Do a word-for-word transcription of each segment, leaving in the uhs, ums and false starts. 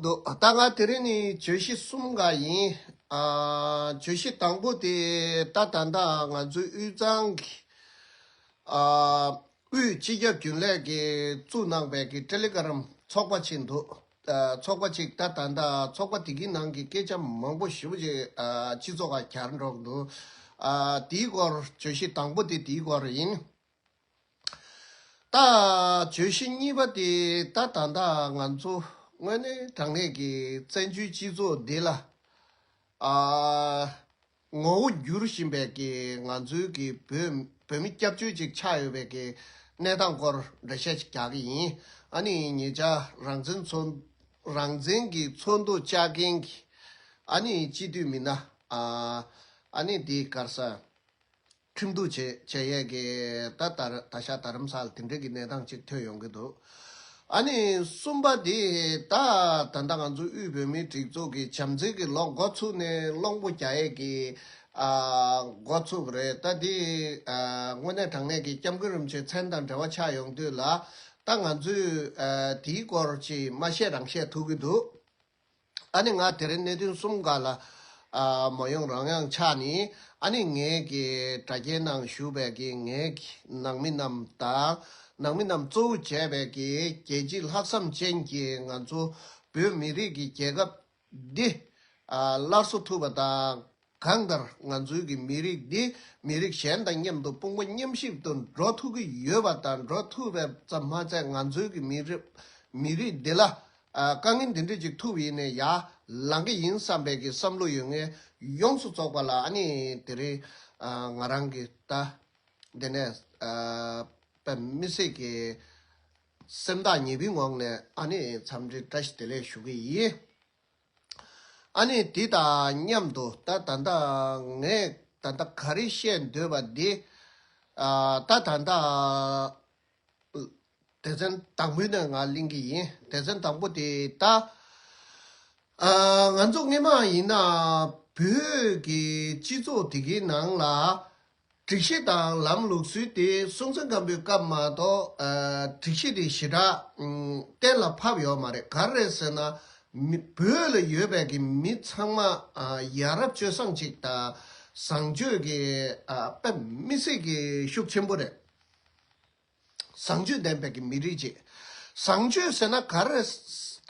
ད་ང་དེ་རིང་ནི་བརྗོད་གཞི་གསུམ་འགའ་ཡིན། ཨ། བརྗོད་གཞི་དང་པོ་དེ་ད་ད་ལྟ་ང་ཚོའི་དབུས་གཙང་གི་ཨ། དབུས་སྤྱི་ཁྱབ་རྒྱུན་ལས་ཀྱིས་བཙུགས་གནང་བའི་གི་ཊེ་ལི་གྷ་རམ་ཚོགས་པ་ཅིག་འདུག་ཨ། ཚོགས་པ་ཅིག་ད་ད་ལྟ་ཚོགས་པ་དེ་གི་ནང་གི་སྐད་ཆ་མང་པོ་ཞེ་པོ་ཅིག་ཨ། སྤྱི་ཚོགས་ཁ་གྱར་འགྲོ་གི་འདུག་ཨ། དེའི་སྐོར་བརྗོད་གཞི་དང་པོ་དེ་དེའི་སྐོར་ཡིན། ད་བརྗོད་གཞི་གཉིས་པ་དེ་ད་ད་ལྟ་ང་ཚོ་དངོས་གནས་དྲང་གནས་ཀྱི་བཙན་བྱོལ་སྤྱི་ཚོགས་འདི་ལ་ཨ། ངོ་བོ་འགྱུར་བཞིན་པའི་གི་ང་ཚོའི་གི་བོད་བོད་མི་སྐྱབས་བཅོལ་ཅིག་ཆགས་ཡོད་པའི་གི་གནས་སྟངས་སྐོར་འགྲེལ་བཤད་ཅིག་རྒྱག་གི་ཡིན། ཨ་ནི་ཉེ་ཆར་རང་བཙན་ཚོགས་རང་བཙན་གྱི་ཚོགས་འདུ་བཅར་མཁན་གྱི་ཨ་ནི་སྤྱི་འཐུས་མི་སྣ་ཨ། ཨ་ནི་འདི་ག་རེ་ཟ། ཁྲིམས་གཏུག་བྱེད་བྱེད་ཡས་ཀྱི་ད་ད་ད་ཆ་རྡ་རམ་ས་ལ་དེ་འདྲ་གི་གནས་སྟངས་ཅིག་ཐོན་ཡོང་གི་འདུག་ཨ་ནི་གསུམ་པ་དེ་ད་ད་ལྟ་ང་ཚོ་དབུས་བོད་མིའི་སྒྲིག་འཛུགས་ཀྱི་བྱམས་བརྩེ་གི་ལོ་འགོ་ཚུགས་ནས་གླང་པོ་རྒྱག་ཡས་ཀྱི་ཨ། འགོ་ཚུགས་རེད། ད་དེ་ཨ། དངོས་གནས་དྲང་གནས་ཀྱི་སྐྱབས་མགོན་རིན་པོ་ཆེ་མཚན་དང་འབྲེལ་བ་ཆགས་ཡོང་དུས་ལ་ད་ང་ཚོས་ཨ། དེའི་སྐོར་ཅིག་མ་བཤད་རང་བཤད་ཐུབ་ཀྱི་འདུག་ཨ་ནི་ང་དེ་རིང་གནད་དོན་གསུམ་འགའ་ལ་ཨ། མ་ཡོང་རང་ཡང་ཆགས་ནི། ཨ་ནི་ངའི་གི་དྲ་རྒྱའི་ནང་བཞུགས་པའི་གི་ངའི་གི་ནང་མི་རྣམས་དང་ནང་མི་རྣམས་གཙོ་བོ་བྱས་པའི་གི་རྒྱལ་སྤྱིའི་ལྷག་བསམ་ཅན་གྱི་ང་ཚོ་བོད་མི་རིགས་ཀྱི་རྒྱལ་ཁབ་འདི་ཨ། སླར་གསོ་ཐུབ་པ་དང་། གང་ལྟར་ང་ཚོའི་གི་མི་རིགས་འདི་མི་རིགས་གཞན་དང་མཉམ་དུ་དཔུང་པ་མཉམ་གཤིབ་ཏུ་འགྲོ་ཐུབ་ཀྱི་ཡོད་པ་དང་འགྲོ་ཐུབ་པ་ཙམ་མ་ཚད་ང་ཚོའི་གི་མི་རིགས་མི་རིགས་འདི་ལ་ཨ། དཀའ་ངལ་འདི་འདྲ་ཅིག་ཐུག་པ་ཡིན་ནའི་ཡར་ལངས་ཀྱི་ཡིན་བསམ་པའི་གི་བསམ་བློ་ཡོད་མཁན་ཡོངས་སུ་རྫོགས་པ་ལ་ཨ་ནི་དེ་རིང་ཨ། ང་རང་གི་ད་འདི་ནས་ཨ། དཔེ་མི་སྲིད་ཀྱི་སེམས་ཐག་ཉེ་པོའི་ངང་ནས་ཨ་ནི་འཚམས་འདྲི་བཀྲ་ཤིས་བདེ་ལེགས་ཞུ་གི་ཡིན། ཨ་ནི་དེ་དང་མཉམ་དུ་ད་ད་ལྟ་ངས་ད་ལྟ་ག་རེ་བཤད་འདོད་པ་འདི་ཨ། ད་ད་ལྟ་སྡེ་ཚན་དང་པོའི་ནང་ང་གླེང་གི་ཡིན། སྡེ་ཚན་དང་པོ་དེ་ད་ཨ། ང་ཚོ་སྔོན་མ་ཡིན་ན་བོད་ཀྱི་སྤྱི་ཚོགས་དེ་གའི་ནང་ལ་སྒྲིག་གཞི་དང་ལམ་ལུགས་སྲོལ་དེ་སྲོང་བཙན་སྒམ་པོའི་སྐབས་མ་གཏོགས་ཨ། སྒྲིག་གཞི་དེ་ཞེ་དྲག་ཨ། གཏན་ལ་ཕབ་ཡོད་མ་རེད། ག་རེ་རེད་ཟེར་ན་མི་བོད་ལ་ཡོད་པའི་གི་མི་ཚང་མ་ཨ། ཡ་རབས་སྤྱོད་བཟང་ཅིག་དང་བཟང་སྤྱོད་ཀྱི་ཨ། དཔེ་མི་སྲིད་ཀྱི་ཤུགས་ཆེན་པོ་རེད། བཟང་སྤྱོད་ལྡན་པའི་གི་མི་རིགས་ཅིག་བཟང་སྤྱོད་ཟེར་ན་ག་རེ་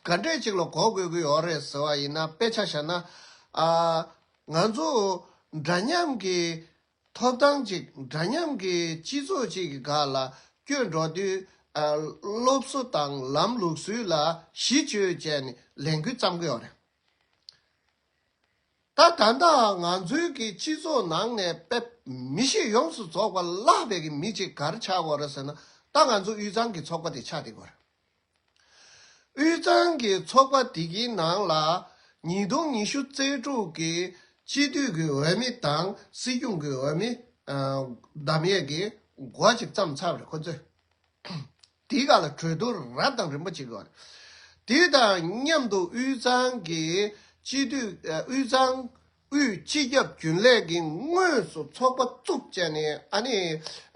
ག་འདྲས་ཅིག་ལ་གོ་དགོས་ཀྱི་ཡོད་རེད་ཟེར་བ་ཡིན་ན། དཔེ་ཆ་བཞག་ན་ཨ། ང་ཚོ་འདྲ་མཉམ་གྱི་ཐོབ་ཐང་ཅིག་འདྲ་མཉམ་གྱི་སྤྱི་ཚོགས་ཅིག་གི་སྒང་ལ་བསྐྱོད་འགྲོ་དུས་ཨ། སློབ་གསོ་དང་ལམ་ལུགས་སྲོལ་ལ་གཞི་བཅོལ་བྱས་ནས་ལས་འགུལ་བརྩམས་ཀྱི་ཡོད་རེད། ད་ད་ལྟ་ང་ཚོའི་གི་སྤྱི་ཚོགས་ནང་ནས་དཔེ་མི་གཤིས་ཡོངས་སུ་རྫོགས་པ་བརླག་པའི་གི་མི་ཅིག་ག་རེ་ཆགས་ཡོད་རེད་ཟེར་ན། ད་ང་ཚོ་དབུས་གཙང་གི་ཚོགས་པ་དེ་ཆགས་བསྡད་ཡོད་རེད། དབུས་གཙང་གི་ཚོགས་པ་དེ་གི་ནང་ལ་ཉིས་སྟོང་ཉི་ཤུ་རྩ་དྲུག་གི་སྤྱི་འཐུས་ཀྱི་འོས་མི་དང་སྲིད་སྐྱོང་གི་འོས་མི་ཨ། བདམས་ཡས་ཀྱི་འགོ་ཅིག་བརྩམས་ཚར་བ་རེད་ཁོ་ཚོས། དེའི་སྒང་ལ་གྲོས་བསྡུར་རབ་དང་རིམ་པ་བྱེད་དགོས་རེད། དེ་དང་མཉམ་དུ་དབུས་གཙང་གི་སྤྱི་འཐུས་ཨ། དབུས་གཙང་དབུས་སྤྱི་ཁྱབ་རྒྱུན་ལས་ཀྱི་དངོས་སུ་ཚོགས་པ་བཙུགས་བྱས་ནས་ཨ་ནི་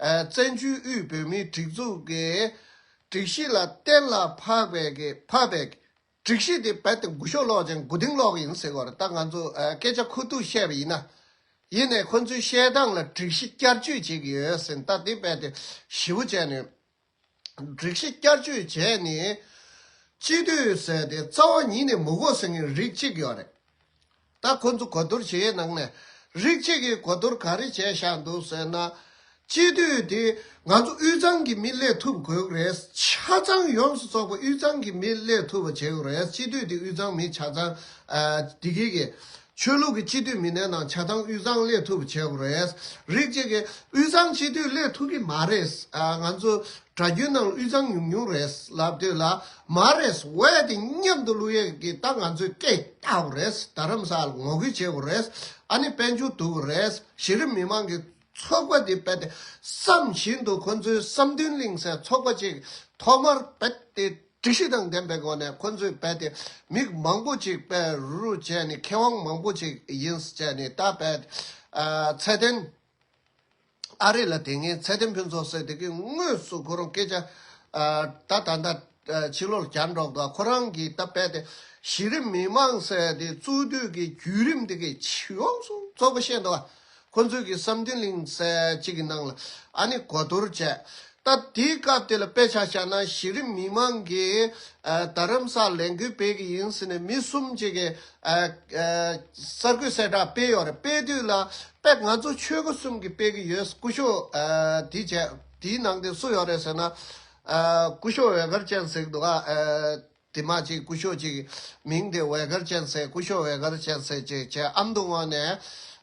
ཨ། བཙན་བྱོལ་དབུས་བོད་མིའི་སྒྲིག་འཛུགས་ཀྱི་སྒྲིག་གཞི་ལ་གཏན་ལ་ཕབ་པའི་གི་ཕབ་པའི་སྒྲིག་གཞི་དེ་རྦད་དེ་མགོ་གཞུག་སློག་ཅིང་མགོ་རྟིང་སློག་གི་ཡིན་ཟེར་གྱི་ཡོད་རེད། ད་ང་ཚོ་ཨ། སྐད་ཆ་ཁུ་ཐུག་བཤད་པ་ཡིན་ན། ཡིན་ནའི་ཁོ་ཚོའི་བཤད་སྟངས་ལ་སྒྲིག་གཞི་བསྐྱར་བཅོས་བྱེད་ཀྱི་ཡོད་ཟེར། ད་དེ་རྦད་དེ་ཞེ་པོ་བྱས་ནས་སྒྲིག་གཞི་བསྐྱར་བཅོས་བྱས་ནས་སྤྱི་འཐུས་ཟེར་དེ་རྩ་བ་ཉིད་ནས་མི་དགོས་ཟེར་མཁན་རིགས་གཅིག་ཡོད་རེད། ད་ཁོ་ཚོ་གོ་བསྡུར་བྱེད་ཡས་ནང་ནས་རིགས་གཅིག་གིས་གོ་བསྡུར་ག་རེ་བྱས་བཞག་འདུག་ཟེར་ན། སྤྱི་འཐུས་དེ་ང་ཚོ་དབུས་གཙང་གི་མི་སླེབས་ཐུབ་དགོས་ཀྱི་རེད། ཆ་ཚང་ཡོངས་སུ་རྫོགས་པ་དབུས་གཙང་གི་མི་སླེབས་ཐུབ་པ་བྱེད་དགོས་རེད། སྤྱི་འཐུས་དེ་དབུས་གཙང་མི་ཆ་ཚང་ཨ། དེ་གི་གི་ཆོས་ལུགས་ཀྱི་སྤྱི་འཐུས་མི་སྣའི་ནང་ཆ་ཚང་དབུས་གཙང་སླེབས་ཐུབ་པ་བྱེད་དགོས་རེད། རིགས་གཅིག་གིས་དབུས་གཙང་སྤྱི་འཐུས་སླེབས་ཐུབ་ཀྱི་མ་རེད། ཨ། ང་ཚོ་སྒྲ་རྒྱུན་ནང་དབུས་གཙང་ཉུང་ཉུང་རེད་ལབ་དུས་ལ་མ་རེད། འོས་དེ་མཉམ་དུ་བླུག་ཡས་ཀྱི་ད་ང་ཚོས་སྐད་བཏགས་དགོས་རེད། རྡ་རམ་ས་ལ་ངོ་རྒོལ་བྱེད་དགོས་རེད། ཨ་ནི་དཔལ་འབྱོར་བསྡུ་དགོས་རེད། གཞི་རིམ་མི་མང་གི་ཚོགས་པ་འདི་རྦད་དེ་བསམ་བཞིན་དུ་ཁོ་ཚོའི་བསམ་གཏན་གླིང་ཟེར་ཚོགས་པ་ཅིག་ཐོག་མར་རྦད་དེ་སྒྲིག་གཞི་དང་ལྡན་པའི་སྒོ་ནས་ཁོ་ཚོས་རྦད་དེ་མི་མང་པོ་ཅིག་དཔེ་རུ་རུ་བྱས་ནས་མཁས་དབང་མང་པོ་ཅིག་ཡིན་ཟེར་བྱས་ནས་ད་རྦད་ཨ་ཚེ་བརྟན་ཨ་རི་ལ་དེ་སྔའི་ཚེ་བརྟན་ཕུན་ཚོགས་ཟེར་དེ་གི་དངོས་སུ་ཁོ་རང་སྐད་ཆ་ཨ་ད་ད་ད་ཕྱི་ལོགས་ལ་གྱར་འགྲོ་གི་འདུག་ཁོ་རང་གིས་ད་རྦད་དེ་ གཞི་རིམ་མི་མང་ཟེར་དེ་གཙོ་དུས་ཀྱི་བརྒྱུད་རིམ་དེ་གའི་ཕྱི་ཡོངས་སུ་རྫོགས་པ་བཤད་འདུག་བ། ཁོ་ཚོས་ཀྱི་བསམ་གཏན་གླིང་ཟེར་གཅིག་གི་ནང་ལ་ཨ་ནི་གོ་བསྡུར་བྱས། ད་དེའི་སྐབས་དེ་ལ་དཔེ་ཆ་བཞག་ན་གཞི་རིམ་མི་མང་གིས་ཨ་རྡ་རམ་ས་ལ་ལས་འགུལ་སྤེལ་གི་ཡིན་ཟེར་ནས་མི་གསུམ་ཅིག་གིས་ཨ་ཨ་གསར་འགོད་གསལ་བསྒྲགས་སྤེལ་ཡོད་རེད། སྤེལ་དུས་ལ་དཔེ་ང་ཚོ་ཆོལ་ཁ་གསུམ་གྱིས་སྤེལ་གི་ཡོད། སྐུ་ཞབས་ཨ་དེ་བྱས། དེའི་ནང་དེ་སུ་ཡོད་རེད་ཟེར་ན། ཨ་སྐུ་ཞབས་ཝེ་གར་ཅན་ཟེར་གི་འདུག་ཨ། དེ་མ་ཅིག་སྐུ་ཞབས་ཅིག་མིང་དེ་ཝེ་གར་ཅན་ཟེར། སྐུ་ཞབས་ཝེ་གར་ཅན་ཟེར་ཅིག་བྱས། ཨ་མདོ་ངོས་ནས་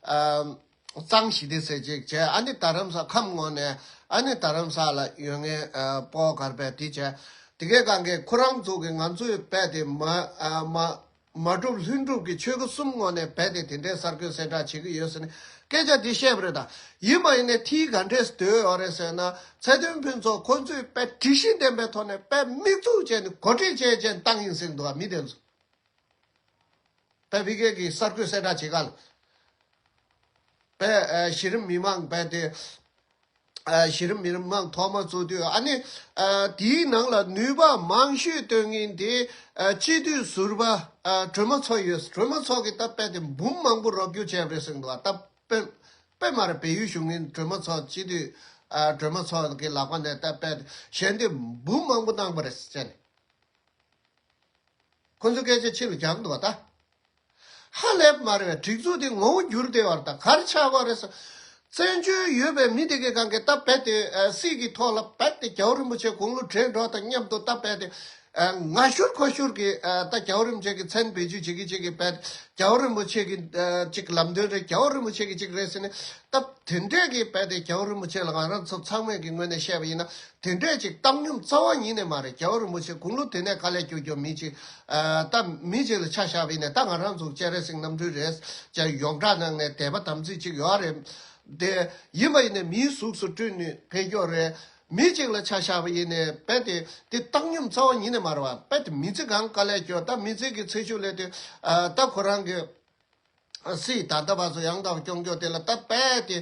ཨ་གཙང་ཞི་བདེ་ཟེར་ཅིག་བྱས། ཨ་ནི་རྡ་རམ་ས་ཁམས་ངོས་ནས་ཨ་ནི་རྡ་རམ་ས་ལ་ཡོད་མཁན་ཨ་སྤོ་གར་པས་དེ་བྱས། དེ་གའི་སྒང་གས་ཁོ་རང་ཚོ་གི་ང་ཚོའི་དཔེ་དེ་མ་ཨ་མ་མ་གྲུབ་ལྷུན་གྲུབ་ཀྱི་ཆོལ་ཁ་གསུམ་ངོས་ནས་རྦད་དེ་དེ་འདྲའི་གསར་འགོད་གསལ་བསྒྲགས་བྱེད་ཀྱི་ཡོད་ཟེར་ནས་སྐད་ཆ་འདི་བཤད་པ་རེད་ད། ཡིན་པ་ཡིན་ནས་དེའི་ག་འདྲས་སྡོད་ཡོད་རེད་ཟེར་ན། ཚེ་བརྟན་ཕུན་ཚོགས་ཁོ་ཚོས་དཔེ་དྲི་ཞིམ་ལྡན་པའི་ཐོག་ནས་དཔེ་དམིགས་འཛུགས་བྱས་ནས་གོ་སྒྲིག་བྱས་བྱས་བཏང་ཡིན་ཟེར་འདུག་བ། མི་དེ་ཚོ་དཔེ་ཕ་གི་གི་གསར་འགོད་གསལ་བསྒྲགས་བྱེད་ག་ལ་དཔེ་གཞི་རིམ་མི་མང་དཔེ་དེ། ཨ་གཞི་རིམ་མི་མང་ཐོག་མ་བཙུགས་དུས་ཨ་ནི་ཨ་དེའི་ནང་ལ་ནུས་པ་མང་ཤོས་བཏོན་མཁན་དེ་ཨ་སྤྱི་འཐུས་ཟུར་པ་ཨ་སྒྲོལ་མ་མཚོ་ཡོད། སྒྲོལ་མ་མཚོ་གིས་ད་དཔེ་དེ་འབུམ་མང་པོ་རོགས་སྐྱོར་བྱས་པ་རེད་ཟེར་འདུག་ད་དཔེ་དཔེ་མ་རེད། བལ་ཡུལ་བཞུགས་མཁན་སྒྲོལ་མ་མཚོ་སྤྱི་འཐུས་ཨ་སྒྲོལ་མ་མཚོ་གི་ལག་པ་ནས་ད་དཔེ་གཞན་དེ་འབུམ་མང་པོ་གནང་པ་རེད་ཟེར་ནས། ཁོ་ཚོ་སྐད་ཆ་ཕྱི་ལ་རྒྱག་འདུག་བ་ད། ཧ་ལས་པ་མ་རེད་པས། སྒྲིག་འཛུགས་དེ་ངོ་བོ་འགྱུར་བསྡད་པ་རེད། ད་ག་རེ་ཆགས་པ་རེད་ཟེར། བཙན་བྱོལ་ཡོད་པའི་མི་དེ་གའི་སྒང་གས་ད་རྦད་དེ་ཨ་སྲིད་ཀྱི་ཐོག་ལ་རྦད་དེ་རྒྱལ་བ་རིན་པོ་ཆེ་དགུང་ལོ་བགྲེས་འགྲོ་དང་མཉམ་དུ་ད་རྦད་དེ་ཨ་ང་ཤུར་ཁོ་ཤུར་གྱི་ཨ་ད་རྒྱལ་བ་རིན་པོ་ཆེ་གི་མཚན་བེད་སྤྱོད་བྱེད་ཀྱི་བྱེད་ཀྱི་རྦད་རྒྱལ་བ་རིན་པོ་ཆེ་གི་ཨ་ཅིག་ལམ་སྟོན་རེད། རྒྱལ་བ་རིན་པོ་ཆེ་གི་ཅིག་རེད་ཟེར་ནས་ད་དེ་འདྲས་ཀྱི་རྦད་དེ་རྒྱལ་བ་རིན་པོ་ཆེ་ལ་ང་རང་ཚོ་ཚང་མས་ཀྱི་ངོས་ནས་བཤད་པ་ཡིན་ན། དེ་འདྲས་ཅིག་བཏང་སྙོམས་རྩ་བ་ཉིད་ནས་མ་རེད། རྒྱལ་བ་རིན་པོ་ཆེ་དགུང་ལོ་དེ་ནས་དཀའ་ལས་སྐྱོ་སྐྱོ་མི་ཅིག་ཨ་ད་མི་ཅིག་ལ་ཆ་བཞག་པ་ཡིན་ནས། ད་ང་རང་ཚོ་སྤྱན་རས་གཟིགས་རྣམ་སྤྲུལ་རེད་ཅེས་ཡོངས་གྲགས་ནང་ནས་དད་པ་དམ་ཚིག་ཅིག་ཡོད་རེད། དེ་ཡིན་པ་ཡིན་ནས་མིའི་གཟུགས་སུ་སྤྲུལ་ནས་ཕེབས་ཀྱི་ཡོད་རེད། མི་ཅིག་ལ་ཆ་བཞག་པ་ཡིན་ནས་རྦད་དེ་དེ་བཏང་སྙོམས་རྩ་བ་ཉིད་ནས་མ་རེད་བ། རྦད་དེ་མི་ཚེ་གང་དཀའ་ལས་སྐྱོ། ད་མི་ཚེ་གི་ཚེ་ཤུགས་ལས་དེ་ཨ་ད་ཁོ་རང་གི་སྲིད་ད་ལྟ་བར་དུ་ཡང་དག་སྐྱོང་རྒྱུ་དེ་ལ་ད་རྦད་དེ་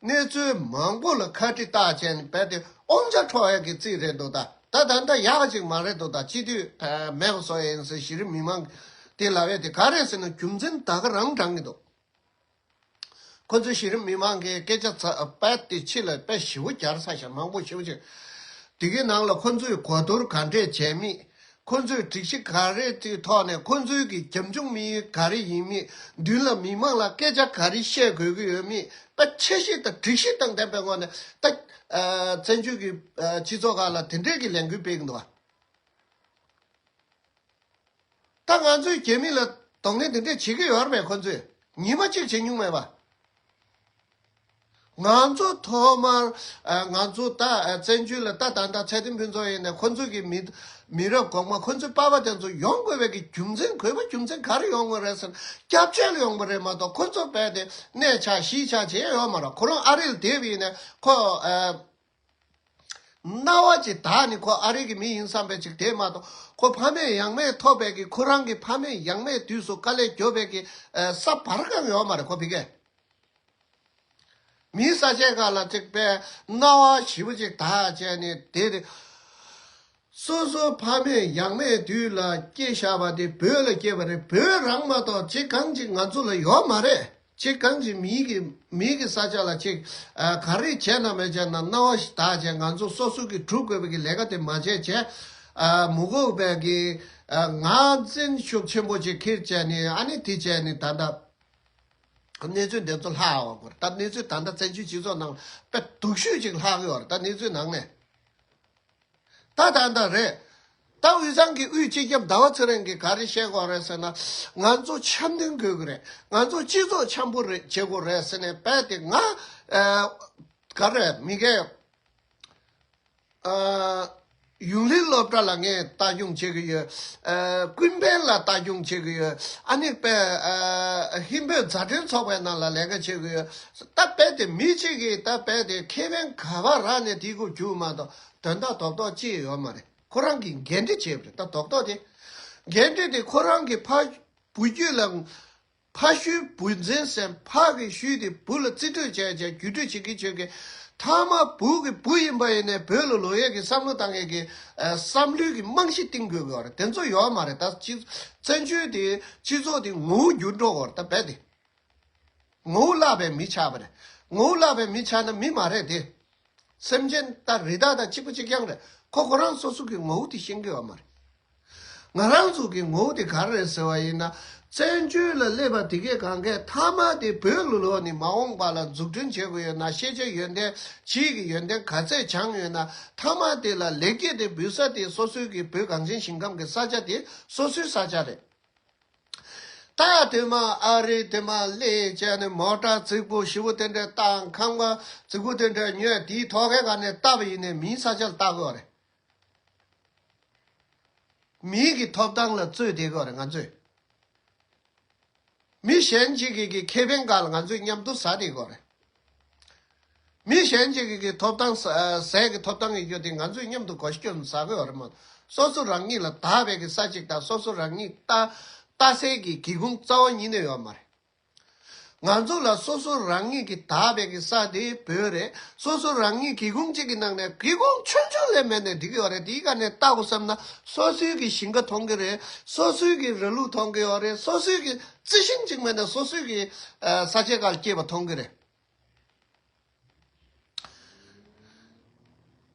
གནས་ཚུལ་མང་པོ་ལ་ཁ་དཀྲི་བཏགས་བྱས་ནས་རྦད་དེ་དབང་ཆ་འཕྲོག་ཡག་གི་རྩིས་རེད་འདུག་ད་ད་ད་ད་ཡག་ཅིག་མ་རེད་འདུག་ད་སྤྱི་འཐུས་མེད་པ་བཟོ་ཡ་ཡིན་ཟེར། གཞི་རིམ་མི་མང་དེ་ལབ་ཡ་དེ་ག་རེད་ཟེར་ན་རྒྱུ་མཚན་ད་ག་རང་དྲངས་གི་འདུག་ཁོ་ཚོའི་གཞི་རིམ་མི་མང་གི་སྐད་ཆ་ཚ་རྦད་དེ་ཕྱི་ལ་དཔེ་ཞེ་པོ་རྒྱག་ཚར་ཤག་མང་པོ་ཞེ་པོ་ཅིག་དེ་གའི་ནང་ལ་ཁོ་ཚོས་གོ་བསྡུར་ག་འདྲས་བྱས་མེད། ཁོ་ཚོས་སྒྲིག་གཞི་ག་རེ་དེའི་ཐོག་ནས་ཁོ་ཚོའི་གི་རྒྱབ་ལྗོངས་དམིགས་ཡུལ་ག་རེ་ཡིན་མིན། མདུན་ལ་མི་མང་ལ་སྐད་ཆ་ག་རེ་བཤད་དགོས་ཀྱི་ཡོད་མེད། དཔེ་འཆར་གཞི་དང་སྒྲིག་གཞི་དང་ལྡན་པའི་ངོས་ནས་ད་ཨ་བཙན་བྱོལ་གྱི་ཨ་སྤྱི་ཚོགས་ཁག་ལ་དེ་འདྲས་ཀྱི་ལས་འགུལ་སྤེལ་གྱི་འདུག་བ། ད་ང་ཚོའི་རྒྱ་མི་ལ་གདོང་ལེན་དེ་འདྲས་བྱེད་ཀྱི་ཡོད་རེད་པས། ཁོ་ཚོས་ཉི་མ་གཅིག་བྱེད་མྱོང་མེད་པ། ང་ཚོ་ཐོག་མར་ཨ་ང་ཚོ་ད་ཨ་བཙན་བྱོལ་ལ་ད་ད་ལྟ་ཚེ་བརྟན་ཕུན་ཚོགས་ཡིན་ནས་ཁོ་ཚོ་གི་མི་མི་རབས་གོང་མ་ཁོ་ཚོའི་པ་ཕ་དེ་ཚོ་ཡོང་དགོས་པའི་གི་རྒྱུ་མཚན་དགོས་པ་རྒྱུ་མཚན་ག་རེ་ཡོང་དགོས་རེད་ཟེར་ན། སྐྱབས་བཅོལ་ལ་ཡོང་པ་རེད་མ་གཏོགས་ཁོ་ཚོ་རྦད་དེ་གནས་ཆགས་གཞིས་ཆགས་བྱས་ཡོད་མ་རེད། ཁོ་རང་ཨ་རི་ལ་བསྡད་པ་ཡིན་ནས་ཁོ་ཨ། རྣ་བ་ཅིག་དག་ནི་ཁོ་ཨ་རི་གི་མི་ཡིན་བསམ་པའི་ཅིག་དེ་མ་གཏོགས་ཁོ་ཕ་མེས་ཡང་མེས་ཐོབ་པའི་གི་ཁོ་རང་གི་ཕ་མེས་ཡང་མེས་དུས་སུ་དཀའ་ལས་རྒྱོབ་པའི་གི་ཨ་ས་བར་གང་ཡོད་མ་རེད། ཁོ་ཕ་གིར་མིའི་ས་ཆའི་སྒང་ལ་ཅིག་པའི་རྣ་བ་ཞེ་པོ་ཅིག་དག་བྱས་ནས་དེ་དེ་སོ་སོ་ཕ་མེས་ཡང་མེས་དུས་ལ་སྐྱེས་བཞག་པ་དེ་བོད་ལ་སྐྱེས་པ་རེད། བོད་རང་མ་གཏོགས་ཅིག་གང་ཅིག་ང་ཚོ་ལ་ཡོད་མ་རེད། ཅིག་གང་ཅིག་མིའི་གི་མིའི་གི་ས་ཆ་ལ་ཅིག་ཨ་ག་རེ་བྱས་ན་མེད་བྱས་ན་རྣ་བ་ཞིག་དག་བྱས་ང་ཚོ་སོ་སོ་གི་སྒྲུབ་དགོས་པའི་གི་ལས་ཀ་དེ་མ་བྱས་བྱས་ཨ་མི་དགོས་པའི་གི་ཨ་ང་བཙན་ཤུགས་ཆེན་པོ་ཅིག་ཁྱེར་བྱས་ནས་ཨ་ནི་དེ་བྱས་ནས་ད་ལྟ་གནས་ཚུལ་འདི་ཚོ་ལྷག་ཡོད་རེད། ད་གནས་ཚུལ་ད་ལྟ་བཙན་བྱོལ་སྤྱི་ཚོགས་ནང་དཔེ་སྡུག་ཤོས་ཅིག་ལྷག་ཡོད་རེད། ད་གནས་ཚུལ་ནང་ནས། ད་ད་ད་རེད། ད་དབུས་གཙང་གི་དབུས་སྤྱི་ཁྱབ་ཟླ་བ་ཚེ་རིང་གིས་ག་རེ་བཤད་དགོས་རེད་ཟེར་ན། ང་ཚོ་འཆམ་མཐུན་དགོས་ཀྱི་རེད། ང་ཚོ་སྤྱི་ཚོགས་འཆམ་པོ་རེད་བྱེད་དགོས་རེད་ཟེར་ནས་རྦད་དེ་ང་ཨ་ག་རེ་མི་སྒེར་ཨ་ཡུང་ལི་སློབ་གྲྭ་ལ་ངས་ལྟ་སྐྱོང་བྱེད་ཀྱི་ཡོད། ཨ་ཀུན་ཕན་ལ་ལྟ་སྐྱོང་བྱེད་ཀྱི་ཡོད། ཨ་ནི་དཔེ་ཨ་ཧིན་བོད་མཛའ་འབྲེལ་ཚོགས་པའི་ནང་ལ་ལས་ཀ་བྱེད་ཀྱི་ཡོད། ད་རྦད་དེ་མི་གཅིག་གིས་ད་རྦད་དེ་ཁེ་ཕན་ག་པར་རག་ནས་དེའི་སྒོ་རྒྱུག་མ་གཏོགས། དོན་དག་རྡོག་རྡོག་ཅི་ཡོད་མ་རེད། ཁོ་རང་གིས་འགན་འཁྲི་བྱས་པ་རེད། ད་རྡོག་རྡོག་དེ་འགན་འཁྲི་དེ་ཁོ་རང་གི་ཕ་བུ་རྒྱུད་ལ་ཕ་ཤུལ་བུ་འཛིན་ཟེར། ཕ་གི་ཤུལ་དེ་བུ་ལ་རྩིས་སྤྲོད་བྱས་བྱས་བརྒྱུད་སྤྲོད་བྱེད་ཀྱི་བྱེད་ཀྱི། མཐའ་མ་བུ་གི་བུ་ཡིན་པ་ཡིན་ནའི་བོད་ལ་ལོག་ཡས་ཀྱི་བསམ་བློ་བཏང་ཡས་ཀྱི་ཨ་བསམ་བློའི་གི་རྨང་གཞི་བཏིང་དགོས་ཀྱི་ཡོད་རེད། དེ་ཚོ་ཡོད་མ་རེད། ད་སྤྱི་བཙན་བྱོལ་དེ་སྤྱི་ཚོགས་དེ་ངོ་བོ་འགྱུར་འགྲོ་གི་ཡོད་རེད། ད་རྦད་དེ་ངོ་བོ་བརླག་པའི་མི་ཆགས་པ་རེད། ངོ་བོ་བརླག་པའི་མི་ཆགས་ན་མི་མ་རེད་དེ། སེམས་ཅན་ད་རི་དྭགས་དང་གཅིག་པ་གཅིག་རྐྱང་རེད། ཁོ་ཁོ་རང་སོ་སོ་གི་ངོ་བོ་དེ་ཤེས་ཀྱི་ཡོད་མ་རེད། ང་རང་ཚོ་གི་ངོ་བོ་དེ་ག་རེ་རེད་ཟེར་བ་ཡིན་ན། བཙན་བྱོལ་ལ་སླེབས་པ་དེ་གས་གང་གས་མཐའ་མ་དེ་བོད་ལ་ལོག་ནས་མ་འོངས་པ་ལ་འཛུགས་སྐྲུན་བྱེད་དགོས་ཡོད་ན། ཤེས་བྱ་ཡོན་ཏན་ཕྱིའི་གི་ཡོན་ཏན་ག་ཚད་སྦྱངས་ཡོད་ན། མཐའ་མ་དེ་ལ་ལེགས་སྐྱེས་དེ་འབུལ་ས་དེ་སོ་སོའི་གི་བོད་གངས་ཅན་ཞིང་ཁམས་ཀྱི་ས་ཆ་དེ་སོ་སོའི་ས་ཆ་རེད། ད་དེ་མ་ཨ་རི་དེ་མ་སླེབས་བྱས་ནས་མོ་ཊ་རྫིག་པོ་ཞེ་པོ་དེ་འདྲ་བཏང་། ཁང་པ་རྫིག་པོ་དེ་འདྲ་ཉོས། དེའི་ཐོག་ཁའི་སྒང་ནས་ལྟ་བ་ཡིན་ནའི་མིའི་ས་ཆ་ལ་ལྟ་དགོས་རེད། མིའི་གི་ཐོབ་ཐང་ལ་རྩོད་བསྡད་དགོས་རེད་ང་ཚོས། མི་གཞན་གཅིག་གི་གི་ཁེ་ཕན་སྒང་ལ་ང་ཚོས་མཉམ་དུ་ཟ་བསྡད་དགོས་རེད། མི་གཞན་གཅིག་གི་གི་ཐོབ་ཐང་ཟ་ཟས་ཀྱི་ཐོབ་ཐང་གི་རྒྱུ་དེ་ང་ཚོས་མཉམ་དུ་གོ་སྐྱོན་ཟ་དགོས་རེད་མ་གཏོགས། སོ་སོ་རང་ཉིད་ལ་བདག་པའི་གི་ས་གཅིག་དང་སོ་སོ་རང་ཉིད་ལྟ་ལྟ་སའི་གི་སྒེའུ་ཁུང་རྩ་བ་ཉིད་ནས་ཡོད་མ་རེད། ང་ཚོ་ལ་སོ་སོ་རང་ཉིད་ཀྱི་བདག་པའི་གི་ས་དེ་བོད་རེད། སོ་སོ་རང་ཉིད་སྒེའུ་ཁུང་གཅིག་གི་ནང་ནས་སྒེའུ་ཁུང་ཆུང་ཆུང་ལས་མེད་ནས་འགྲིག་གི་ཡོད་རེད། དེའི་སྒང་ནས་ལྟ་དགོས་བསམ་ན། སོ་སོའི་གི་ཞིང་ཁ་མཐོང་གི་རེད། སོ་སོའི་གི་ར་ལུག་མཐོང་གི་ཡོད་རེད། སོ་སོའི་གི་རྩི་ཤིང་གཅིག་མེད་ན་སོ་སོའི་གི་ཨ་ས་ཆའི་སྒང་ལ་སྐྱེས་པ་མཐོང་གི་རེད།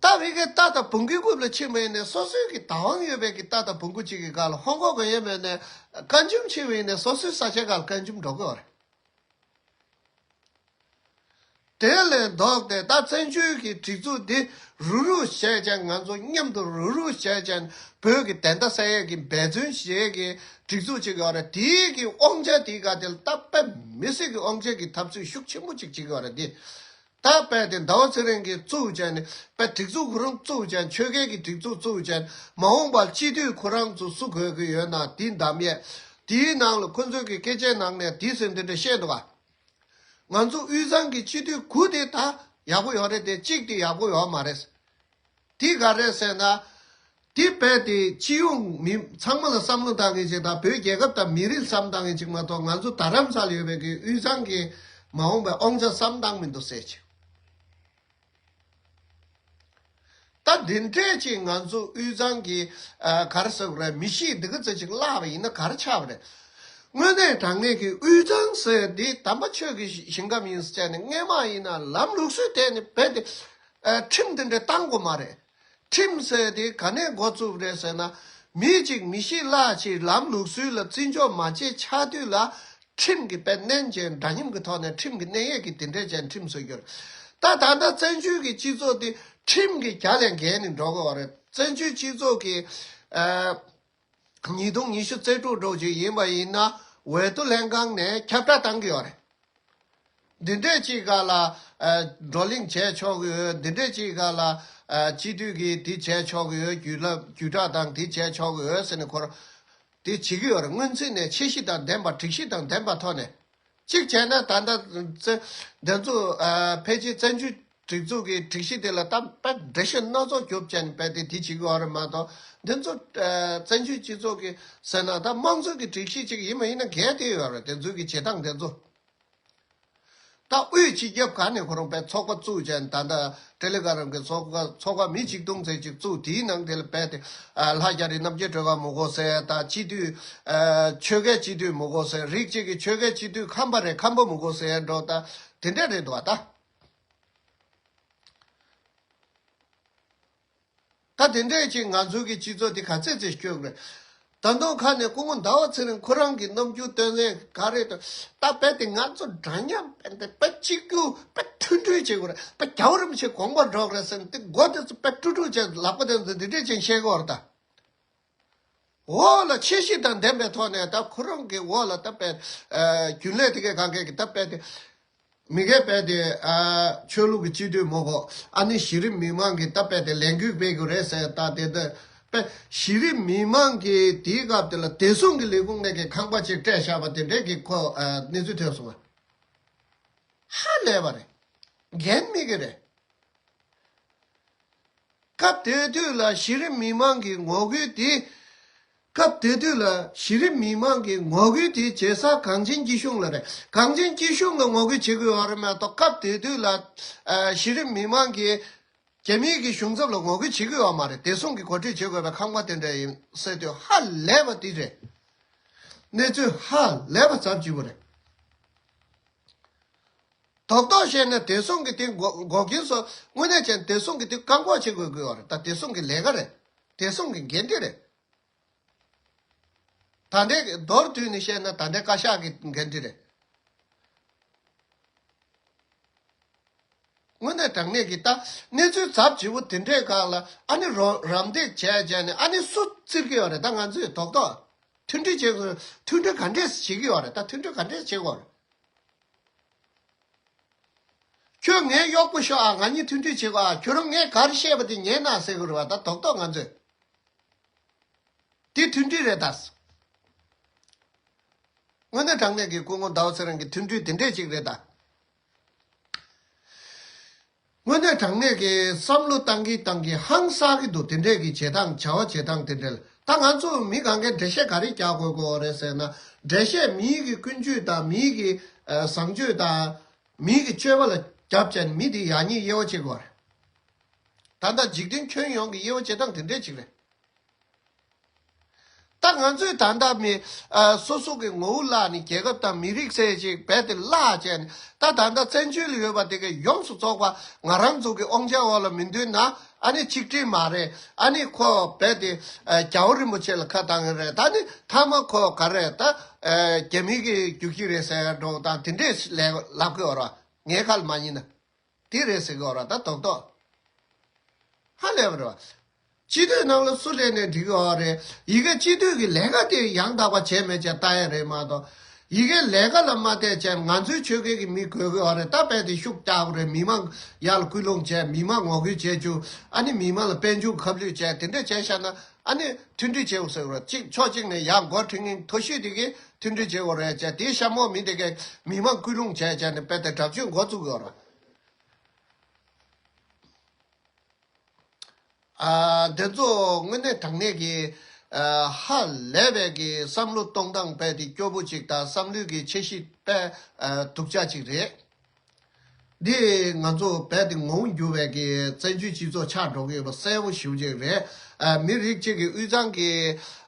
ད་བི་གའི་རྟ་དང་བོང་གུའི་རྐུབ་ལ་ཕྱིན་པ་ཡིན་ནའི་སོ་སོའི་གི་བདག་དབང་ཡོད་པའི་གི་རྟ་དང་བོང་གུ་གཅིག་གི་སྒང་ལ་ཧོང་ཀོང་གི་ཡོད་མེད་ནས་བཀའ་འཇུམ་ཕྱིན་པ་ཡིན་ནའི་སོ་སོའི་ས་ཆའི་སྒང་ལ་བཀའ་འཇུམ་འགྲོ་གི་ཡོད་རེད། དེ་ལས་ལྡོག་སྟེ་ད་བཙན་བྱོལ་གྱི་སྒྲིག་འཛུགས་འདི་རུག་རུག་བྱས་ཀྱང་། ང་ཚོ་མཉམ་དུ་རུག་རུག་བྱས་ཀྱང་། བོད་ཀྱི་བདེན་མཐའ་གསལ་ཡས་ཀྱི་འབད་བརྩོན་བྱེད་ཀྱི་སྒྲིག་འཛུགས་ཅིག་ཡོད་རེད། དེའི་གི་དབང་ཆ་དེའི་སྒང་དེ་ལ་ད་དཔེ་མི་སྲིད་ཀྱི་དབང་ཆ་གི་འཐབ་རྩོད་ཤུགས་ཆེན་པོ་ཅིག་བྱེད་ཀྱི་ཡོད་རེད། འདི་ད་དཔེ་དེ་ཟླ་བ་ཚེ་རིང་གིས་བཙུགས་བྱས་ནས། དཔེ་སྒྲིག་འཛུགས་ཁོ་རང་བཙུགས་བྱས། ཆོལ་ཁའི་གི་སྒྲིག་འཛུགས་བཙུགས་བྱས། མ་འོངས་པར་སྤྱི་འཐུས་ཁོ་རང་ཚོ་སུ་དགོས་ཀྱི་ཡོད་ན་དེ་བདམས་ཡས། དེའི་ནང་ལ་ཁོ་ཚོའི་གི་སྐད་ཆའི་ནང་ནས་དེ་ཟེར་འདི་འདྲ་བཤད་འདུག་ག་ང་ཚོ་དབུས་གཙང་གི་སྤྱི་འཐུས་དགུ་དེ་ད་ཡག་པོ་ཡོད་རེད་དེ། གཅིག་དེ་ཡག་པོ་ཡོད་མ་རེད། དེ་ག་རེད་ཟེར་ན། དེ་རྦད་དེ་སྤྱི་ཡོངས་མི་ཚང་མ་ལ་བསམ་བློ་བཏང་མཁན་ཅིག་དང་། བོད་རྒྱལ་ཁབ་དང་མི་རིགས་བསམ་བཏང་མཁན་ཅིག་མ་གཏོགས། ང་ཚོ་རྡ་རམ་ས་ལ་ཡོད་པའི་གི་དབུས་གཙང་གི་མ་འོངས་པའི་དབང་ཆ་བསམ་བཏང་མི་འདུག་ཟེར་ཅིག་ད་འདི་འདྲས་ཅིག་ང་ཚོ་དབུས་གཙང་གི་ཨ་ག་རེ་ཟེར་དགོས་རེད། མི་གཤིས་འདི་ག་ཚོད་ཅིག་བརླག་པ་ཡིན་ན་ག་རེ་ཆགས་པ་རེད། དངོས་གནས་དྲང་གནས་ཀྱི་དབུས་གཙང་ཟེར་འདི་དམ་པ་ཆོས་ཀྱི་ཞིང་ཁམས་ཡིན་ཟེར་ནས། སྔས་མ་ཡིན་ན་ལམ་ལུགས་སྲོལ་བརྟེན་ནས་རྦད་དེ་ཨ་ཁྲིམས་འདི་འདྲས་བཏང་དགོས་མ་རེད། ཁྲིམས་ཟེར་དེ་ག་ནས་འགོ་བཙུགས་རེད་ཟེར་ན། མི་གཅིག་མི་གཤིས་བརླག་ཅིག་ལམ་ལུགས་སྲོལ་ལ་བརྩི་འཇོག་མ་བྱས་ཆགས་དུས་ལ། ཁྲིམས་ཀྱི་དཔེ་མནན་བྱས། འདྲ་མཉམ་གྱི་ཐོག་ནས་ཁྲིམས་ཀྱི་གནས་ཡས་ཀྱི་དེ་འདྲས་བྱས་ཁྲིམས་བཟོ་རྒྱུ་རེད། ད་ད་ལྟ་བཙན་བྱོལ་གྱི་སྤྱི་ཚོགས་དེ་ཁྲིམས་ཀྱི་རྒྱ་ལས་འགལ་ནས་འགྲོ་གི་ཡོད་རེད། བཙན་བྱོལ་སྤྱི་ཚོགས་ཀྱི་ཨ་ཉིས་སྟོང་ཉི་ཤུ་རྩིས་སྤྲོད་འདྲ་ཅིག་ཡིན་པ་ཡིན་ན། འོས་བསྡུ་ལྷན་ཁང་ནས་ཁྱབ་བསྒྲགས་བཏང་གི་ཡོད་རེད། འདི་འདྲས་ཅིག་སྒང་ལ་ཨ་བགྲོ་གླེང་བྱས་ཆོག་གི་ཡོད། འདི་འདྲས་ཅིག་སྒང་ལ་ཨ་སྤྱི་འཐུས་ཀྱིས་འདི་བྱས་ཆོག་གི་ཡོད། བརྒྱུད་ལམ་བརྒྱུད་བསྒྲགས་དང་འདི་བྱས་ཆོག་གི་ཡོད་ཟེར་ནས་ཁོ་རང་འདི་བྱེད་ཀྱི་ཡོད་རེད། སྔོན་ཚུད་ནས་ཆེ་གཞི་དང་ལྡན་པ། སྒྲིག་གཞི་དང་ལྡན་པ་ཐོག་ནས་གཅིག་བྱས་ན། ད་ལྟ་བཙན་འདི་ཚོ་ཨ་ཕལ་ཆེར་བཙན་བྱོལ་སྒྲིག་འཛུགས་ཀྱི་སྒྲིག་གཞི་དེ་ལ་ད་དཔེ་འགྲེལ་བཤད་སྣ་ཚོགས་རྒྱོབ་བྱས་ནས་རྦད་དེ་འདི་བྱེད་ཀྱི་ཡོད་རེད་མ་གཏོགས། འདི་ཚོ་ཨ་བཙན་བྱོལ་སྤྱི་ཚོགས་ཀྱི་ཟེར་ན་ད་དམངས་གཙོ་གི་སྒྲིག་གཞི་ཅིག་ཡིན་པ་ཡིན་ན་འགལ་བསྡད་ཡོད་རེད། དེ་ཚོའི་གི་བྱེད་སྟངས་དེ་ཚོ། ད་དབུས་སྤྱི་ཁྱབ་སྒང་ནས་ཁོ་རང་དཔེ་ཚོགས་པ་བཙུགས་བྱས། ད་ལྟ་ཊེ་ལི་ཀ་རམ་གྱི་ཚོགས་པ་ཚོགས་པ་མི་ཆིག་སྟོང་ཙམ་ཅིག་བཙུགས། དེའི་ནང་དེ་ལ་རྦད་དེ་ཨ་ལྷ་རྒྱ་རི་རྣམ་རྒྱལ་སྒྲོལ་དཀར་མི་དགོས་ཟེར། ད་སྤྱི་འཐུས་ཨ་ཆོལ་ཁའི་སྤྱི་འཐུས་མི་དགོས་ཟེར། རིགས་གཅིག་གི་ཆོལ་ཁའི་སྤྱི་འཐུས་ཁམས་པ་རེད། ཁམས་པ་མི་དགོས་ཟེར་འདྲ་ད་དེ་འདྲས་རེད་འདུག་ཨ། ད། ད་དེ་འདྲས་ཅིག་ང་ཚོའི་གི་སྤྱི་ཚོགས་འདི་ག་ཚད་ཚད་སྐྱོ་གི་རེད། ད་དུང་ཁ་ནས་སྐུ་ངོ་ཟླ་བ་ཚེ་རིང་ཁོ་རང་གི་རྣམ་འགྱུར་སྟོན་ལེན་ག་རེ་དང་། ད་རྦད་དེ་ང་ཚོ་འདྲ་མཉམ་དཔེ་འདི་དཔེ་གཅིག་གྱུར་དཔེ་མཐུན་སྒྲིལ་བྱེད་དགོས་རེད། དཔེ་རྒྱལ་བ་རིན་པོ་ཆེ་དགོངས་པ་འགྲོ་གི་རེད་ཟེར་ནས་དེ་མགོ་དེ་ཚོ་དཔེ་དཀྲུག་དཀྲུག་བྱས། ལག་པ་དེ་ཚོ་འདི་འདྲས་ཅིག་བཤད་གི་ཡོད་རེད་ད། འོག་ལ་ཆེ་བཞི་དང་ལྡན་པའི་ཐོག་ནས་ད་ཁོ་རང་གི་འོག་ལ་ད་དཔེ་ཨ་རྒྱུན་ལས་དེ་གའི་གང་གའི་གི་ད་དཔེ་དེ། མི་སྒེར་དཔེ་དེ་ཨ་ཆོས་ལུགས་ཀྱི་སྤྱི་འཐུས་མི་དགོས། ཨ་ནི་གཞི་རིམ་མི་མང་གི་ད་དཔེ་དེ་ལས་འགུལ་སྤེལ་དགོས་རེད་ཟེར། ད་དེ་ད་དཔེ་གཞི་རིམ་མི་མང་གི་དེའི་སྐབས་དེ་ལ་བདེ་སྲུང་གི་ལས་ཁུངས་ནས་གི་ཁང་པ་ཅིག་སྤྲད་བཞག་པ་དེ་འདྲའི་གི་ཁོ་ཨ་གནས་ཚུལ་ཐོན་སོང་བ། ཧ་ལས་པ་རེད། འགན་མེད་གི་རེད། སྐབས་དེ་དུས་ལ་གཞི་རིམ་མི་མང་གི་ངོ་རྒོལ་དེ་ སྐབས་དེ་དུས་ལ་གཞི་རིམ་མི་མང་གི་ངོ་རྒོལ་དེ་བྱེད་ས་གངས་ཅན་སྐྱིད་གཤོངས་ལ་རེད། གངས་ཅན་སྐྱིད་གཤོངས་ལ་ངོ་རྒོལ་བྱེད་དགོས་པ་རེད་མ་གཏོགས། སྐབས་དེ་དུས་ལ་ཨ་གཞི་རིམ་མི་མང་གི་རྒྱ་མིའི་གི་གཞུང་ཚབ་ལ་ངོ་རྒོལ་བྱེད་ཀྱི་ཡོད་མ་རེད། བདེ་སྲུང་གི་གོ་སྒྲིག་བྱེད་དགོས་པའི་ཁང་པ་དེ་འདྲ་ཡིན་ཟེར་དུས་ཧ་ལས་པ་དེ་རེད། གནས་ཚུལ་ཧ་ལས་པ་ཚབས་ཆེ་བོ་རེད། རྡོག་རྡོག་བཤད་ན་བདེ་སྲུང་གི་དེ་འགོག་འགོག་རྐྱེན་བཟོ། དངོས་གནས་བྱས་ན་བདེ་སྲུང་གི་དེ་བཀག་འགོག་བྱེད་དགོས་ཀྱི་ཡོད་རེད། ད་བདེ་སྲུང་གི་ལས་ཀ་རེད། བདེ་སྲུང་གི་འགན་འཁྲི་རེད། ད་ལྟའི་མདོར་བསྡུས་ནས་བཤད་ན་ད་ལྟའི་བཀའ་ཤག་གི་འགན་འཁྲི་རེད། དངོས་གནས་དྲང་གནས་ཀྱི་ད་གནས་ཚུལ་ཚབས་ཆེ་བོ་དེ་འདྲའི་སྒང་ལ་ཨ་ནི་རོ་རམ་འདེགས་བྱས་བྱས་ནས་ཨ་ནི་སུ་བཙིར་གི་ཡོད་རེད། ད་ང་ཚོས་རྡོག་རྡོག་མཐུན་སྒྲིལ་བྱེད་དགོས། མཐུན་སྒྲིལ་ག་འདྲས་བྱེད་ཀྱི་ཡོད་རེད། ད་མཐུན་སྒྲིལ་ག་འདྲས་བྱེད་དགོས་རེད། ཁྱོད་ངའི་གཡོག་པོ་ཤོག་ཨ། ང་གཉིས་མཐུན་སྒྲིལ་བྱེད་དགོས་ཨ། ཁྱོད་རང་ངས་ག་རེ་བཤད་པ་དེ་ཉན་ན་ཟེར་དགོས་རེད་བ། ད་རྡོག་རྡོག་ང་ཚོས་དེ་མཐུན་སྒྲིལ་རེད་ད། དངོས་གནས་དྲང་གནས་ཀྱི་སྐུ་ངོ་ཟླ་བ་ཚེ་རིང་གི་མཐུན་སྒྲིལ་དེ་འདྲས་ཅིག་རེད་ད། དངོས་གནས་དྲང་གནས་ཀྱི་བསམ་བློ་བཏང་གིན་བཏང་གིན་ཧང་སངས་ཀྱི་འདུག་དེ་འདྲས་ཀྱི་བྱེད་སྟངས་བྱ་བ་བྱེད་སྟངས་དེ་འདྲས་ལ་ད་ང་ཚོ་མི་གང་གས་འགྲེལ་བཤད་ག་རེ་རྒྱག་དགོས་ཀྱི་ཡོད་རེད་ཟེར་ན། འགྲེལ་བཤད་མིའི་གི་ཀུན་སྤྱོད་དང་མིའི་གི་ཨ་བཟང་སྤྱོད་དང་མིའི་གི་སྤྱོད་པ་ལ་རྒྱབ་བྱས་ནས་མི་དེ་ཡག་ཉེས་དབྱེ་བ་ཕྱེ་དགོས་རེད། ད་ལྟ་འཇིག་རྟེན་ཁྱོན་ཡོངས་ཀྱི་དབྱེ་བ་ཕྱེ་སྟངས་དེ་འདྲས་ཅིག་རེད། ད་ང་ཚོས་ད་ལྟ་མི་ཨ་སོ་སོ་གི་ངོ་བོ་བརླག་ནས་རྒྱལ་ཁབ་དང་མི་རིགས་ཟེར་ཅིག་རྦད་དེ་བརླག་བྱས་ནས། ད་ད་ལྟ་བཙན་བྱོལ་ལ་ཡོད་པ་དེ་གའི་ཡོངས་སུ་རྫོགས་པ་ང་རང་ཚོ་གི་དབང་ཆ་འོག་ལ་མི་འདུས་ན་ཨ་ནི་ཆིག་སྒྲིལ་མ་རེད། ཨ་ནི་ཁོ་རྦད་དེ་ཨ་རྒྱལ་བ་རིན་པོ་ཆེ་ལ་ཁ་བཏང་གི་རེད། ད་ནི་མཐའ་མ་ཁོ་ག་རེད། ད་ཨ་རྒྱ་མི་གི་རྒྱུག་ཁྱི་རེད་ཟེར་འགྲོ་དང་དེ་འདྲས་ལབ་གི་ཡོད་རེད། ངའི་ཁ་ལ་མ་ཉན་ན། དེ་རེད་ཟེར་གི་ཡོད་རེད། ད་རྡོག་རྡོག་ཧ་ལས་པ་རེད་བ། སྤྱི་འཐུས་ནང་ལ་སུ་སླེབས་ནས་འགྲིག་གི་ཡོད་རེད། ཡ་གི་སྤྱི་འཐུས་ཀྱི་ལས་ཀ་དེ་ཡང་དག་པ་བྱས་མེད་ཅེས་ལྟ་ཡ་རེད་མ་གཏོགས། ཡ་གི་ལས་ཀ་ལ་མ་བལྟས་བྱས་ང་ཚོའི་ཆོལ་ཁའི་གི་མི་དགོས་ཀྱི་ཡོད་རེད། ད་རྦད་དེ་ཤུགས་རྒྱག་དགོས་རེད། མི་མང་ཡར་ལ་སྐུལ་སློང་བྱས། མི་མང་ངོ་རྒོལ་བྱེད་བཅུག་ཨ་ནི་མི་མང་ལ་དཔལ་འབྱོར་ཁ་བསླུས་བྱས། དེ་འདྲ་བྱས་བཞག་ན་ཨ་ནི་མཐུན་སྒྲིལ་བྱེད་དགོས་ཟེར་གི་རེད། གཅིག་ཕྱོགས་གཅིག་ནས་ཡར་འགོ་ཁྲིད་མཁན་མཐོ་ཤོས་དེ་གིས་མཐུན་སྒྲིལ་བྱེད་དགོས་རེད་ཅེས། དེའི་ཤ་མོ་མི་དེ་གས་མི་མང་སྐུལ་སློང་བྱས་བྱས་ནས་རྦད་དེ་དྲག་སྤྱོད་འགོ་བཙུགས་ཡོད་རེད། ཨ་འདི་ཚོ་དངོས་གནས་དྲང་གནས་ཀྱི་ཨ་ཧ་ལས་པའི་གི་བསམ་བློ་གཏོང་སྟངས་རྦད་དེ་སྐྱོ་པོ་ཅིག་དང་། བསམ་བློའི་གི་འཆར་གཞི་དཔེ་ཨ་སྡུག་ཅག་ཅིག་རེད། འདི་ང་ཚོ་རྦད་དེ་ངོ་བོ་འགྱུར་བའི་གི་བཙན་བྱོལ་སྤྱི་ཚོགས་ཆགས་འགྲོ་གི་ཡོད་པ་གསལ་པོ་ཞེ་པོ་ཅིག་རེད། ཨ་མི་རིགས་གཅིག་གི་དབུས་གཙང་གི་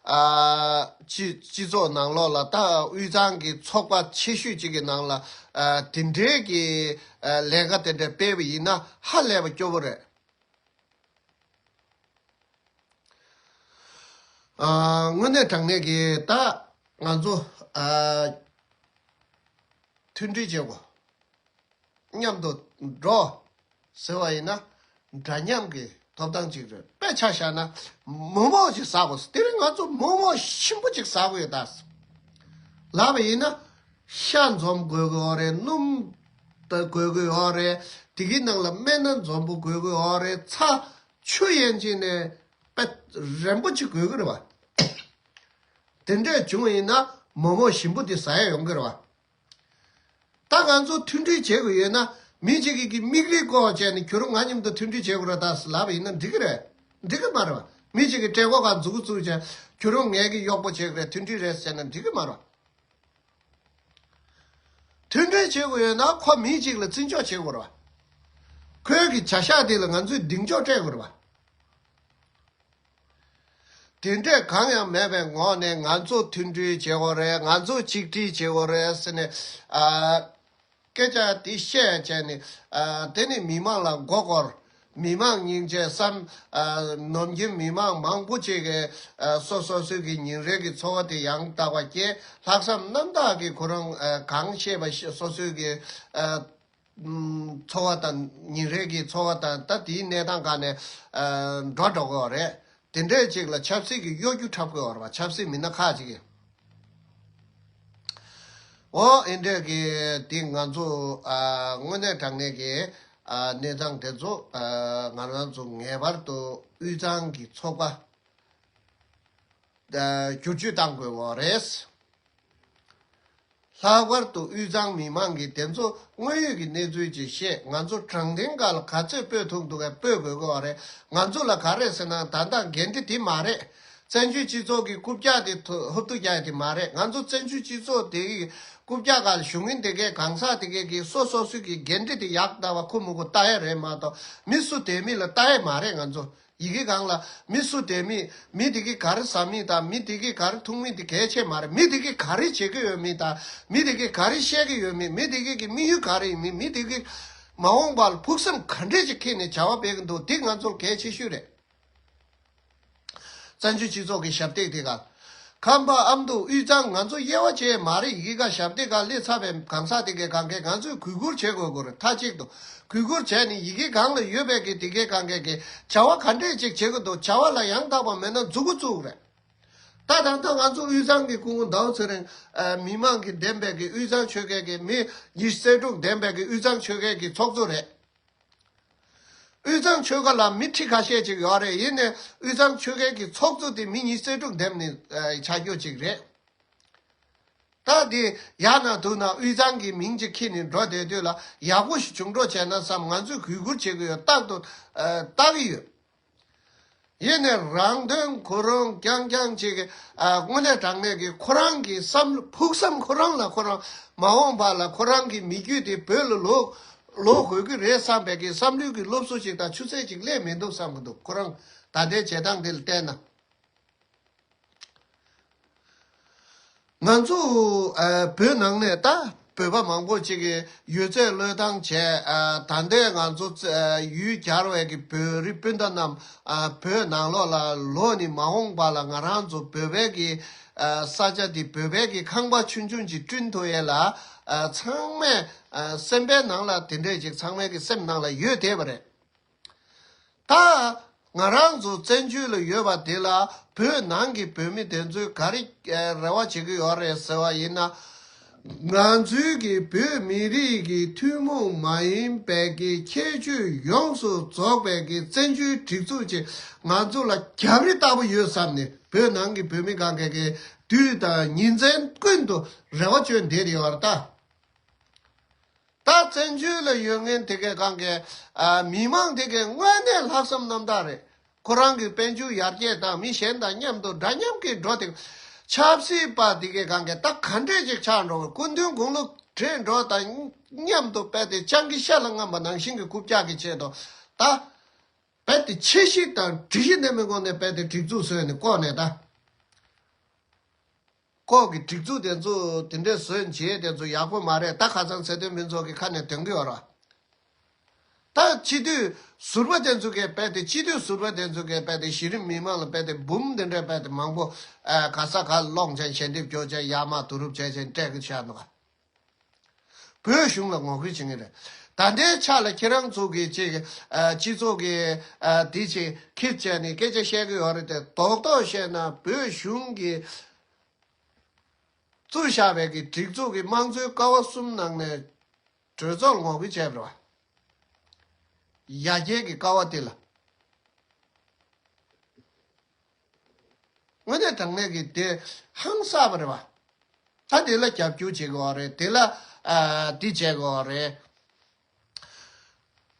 ཨ་སྤྱི་སྤྱི་ཚོགས་ནང་ལོགས་ལ། ད་དབུས་གཙང་གི་ཚོགས་པ་ཆེ་ཤོས་གཅིག་གི་ནང་ལ་ཨ་དེ་འདྲའི་གི་ཨ་ལས་ཀ་དེ་འདྲ་སྤེལ་བ་ཡིན་ན་ཧ་ལས་པ་སྐྱོ་པོ་རེད། ཨ་དངོས་གནས་དྲང་གནས་ཀྱི་ད་ང་ཚོ་ཨ་མཐུན་སྒྲིལ་བྱེད་དགོས། མཉམ་དུ་འགྲོ་ཟེར་བ་ཡིན་ན་འདྲ་མཉམ་གྱི་ཐོབ་ཐང་ཅིག་རེད། དཔེ་ཆ་བཞག་ན་མོག་མོག་ཅིག་ཟ་དགོས། དེ་རིང་ང་ཚོ་མོག་མོག་ཞིམ་པོ་ཅིག་ཟ་དགོས་ཡོད་ད། ལབ་པ་ཡིན་ན་ཤ་འཛོམས་དགོས་ཀྱི་ཡོད་རེད། སྣུམ་ད་དགོས་ཀྱི་ཡོད་རེད། དེ་གི་ནང་ལ་སྨན་སྣ་འཛོམས་པོ་དགོས་ཀྱི་ཡོད་རེད། ཚྭ་ཆུ་ཡན་ཆད་ནས་དཔེ་རན་པོ་ཅིག་དགོས་ཀྱི་རེད་བ། དེ་འདྲས་བྱུང་བ་ཡིན་ན་མོག་མོག་ཞིམ་པོ་དེ་ཟ་ཡ་ཡོང་གི་རེད་བ། ད་ང་ཚོ་མཐུན་སྒྲིལ་བྱེད་དགོས་ཡོད་ན་མི་གཅིག་གིས་ཀྱི་མིག་རིལ་བཀོག་བྱས་ནས་ཁྱོད་རང་ང་མཉམ་དུ་མཐུན་སྒྲིལ་བྱེད་དགོས་རེད་ད་ལབ་པ་ཡིན་ན་འགྲིག་གི་རེད། འགྲིག་གི་མ་རེད་བ། མི་གཅིག་གིས་བཀྲེས་སྐོར་ག་མཛུ་གུ་བཙུགས་བྱས་ཁྱོད་རང་ངའི་གི་གཡོག་པོ་བྱེད་ཀྱི་རེད། མཐུན་སྒྲིལ་རེད་ཟེར་ན་འགྲིག་གི་མ་རེད་བ། མཐུན་སྒྲིལ་བྱེད་དགོས་ཡོད་ན་ཁོ་མི་གཅིག་ལ་བརྩི་འཇོག་བྱེད་དགོས་རེད་བ། ཁོའི་གི་བྱ་གཞག་དེ་ལ་ང་ཚོས་གདེང་འཇོག་སྤྲད་དགོས་རེད་བ། དེ་འདྲས་གང་ཡང་མེད་པའི་ངོག་ནས་ང་ཚོ་མཐུན་སྒྲིལ་བྱེད་དགོས་རེད། ང་ཚོ་གཅིག་སྒྲིལ་བྱེད་དགོས་རེད་ཟེར་ནས་ཨ་སྐད་ཆ་དེ་བཤད་བྱས་ནས་ཨ་དེ་ནི་མི་མང་ལ་མགོ་སྐོར། མི་མང་སྙིང་རྗེ་བསམ། ཨ་ནམ་རྒྱུན་མི་མང་མང་པོ་ཅིག་གིས་ཨ་སོ་སོ་སོའི་གི་ཉིན་རེ་གི་འཚོ་བ་དེ་ཡང་དག་པ་སྐྱེལ། ལྷག་བསམ་རྣམ་དག་གིས་ཁོ་རང་ཨ་གང་ཤེས་པ་ཤེས། སོ་སོའི་གི་ཨ་འཚོ་བ་དང་ཉིན་རེ་གི་འཚོ་བ་དང་ད་དེའི་གནས་སྟངས་སྒང་ནས་ཨ་འགྲོ་འགྲོ་གི་ཡོད་རེད། དེ་འདྲས་ཅིག་ལ་ཆབ་སྲིད་ཀྱི་གཡོ་སྒྱུ་འཁྲབ་དགོས་པ་རེད་བ། ཆབ་སྲིད་མི་སྣ་ཁག་ཅིག་གིས། འོ་ཨེ་འདྲས་ཀྱི་དེ་ང་ཚོ་ཨ་དངོས་གནས་དྲང་གནས་ཀྱི་ཨ་གནས་སྟངས་དེ་ཚོ་ཨ་ང་རང་ཚོ་ངེས་པར་དུ་དབུས་གཙང་གི་ཚོགས་པ་ཨ་བསྒྱུར་བཅོས་གཏང་དགོས་པ་རེད། ལྷག་པར་དུ་དབུས་གཙང་མི་མང་གིས་དེ་ཚོ་དངོས་ཡོད་ཀྱི་གནས་ཚུལ་ཅིག་བཤད། ང་ཚོ་དྲང་བདེན་སྒང་ལ་ག་ཚོད་སྤོས་ཐུབ་འདུག་གས་སྤོས་དགོས་ཀྱི་ཡོད་རེད། ང་ཚོ་ལ་ག་རེ་ཟེར་ན་ད་ལྟ་འགན་འཁྲི་དེ་མ་རེད། བཙན་བྱོལ་སྤྱི་ཚོགས་ཀྱི་རྐུབ་བཀྱག་དེ་ཐོ་ཧུབ་ཏུ་རྒྱག་ཡ་དེ་མ་རེད། ང་ཚོ་བཙན་བྱོལ་སྤྱི་ཚོགས་དེ་གི་རྐུབ་བཀྱག་སྒང་ལ་བཞུགས་མཁན་དེ་གའི་གང་ཟག་དེ་གའི་གི་སོ་སོ་སོའི་གི་འགན་འཁྲི་དེ་ཡག་ལྟ་བ་ཁོ་མི་ཁོ་ལྟ་ཡ་རེད་མ་གཏོགས། མི་སུ་དེ་མི་ལ་ལྟ་ཡ་མ་རེད། ང་ཚོ་ཡི་གེ་སྒང་ལ་མི་སུ་དེ་མི་མི་དེ་གི་ག་རེ་ཟ་མི་དང་མི་དེ་གི་ག་རེ་འཐུང་མི་དེ་གལ་ཆེ་མ་རེད། མི་དེ་གི་ག་རེ་བྱེད་ཀྱི་ཡོད་མི་དང་མི་དེ་གི་ག་རེ་བཤད་ཀྱི་ཡོད་མི། མི་དེ་གི་གི་དམིགས་ཡུལ་ག་རེ་ཡིན་མི། མི་དེ་གི་མ་འོངས་པ་ལ་ཕུགས་བསམ་ག་འདྲས་ཅིག་འཁྱེར་ནས་བྱ་བ་སྤེལ་གི་འདུག་དེ་ང་ཚོར་གལ་ཆེ་ཤོས་རེད། བཙན་བྱོལ་སྤྱི་ཚོགས་ཀྱི་ཞབས་སྟེགས་དེ་ག་ཁམས་པ་ཨ་མདོ་དབུས་གཙང་ང་ཚོ་དབྱེ་བ་ཕྱེ་མ་རེད། ཡི་གེ་ག་ཞབས་སྟེགས་ག་སླེབས་ཚར་བའི་གང་ཟག་དེ་གའི་གང་གའི་ང་ཚོས་གུས་བཀུར་བྱེད་དགོས་དགོས་རེད། མཐའ་གཅིག་ཏུ་གུས་བཀུར་བྱས་ནས་ཡི་གེ་གང་ལ་ཡོད་པའི་གི་དེ་གའི་གང་གའི་གི་བྱ་བ་ག་འདྲས་ཅིག་བྱེད་དགོས་འདུག་བྱ་བ་ལ་ཡང་དག་པ་མེད་ན་མཛུ་གུ་བཙུགས་རེད། ད་ད་ལྟ་ང་ཚོ་དབུས་གཙང་གི་སྐུ་ངོ་ཟླ་བ་ཚེ་རིང་ཨ་མི་མང་གི་འདེམས་པའི་གི་དབུས་གཙང་ཆོལ་ཁའི་གི་མི་ཉི་ཤུ་རྩ་དྲུག་འདེམས་པའི་གི་དབུས་གཙང་ཆོལ་ཁའི་གི་ཚོགས་གཙོ་རེད། དབུས་གཙང་ཆོལ་ཁ་ལ་མི་ཁྲི་ཁ་ཤས་ཅིག་ཡོད་རེད། ཡིན་ནའི་དབུས་གཙང་ཆོལ་ཁའི་གི་ཚོགས་གཙོ་དེ་མི་ཉི་ཤུ་རྩ་དྲུག་འདེམས་ནས་ཨ་ཆགས་རྒྱུ་ཅིག་རེད། ད་དེ་ཡག་ན་སྡུག་ན་དབུས་གཙང་གི་མིང་ཅིག་ཁྱེར་ནས་འགྲོ་བསྡད་དུས་ལ་ཡག་པོ་ཞིག་བྱུང་འགྲོ་བྱས་ན་བསམ། ང་ཚོས་གུས་བཀུར་བྱེད་ཀྱི་ཡོད། རྟག་ཏུ་ཨ་ལྟ་གི་ཡོད། ཡིན་ནའི་རང་དོན་ཁོ་རང་རྐྱང་རྐྱང་ཅིག་གི་ཨ་དངོས་གནས་དྲང་གནས་ཀྱི་ཁོ་རང་གི་བསམ་བློ་ཕུགས་བསམ་ཁོ་རང་ལ་ཁོ་རང་མ་འོངས་པ་ལ་ཁོ་རང་གི་མི་རྒྱུད་དེ་བོད་ལ་ལོག་ལོག་དགོས་ཀྱི་རེད་བསམ་པའི་གི་བསམ་བློའི་གི་སློབ་གསོ་ཞིག་དང་ཆུ་ཚད་ཅིག་སླེབས་མི་འདུག་བསམ་གི་འདུག་ཁོ་རང་ད་ལྟའི་བྱེད་སྟངས་དེ་ལ་བལྟས་ན། ང་ཚོ་ཨ་བོད་ནང་ནས་ད་བོད་པ་མང་པོ་ཅིག་གིས་ཡོད་ཚད་བློས་བཏང་བྱས། ཨ་ད་ལྟའི་ང་ཚོ་ཡུལ་གྱར་བའི་གི་བོད་རིགས་སྤུན་ཟླ་རྣམས་ཨ་བོད་ནང་ལོགས་ལ་ལོག་ནས་མ་འོངས་པ་ལ་ང་རང་ཚོ་བོད་པའི་གི་ཨ་ས་ཆ་འདི་བོད་པའི་གི་ཁང་པ་ཆུང་ཆུང་ཅིག་བསྐྲུན་ཐུབ་ཡས་ལ་ཨ་ཚང་མས་ཨ་སེམས་པའི་ནང་ལ་དེ་འདྲས་ཅིག་ཚང་མའི་གི་སེམས་ནང་ལ་ཡོད་བསྡད་པ་རེད། ད་ང་རང་ཚོ་བཙན་བྱོལ་ལ་ཡོད་པ་དེ་ལ་བོད་ནང་གི་བོད་མི་དེ་ཚོས་ག་རེ་རེ་བ་བྱེད་ཀྱི་ཡོད་རེད་ཟེར་བ་ཡིན་ན། ང་ཚོའི་གི་བོད་མི་རིགས་ཀྱི་ཐུན་མོང་མ་ཡིན་པའི་གི་ཁྱད་ཆོས་ཡོངས་སུ་རྫོགས་པའི་གི་བཙན་བྱོལ་སྒྲིག་འཛུགས་ཅིག་ང་ཚོ་ལ་རྒྱབ་རི་ལྟ་བུ་ཡོད་བསམ་ནས་བོད་ནང་གི་བོད་མི་གང་གས་གི་དུས་དང་ཉིན་མཚན་ཀུན་ཏུ་རེ་བ་བཅོལ་བསྡད་ཡོད་རེད་ད། ད་བཙན་བྱོལ་ལ་ཡོད་མཁན་དེ་གའི་གང་གའི་ཨ་མི་མང་དེ་གའི་དངོས་གནས་ལྷག་བསམ་རྣམ་དག་རེད། ཁོ་རང་གི་དཔལ་འབྱོར་ཡར་རྒྱས་དང་མི་གཞན་དང་མཉམ་དུ་འདྲ་མཉམ་གྱི་འགྲོ་དེ། ཆབ་སྲིད་པ་དེ་གའི་གང་གའི་ད་ག་འདྲས་ཅིག་ཆགས་འགྲོ་གི། སྐུ་མདུན་དགུང་ལོ་བགྲེས་འགྲོ་དང་མཉམ་དུ་དཔེ་དེ་སྤྱང་ཀི་ཤ་ལ་རྔམ་པ་ནང་བཞིན་གྱི་རྐུབ་བཀྱག་གི་ཆེད་དུ་ད་དཔེ་དེ་ཆེ་བཞི་དང་སྒྲིག་གཞི་འདེམས་པའི་སྒོ་ནས་དཔེ་དེ་སྒྲིག་འཛུགས་བཟོས་ནས་བསྐོར་ནས་ད། ཁོག་གི་སྒྲིག་འཛུགས་དེ་ཚོ་དེ་འདྲས་བཟོས་བྱས་དེ་ཚོ་ཡག་པོ་མ་རེད། ད་ཁ་སང་ཚེ་བརྟན་ཕུན་ཚོགས་ཀྱི་ཁ་ནས་དོན་གི་ཡོད་ར། ད་སྤྱི་འཐུས་ཟུར་པ་དེ་ཚོ་གས་རྦད་དེ་སྤྱི་འཐུས་ཟུར་པ་དེ་ཚོ་གས་རྦད་དེ་གཞི་རིམ་མི་མང་ལ་རྦད་དེ་འབུམ་དེ་འདྲས་རྦད་དེ་མང་པོ་ཨ་ག་ས་ག་སློང་བྱས་ཞལ་འདེབས་རྒྱོབ་བྱས་ཡར་མར་བསྡུ་རུབ་བྱས་བྱས་སྤྲད་གི་བཞག་འདུག་ག་བོད་གཞུང་ལ་ངོ་རྒོལ་བྱེད་ངེས་རེད། ད་ལྟའི་ཆ་ལ་ཁྱེད་རང་ཚོ་གི་ཅིག་ཨ་སྤྱི་ཚོགས་ཀྱི་ཨ་དེ་ཅིག་ཁྱེར་བྱས་ནས་སྐད་ཆ་བཤད་གི་ཡོད་རེད་དེ། རྡོག་རྡོག་བཤད་ན་བོད་གཞུང་གི་བཙུགས་བཞག་པའི་གི་སྒྲིག་འཛུགས་ཀྱི་དམངས་གཙོའི་ཀ་བ་གསུམ་ནང་ནས་གྲོས་ཚོགས་ངོ་རྒོལ་བྱས་པ་རེད་བ། ཡར་རྒྱས་ཀྱི་ཀ་བ་དེ་ལ། དངོས་གནས་དྲང་གནས་ཀྱི་དེ་ཧང་སངས་པ་རེད་བ། ད་དེ་ལ་རྒྱབ་སྐྱོར་བྱེད་དགོས་པ་རེད། དེ་ལ་ཨ་འདི་བྱེད་དགོས་པ་རེད།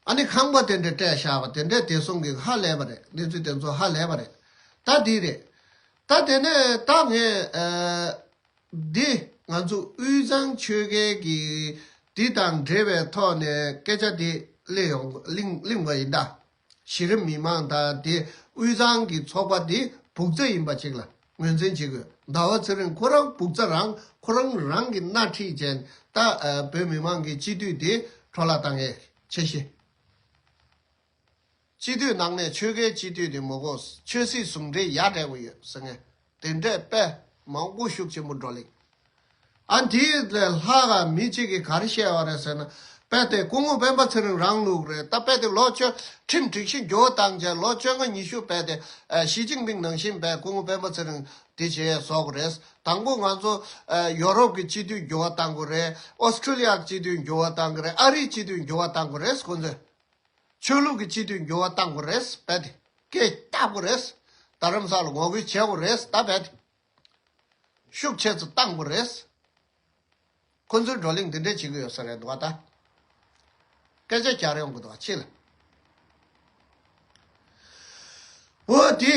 ཨ་ནི་ཁང་པ་དེ་འདྲ་སྤྲད་བཞག་པ་དེ་འདྲ་བདེ་སྲུང་གི་ཧ་ལས་པ་རེད། གནས་ཚུལ་དེ་ཚོ་ཧ་ལས་པ་རེད། ད་འདི་རེད། ད་དེ་ནས་ད་ངས་ཨ་འདི་ང་ཚོ་དབུས་གཙང་ཆོལ་ཁའི་གི་འདི་དང་འབྲེལ་བའི་ཐོག་ནས་སྐད་ཆ་འདི་གླེང་ཡོང་གླེང་གླེང་བ་ཡིན་ད། གཞི་རིམ་མི་མང་དང་དེ་དབུས་གཙང་གི་ཚོགས་པ་དེ་སྦུག་རྩ་ཡིན་པ་ཅིག་ལ་ངོས་འཛིན་བྱེད་དགོས། ཟླ་བ་ཚེ་རིང་ཁོ་རང་སྦུག་རྩ་རང་ཁོ་རང་རང་གི་སྣ་ཁྲིད་བྱས་ད་ཨ་བོད་མི་མང་གི་སྤྱི་འཐུས་དེ་འཕྲོ་བརླག་བཏང་ཡས་ཆེ་ཤེས། སྤྱི་འཐུས་ནང་ནས་ཆོལ་ཁའི་སྤྱི་འཐུས་དེ་མོ་གོ་ཆོས་སྲིད་ཟུང་འབྲེལ་ཡར་འགྲོ་གི་ཡོད་ཟེར་མཁན་དེ་འདྲས་དཔེ་མང་པོ་ཤུགས་ཆེན་པོ་བགྲོ་གླེང་། ཨ་འདི་ལས་ལྷག་ག་མི་གཅིག་གིས་ག་རེ་བཤད་པ་རེད་ཟེར་ན། དཔེ་དེ་སྐུ་ངོ་སྤེན་པ་ཚེ་རིང་རང་ལུགས་རེད། ད་དཔེ་དེ་ལོ་བཅོ་ཁྲིམས་སྒྲིག་གཞི་འགྱུར་བ་བཏང་རྗེས་ལོ་བཅོ་ལྔ་ཉི་ཤུ་དཔེ་དེ་ཨ་ཞི་ཅིན་ཕིང་ནང་བཞིན་དཔེ་སྐུ་ངོ་སྤེན་པ་ཚེ་རིང་དེ་བྱས་བཟོ་དགོས་རེད། དང་པོ་ང་ཚོ་ཨ་ཡོ་རོབ་ཀྱི་སྤྱི་འཐུས་འགྱུར་བ་བཏང་དགོས་རེད། ཨོ་སི་ཀྲི་ལི་ཡ་གི་སྤྱི་འཐུས་འགྱུར་བ་བཏང་དགོས་རེད། ཨ་རིའི་སྤྱི་འཐུས་འགྱུར་བ་བཏང་དགོས་རེད། ཁོ་ཚོས་ཆོས་ལུགས་ཀྱི་སྤྱི་འཐུས་འགྱུར་བ་བཏང་དགོས་རེད། དཔེ་དེ་སྐད་བཏགས་དགོས་རེད། རྡ་རམ་ས་ལ་ངོ་རྒོལ་བྱེད་དགོས་རེད། ད་དཔེ་དེ། ཤུགས་ཆེ་ཙམ་བཏང་དགོས་རེད། ཁོ་ཚོའི་བགྲོ་གླེང་འདི་འདྲས་བྱེད་ཀྱི་ཡོད་ས་རེད་འདུག་བ་ད། སྐད་ཆ་རྒྱག་རེ་ཡོང་གི་འདུག་བ་ཕྱི་ལ། འོ་དེ།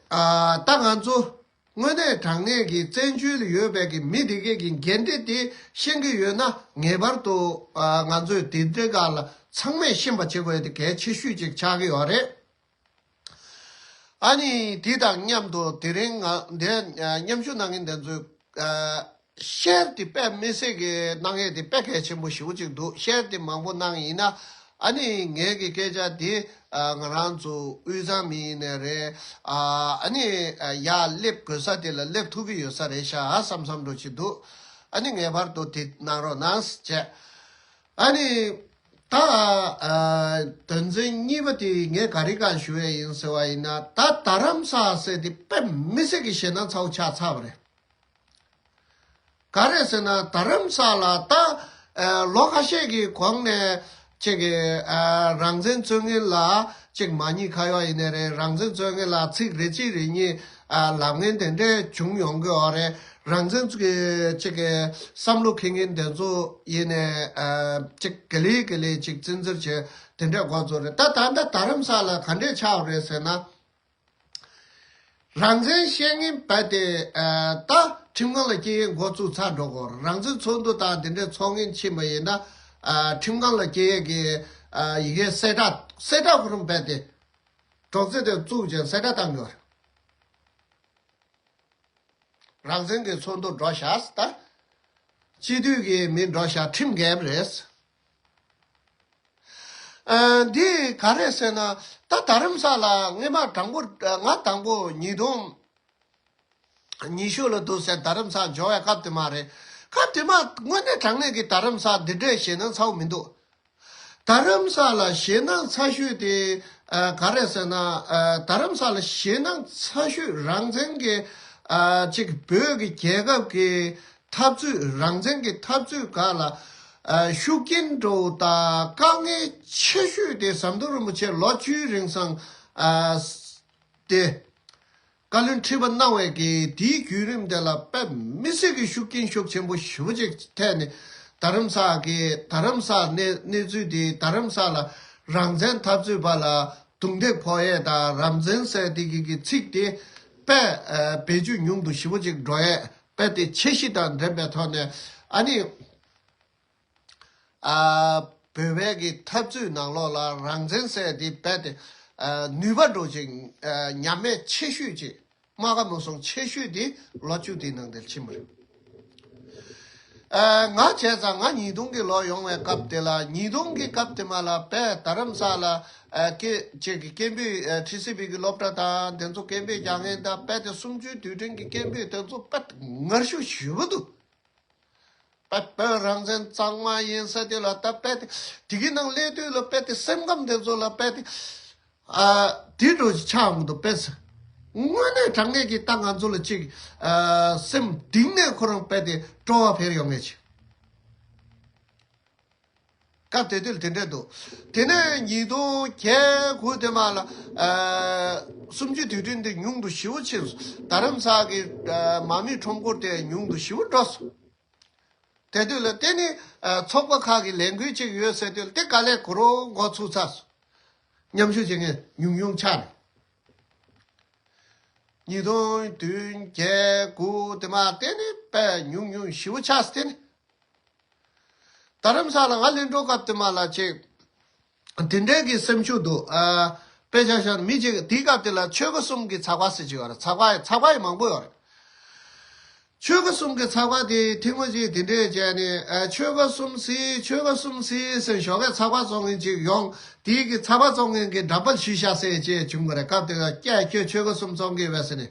ཨ་ད་ང་ཚོ་དངོས་གནས་དྲང་གནས་ཀྱི་བཙན་བྱོལ་ལ་ཡོད་པའི་གི་མི་དེ་གས་ཀྱི་འགན་འཁྲི་དེ་ཤེས་ཀྱི་ཡོད་ན། ངེས་པར་དུ་ཨ་ང་ཚོས་དེ་འདྲའི་སྒང་ལ་ཚང་མས་ཤེས་པ་བྱེད་དགོས་དེ་གལ་ཆེ་ཤོས་ཅིག་ཆགས་ཀྱི་ཡོད་རེད། ཨ་ནི་དེ་དང་མཉམ་དུ་དེ་རིང་ང་འདིར་མཉམ་ཞུགས་གནང་མཁན་དེ་ཚོས་ཨ་ཤེར་དེ་དཔེ་མི་སྲིད་ཀྱི་གནང་ཡས་དེ་དཔེ་གལ་ཆེན་པོ་ཞེ་པོ་ཅིག་འདུག་ཤེར་དེ་མང་པོ་གནང་ཡིན་ན། ཨ་ནི་ངའི་གི་སྐད་ཆ་དེ་ཨ་ང་རང་ཚོ་དབུས་གཙང་མི་ཡིན་ནའི་རེད། ཨ་ཨ་ནི་ཨ་ཡར་སླེབས་དགོས་ས་དེ་ལ་སླེབས་ཐུབ་ཀྱི་ཡོད་ས་རེད་ཤག་བསམ་བསམ་འདྲ་ཅིག་འདུག་ཨ་ནི་ངེས་པར་དུ་དེ་གནང་རོགས་གནང་བྱས། ཨ་ནི་ད་ཨ་དོན་ཚན་གཉིས་པ་དེ་ངས་ག་རེ་གང་ཞུ་ཡས་ཡིན་ཟེར་བ་ཡིན་ན། ད་རྡ་རམ་ས་ཟེར་དེ་དཔེ་མི་སྲིད་ཀྱི་ཞེད་སྣང་ཚ་བོ་ཆགས་ཚར་བ་རེད། ག་རེ་ཟེར་ན་རྡ་རམ་ས་ལ་ད་ཨ་ལོ་ཁ་ཤས་ཀྱི་གོང་ནས་ཅིག་གི་ཨ་རང་བཙན་རྩོད་མཁན་ལ་ཅིག་མ་ཉེས་ཁ་གཡོག་ཡིན་ནའི་རེད། རང་བཙན་རྩོད་མཁན་ལ་ཚིག་རེ་གཅིག་རེ་གཉིས་ཨ་ལབ་མཁན་དེ་འདྲས་བྱུང་ཡོང་གི་ཡོད་རེད། རང་བཙན་གྱི་ཅིག་གི་བསམ་བློ་འཁྱེར་མཁན་དེ་ཚོ་ཡིན་ནའི་ཨ་ཅིག་ག་ལེ་ག་ལེ་ཅིག་བཙན་འཛུལ་བྱས་དེ་འདྲས་འགོ་བཙུགས་རེད། ད་ད་ལྟ་རྡ་རམ་ས་ལ་ག་འདྲས་ཆགས་རེད་ཟེར་ན། རང་བཙན་བཤད་མཁན་བས་དེ་ཨ་ད་ཁྲིམས་ཁང་ལ་སྐྱེལ་ཡས་འགོ་བཙུགས་ཚར་འགྲོ་གོ། རང་བཙན་ཚོགས་འདུ་དང་དེ་འདྲས་ཚོགས་མཁན་ཕྱིན་པ་ཡིན་ན་ཨ་ཁྲིམས་ཁང་ལ་སྐྱེལ་ཡས་ཀྱི་ཨ་ཡི་གེ་གསལ་བསྒྲགས་གསལ་བསྒྲགས་ཁོ་རང་བས་དེ་སྒྲོག་ཙེ་དེ་བཙུགས་བྱས་གསལ་བསྒྲགས་བཏང་གི་ཡོད་རེད། རང་བཙན་གྱི་ཚོགས་འདུ་འགྲོ་ཤག་ད། སྤྱི་འཐུས་ཀྱི་མི་འགྲོ་ཤག་ཁྲིམས་འགལ་བ་རེད། ཨ་འདི་ག་རེ་ཟེར་ན། ད་རྡ་རམ་ས་ལ་སྔས་མ་དང་པོ་ང་དང་པོ་ཉིས་སྟོང་ཉི་ཤུ་ལ་འདུག་ཟེར་རྡ་རམ་ས་འབྱོར་བའི་སྐབས་དེ་མ་རེད། སྐབས་དེ་མ་དངོས་གནས་དྲང་གནས་ཀྱི་རྡ་རམ་ས་འདི་འདྲའི་ཞེད་སྣང་ཚ་བོ་མི་འདུག་རྡ་རམ་ས་ལ་ཞེད་སྣང་ཚ་ཤོས་དེ་ཨ་ག་རེ་ཟེར་ན། ཨ་རྡ་རམ་ས་ལ་ཞེད་སྣང་ཚ་ཤོས་རང་བཙན་གྱི་ཨ་ཅིག་བོད་ཀྱི་རྒྱལ་ཁབ་ཀྱི་འཐབ་རྩོད། རང་བཙན་གྱི་འཐབ་རྩོད་སྒང་ལ་ཨ་ཤུགས་རྐྱེན་འགྲོ་དང་དཀའ་ངལ་ཆེ་ཤོས་དེ་ཟམ་གདོང་རིན་པོ་ཆེ་ལོ་བཅུའི་རིང་སང་ཨ་དེ། བཀའ་བློན་ཁྲི་པ་གནང་བའི་གི་དེའི་བརྒྱུད་རིམ་དེ་ལ་དཔེ་མི་སྲིད་ཀྱི་ཤུགས་རྐྱེན་ཤུགས་ཆེན་པོ་ཞེ་པོ་ཅིག་ཐེབས་ནས། རྡ་རམ་ས་གི་རྡ་རམ་ས་གནས་གནས་ཚུལ་དེ། རྡ་རམ་ས་ལ་རང་བཙན་འཐབ་རྩོད་པ་ལ་རྡུང་རྡེག་ཕོག་ཡས་དང་རང་བཙན་ཟེར་དེ་གི་གི་ཚིག་དེ་དཔེ་ཨ་བེད་སྤྱོད་ཉུང་དུ་ཞེ་པོ་ཅིག་འགྲོ་ཡས། དཔེ་དེ་ཆེ་གཞི་དང་འགྲན་པའི་ཐོག་ནས་ཨ་ནི། ཨ་བོད་པའི་གི་འཐབ་རྩོད་ནང་ལོགས་ལ་རང་བཙན་ཟེར་དེ་རྦད་དེ་ཨ་ནུས་པ་འགྲོ་ཅིག་ཨ་ཉམས་དམས་ཆེ་ཤོས་ཅིག་རྨ་ཁ་མུ་ཟོང་ཆེ་ཤོས་དེ་ལོ་བཅུ་དེའི་ནང་དེར་ཕྱིན་པ་རེད། ཨ་ང་བྱས་ཙང་ང་ཉིས་སྟོང་གི་ལོ་ཡོང་བའི་སྐབས་དེ་ལ། ཉིས་སྟོང་གི་སྐབས་དེ་མ་ལ་དཔེ་རྡ་རམ་ས་ལ་ཨ་སྐད་ཅིག་གི་སྐད་འབོད་ཨ་ཊི་སི་བི་གི་སློབ་གྲྭ་དང་དེ་ཚོ་སྐད་འབོད་རྒྱག་མཁན་དང་། དཔེ་དེ་གསུམ་བཅུའི་དུས་དྲན་གྱི་སྐད་འབོད་དེ་ཚོ་དཔེ་ངར་ཤུགས་ཞེ་པོ་འདུག་དཔེ་བོད་རང་བཙན་གཙང་མ་ཡིན་ས་དེ་ལ། ད་དཔེ་དེ་དེ་གི་ནང་སླེབས་དུས་ལ་དཔེ་དེ་སེམས་ཁམས་དེ་ཚོ་ལ་དཔེ་དེ་ཨ་དེ་འདྲ་ཆགས་འོང་འདུག་དཔེ་ས་དངོས་གནས་དྲང་གནས་ཀྱི་ད་ང་ཚོ་ལ་ཅིག་ཨ་སེམས་གཏིང་ནས་ཁོ་རང་དཔེ་དེ་སྤྲོ་བ་འཕེལ་ཡོང་ངེས་ཅིག་སྐབས་དེ་དུས་དེ་འདྲས་འདུག་དེ་ནས་ཉིས་སྟོང་བརྒྱད་དགུ་དེ་མ་ལ་ཨ་གསུམ་བཅུའི་དུས་དྲན་དེ་ཉུང་དུ་ཞེ་པོ་ཕྱིན་སོང་། རྡ་རམ་ས་གི་ཨ་མ་དམིའི་ཁྲོམ་སྐོར་དེ་ཉུང་དུ་ཞེ་པོ་འགྲོ་སོང་། དེ་དུས་ལ་དེ་ནི་ཨ་ཚོགས་པ་ཁག་གི་ལས་འགུལ་ཅིག་ཡོད་ཟེར་དུས་ལ་དེ་དཀའ་ལས་ཁོ་རང་འགོ་ཚུགས་ཚར་སོང་། མཉམ་ཞུགས་བྱེད་མཁན་ཉུང་ཉུང་ཆགས་ནས། ཉིས་སྟོང་བདུན་བརྒྱད་དགུ་དེ་མ་དེ་ནི་དཔེ་ཉུང་ཉུང་ཞེ་པོ་ཆགས་སོང་། དེ་ནི་རྡ་རམ་ས་ལ་ང་གླིང་སྒྲུང་སྐབས་དེ་མ་ལ་ཅིག་དེ་འདྲའི་གི་སེམས་ཤུགས་འདུག་ཨ་དཔེ་ཆ་བཞག་ན་མི་གཅིག་དེའི་སྐབས་དེ་ལ་ཆོལ་ཁ་གསུམ་གྱི་ཚགས་པར་ཟེར་གྱི་ཡོད་རེད། ཚགས་པར་ཚགས་པར་ཡང་མང་པོ་ཡོད་རེད། ཆོལ་ཁ་གསུམ་གྱི་ཚགས་པར་དེ་ཐེངས་མ་གཅིག་དེ་འདྲས་བྱས་ནས་ཨ་ཆོལ་ཁ་གསུམ་ཟེར། ཆོལ་ཁ་གསུམ་ཟེར་ཟེར་ཞོགས་ཀས་ཚགས་པར་བཙོང་མཁན་གཅིག་ཡོང་། དེའི་གི་ཚགས་པར་བཙོང་མཁན་གྱི་འགྲམ་པར་ཞུས་ཤག་ཟེར་བྱས་བྱུང་བ་རེད། སྐབས་དེ་ལ་སྐྱ་ཁྱོད་ཆོལ་ཁ་གསུམ་བཙོང་གི་ཡོད་པས་ཟེར་ནས།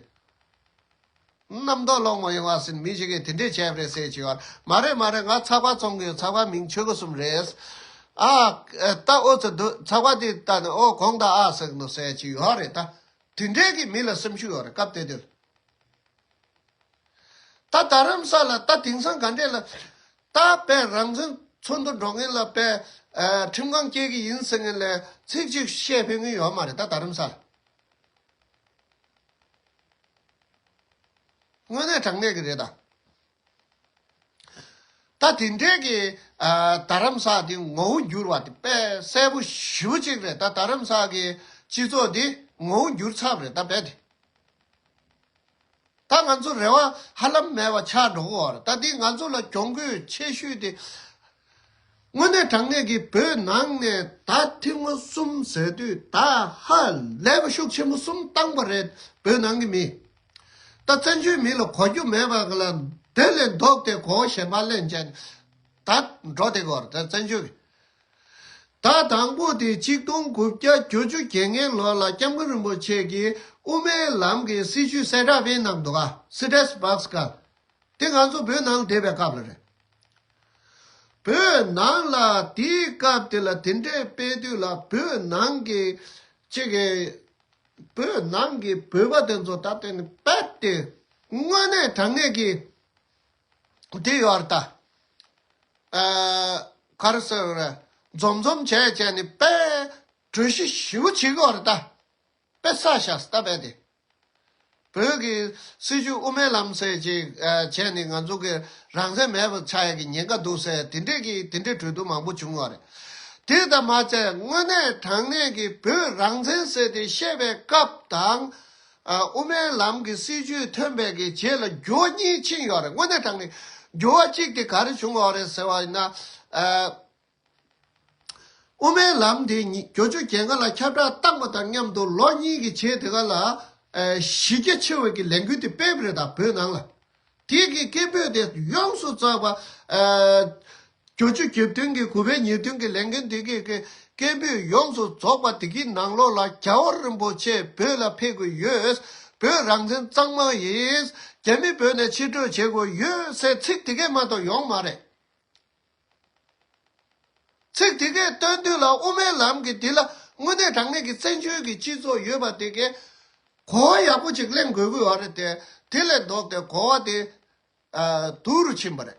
རྣམ་རྟོག་ལོག་མ་ཡོང་བ་ཟེར་མི་ཞིག་གིས་དེ་འདྲས་བྱས་པ་རེད་ཟེར་གྱི་ཡོད། མ་རེད་མ་རེད། ང་ཚགས་པར་བཙོང་གི་ཡོད། ཚགས་པར་མིང་ཆོལ་ཁ་གསུམ་རེད། ཨ་ད་ཨོ་ཙི་འདུག་ཚགས་པར་དེ་ལྟ་ནས་ཨོ་དགོངས་དག་ཨ་ཟེར་གི་འདུག་ཟེར་གྱི་ཡོད་རེད། ད་དེ་འདྲས་ཀྱི་མི་ལ་སེམས་ཤུགས་ཡོད་རེད་སྐབས་དེ་དུས། ད་རྡ་རམ་ས་ལ་ད་དེང་སང་ག་འདྲས་ལ། ད་དཔེ་རང་བཙན་ཚོགས་འདུ་འགྲོ་མཁན་ལ་དཔེ་ཨ་ཁྲིམས་ཁང་སྐྱེལ་གྱི་ཡིན་ཟེར་མཁན་ལ་ཚིག་གཅིག་བཤད་ཕོད་མཁན་ཡོད་མ་རེད་ད་རྡ་རམ་ས་ལ། དངོས་གནས་དྲང་གནས་ཀྱི་རེད་ད། ད་དེ་འདྲའི་གི་ཨ་རྡ་རམ་ས་དེ་ངོ་བོ་འགྱུར་བ་དེ་དཔེ་གསལ་པོ་ཞེ་པོ་ཅིག་རེད། ད་རྡ་རམ་ས་གི་སྤྱི་ཚོགས་དེ་ངོ་བོ་འགྱུར་ཚར་བ་རེད་ད་རྦད་དེ། ད་ང་ཚོ་རེ་བ་ཧ་ལམ་མེད་པ་ཆགས་འགྲོ་གི་ཡོད་རེད། ད་འདི་ང་ཚོ་ལ་གྱོང་གུད་ཆེ་ཤོས་དེ། དངོས་གནས་དྲང་གནས་ཀྱི་བོད་ནང་ནས་ད་ཐེངས་མ་གསུམ་ཟེར་དུས་ད་ཧ་ལས་པ་ཤུགས་ཆེན་པོ་གསུམ་བཏང་པ་རེད། བོད་ནང་གི་མི། ད་བཙན་བྱོལ་མི་ལ་གོ་རྒྱུ་མེད་པ་ལ་དེ་ལས་ལྡོག་སྟེ་གོ་བ་གཞན་པ་ལེན་བྱས་ནས་ད་འགྲོ་བསྡད་ཀྱི་ཡོད་རེད། ད་བཙན་བྱོལ་གྱི། ད་དང་པོ་དེ་ཆིག་སྟོང་དགུ་བརྒྱ་བརྒྱད་ཅུ་གྱ་ལྔའི་ལོ་ལ་སྐྱབས་མགོན་རིན་པོ་ཆེ་གིས་དབུ་མའི་ལམ་གྱི་སྲིད་བྱུས་གསལ་བསྒྲགས་སྤེལ་གནང་འདུག་ག། སི་ཏྲེས་བྷོག་སི་ག། དེ་ང་ཚོ་བོད་ནང་ལ་བསྡད་པའི་སྐབས་ལ་རེད། བོད་ནང་ལ་དེའི་སྐབས་དེ་ལ་དེ་འདྲས་སྤེལ་དུས་ལ་བོད་ནང་གི་གཅིག་གི་བོད་ནང་གི་བོད་པ་དེ་ཚོ་ད་ལྟ་ནི་དཔེ་དེ་དངོས་གནས་དྲང་གནས་ཀྱི་དེ་ཡོད་རེད་ད། ཨ། ག་རེ་ཟེར་རེད། འཛོམས་འཛོམས་བྱས་བྱས་ནས་དཔེ་གྲོས་གཞི་ཞེ་པོ་བྱེད་ཀྱི་ཡོད་རེད་ད། དཔེ་བསགས་བཞག་ད་དཔེ་དེ། བོད་ཀྱི་སྲིད་བྱུས་དབུ་མའི་ལམ་ཟེར་ཅིག་ཨ། བྱས་ནས་ང་ཚོ་གི་རང་བཙན་མེད་པ་ཆགས་ཡ་གི་ཉེན་ཁ་འདུག་ཟེར་དེ་འདྲས་ཀྱི་དེ་འདྲས་གྲོས་བསྡུར་མང་པོ་བྱུང་བ་རེད། དེ་ལྟ་མ་ཚད་དངོས་གནས་དྲང་གནས་ཀྱི་བོད་རང་བཙན་ཟེར་དེ་བཤད་པའི་སྐབས་དང་། ཨ། དབུ་མའི་ལམ་གྱི་སྲིད་བྱུས་ཐོན་པའི་གི་རྗེས་ལ་འགྱུར་བ་གཉིས་ཕྱིན་ཡོད་རེད། དངོས་གནས་དྲང་གནས་འགྱུར་བ་གཅིག་དེ་ག་རེ་བྱུང་བ་རེད་ཟེར་བ་ཡིན་ན། ཨ། དབུ་མའི་ལམ་དེ་ཉི་བརྒྱད་ཅུ་གྱ་ལྔ་ལ་ཁྱབ་བསྒྲགས་བཏང་བ་དང་མཉམ་དུ་ལོ་གཉིས་ཀྱི་རྗེས་དེ་ག་ལ། ཨ། གཞི་རྒྱ་ཆེ་བའི་གི་ལས་འགུལ་དེ་སྤེལ་བ་རེད་ད་བོད་ནང་ལ། དེ་གི་སྐད་འབོད་དེ་ཡོངས་སུ་རྫོགས་པ། ཨ། བརྒྱད་ཅུ་གྱ་བདུན་གྱི་དགུ་པའི་ཉེར་བདུན་གྱི་ལས་འགུལ་འདི་གི་གི་སྐད་འབོད་ཡོངས་སུ་རྫོགས་པ་དེ་གི་ནང་ལོགས་ལ་རྒྱལ་བ་རིན་པོ་ཆེ་བོད་ལ་ཕེབས་དགོས་ཡོད། བོད་རང་བཙན་གཙང་མ་ཡིན། རྒྱ་མི་བོད་ནས་ཕྱིར་སྤྲོད་བྱེད་དགོས་ཡོད་ཟེར་ཚིག་དེ་གས་མ་གཏོགས་ཡོང་མ་རེད། ཚིག་དེ་གས་བཏོན་དུས་ལ་དབུ་མའི་ལམ་གྱི་དེ་ལ་དངོས་གནས་དྲང་གནས་ཀྱི་བཙན་བྱོལ་གྱི་སྤྱི་ཚོགས་ཡོད་པ་དེ་གས་གོ་བ་ཡག་པོ་ཅིག་ལེན་དགོས་ཀྱི་ཡོད་རེད་དེ། དེ་ལས་ལྡོག་སྟེ་གོ་བ་དེ། ཨ། སྡུག་རུ་ཕྱིན་པ་རེད།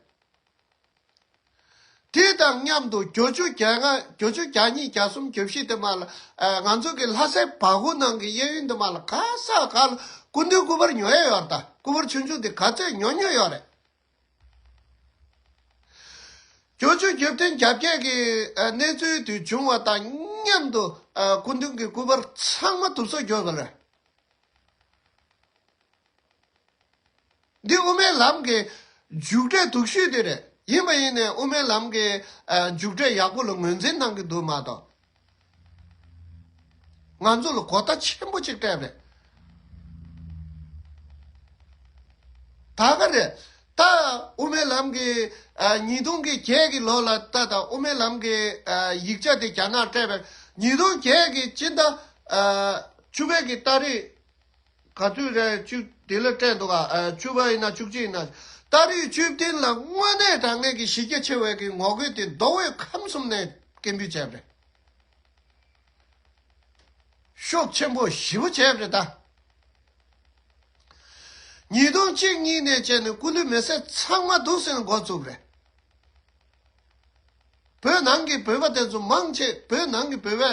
དེ་དང་མཉམ་དུ་བརྒྱད་ཅུ་གྱ་ལྔ། བརྒྱད་ཅུ་གྱ་གཉིས། གྱ་གསུམ། གྱ་བཞི་དེ་མ་ལ། ཨ། ང་ཚོ་གི་ལྷ་སའི་བ་གུ་ནང་གི་གཡས་གཡོན་དེ་མ་ལ་ག་ས་ག་ལ་སྐུ་མདུན་སྐུ་པར་ཉོ་ཡ་ཡོད་རེད་ད། སྐུ་པར་ཆུང་ཆུང་དེ་ག་ཚད་ཉོ་ཉོ་ཡོད་རེད། བརྒྱད་ཅུ་གྱ་བདུན་གྱ་བརྒྱད་ཀྱི་ཨ་གནས་ཚུལ་དེ་བྱུང་བ་དང་མཉམ་དུ་ཨ་སྐུ་མདུན་གྱི་སྐུ་པར་ཚང་མ་དུབ་སོ་གྱུར་པ་རེད། འདི་དབུ་མའི་ལམ་གྱི་མཇུག་འབྲས་སྡུག་ཤོས་དེ་རེད། ཡིན་པ་ཡིན་ནའི་དབུ་མའི་ལམ་གྱི་ཨ་མཇུག་འབྲས་ཡག་པོ་ལ་ངོས་འཛིན་གནང་གི་འདུག་མ་གཏོགས། ང་ཚོ་ལ་གོ་བརྡ་ཆེན་པོ་ཅིག་སྤྲད་པ་རེད། ད་ག་རེད། ད་དབུ་མའི་ལམ་གྱི་ཨ་ཉིས་སྟོང་གི་བརྒྱད་ཀྱི་ལོ་ལ་ད་ད་དབུ་མའི་ལམ་གྱི་ཨ་ཡིག་ཆ་དེ་རྒྱ་ནག་སྤྲད་པའི་ཉིས་སྟོང་བརྒྱད་ཀྱི་སྤྱི་ཟླ་ཨ་བཅུ་པའི་གི་ཏ་རིག་ག་དུས་རེད། བཅུ་དེ་ལ་སྤྲད་འདུག་ག། ཨ་བཅུ་པ་ཡིན་ན་བཅུ་གཅིག་ཡིན་ན། ཏ་རིག་བཅུ་བདུན་ལ་དངོས་གནས་དྲང་གནས་ཀྱི་གཞི་རྒྱ་ཆེ་བའི་གི་ངོ་རྒོལ་དེ་མདོ་དབུས་ཁམས་གསུམ་ནས་སྐད་འབོད་བྱས་པ་རེད། ཤུགས་ཆེན་པོ་ཞེ་པོ་བྱས་པ་རེད་ད། ཉིས་སྟོང་གཅིག་གཉིས་ནས་བྱས་ནས་སྐུ་མདུན་མེ་སྲེག་ཚང་མ་འདུག་ཟེར་ནས་འགོ་བཙུགས་པ་རེད། བོད་ནང་གི་བོད་པ་དེ་ཚོ་མང་ཆེ། བོད་ནང་གི་བོད་པ་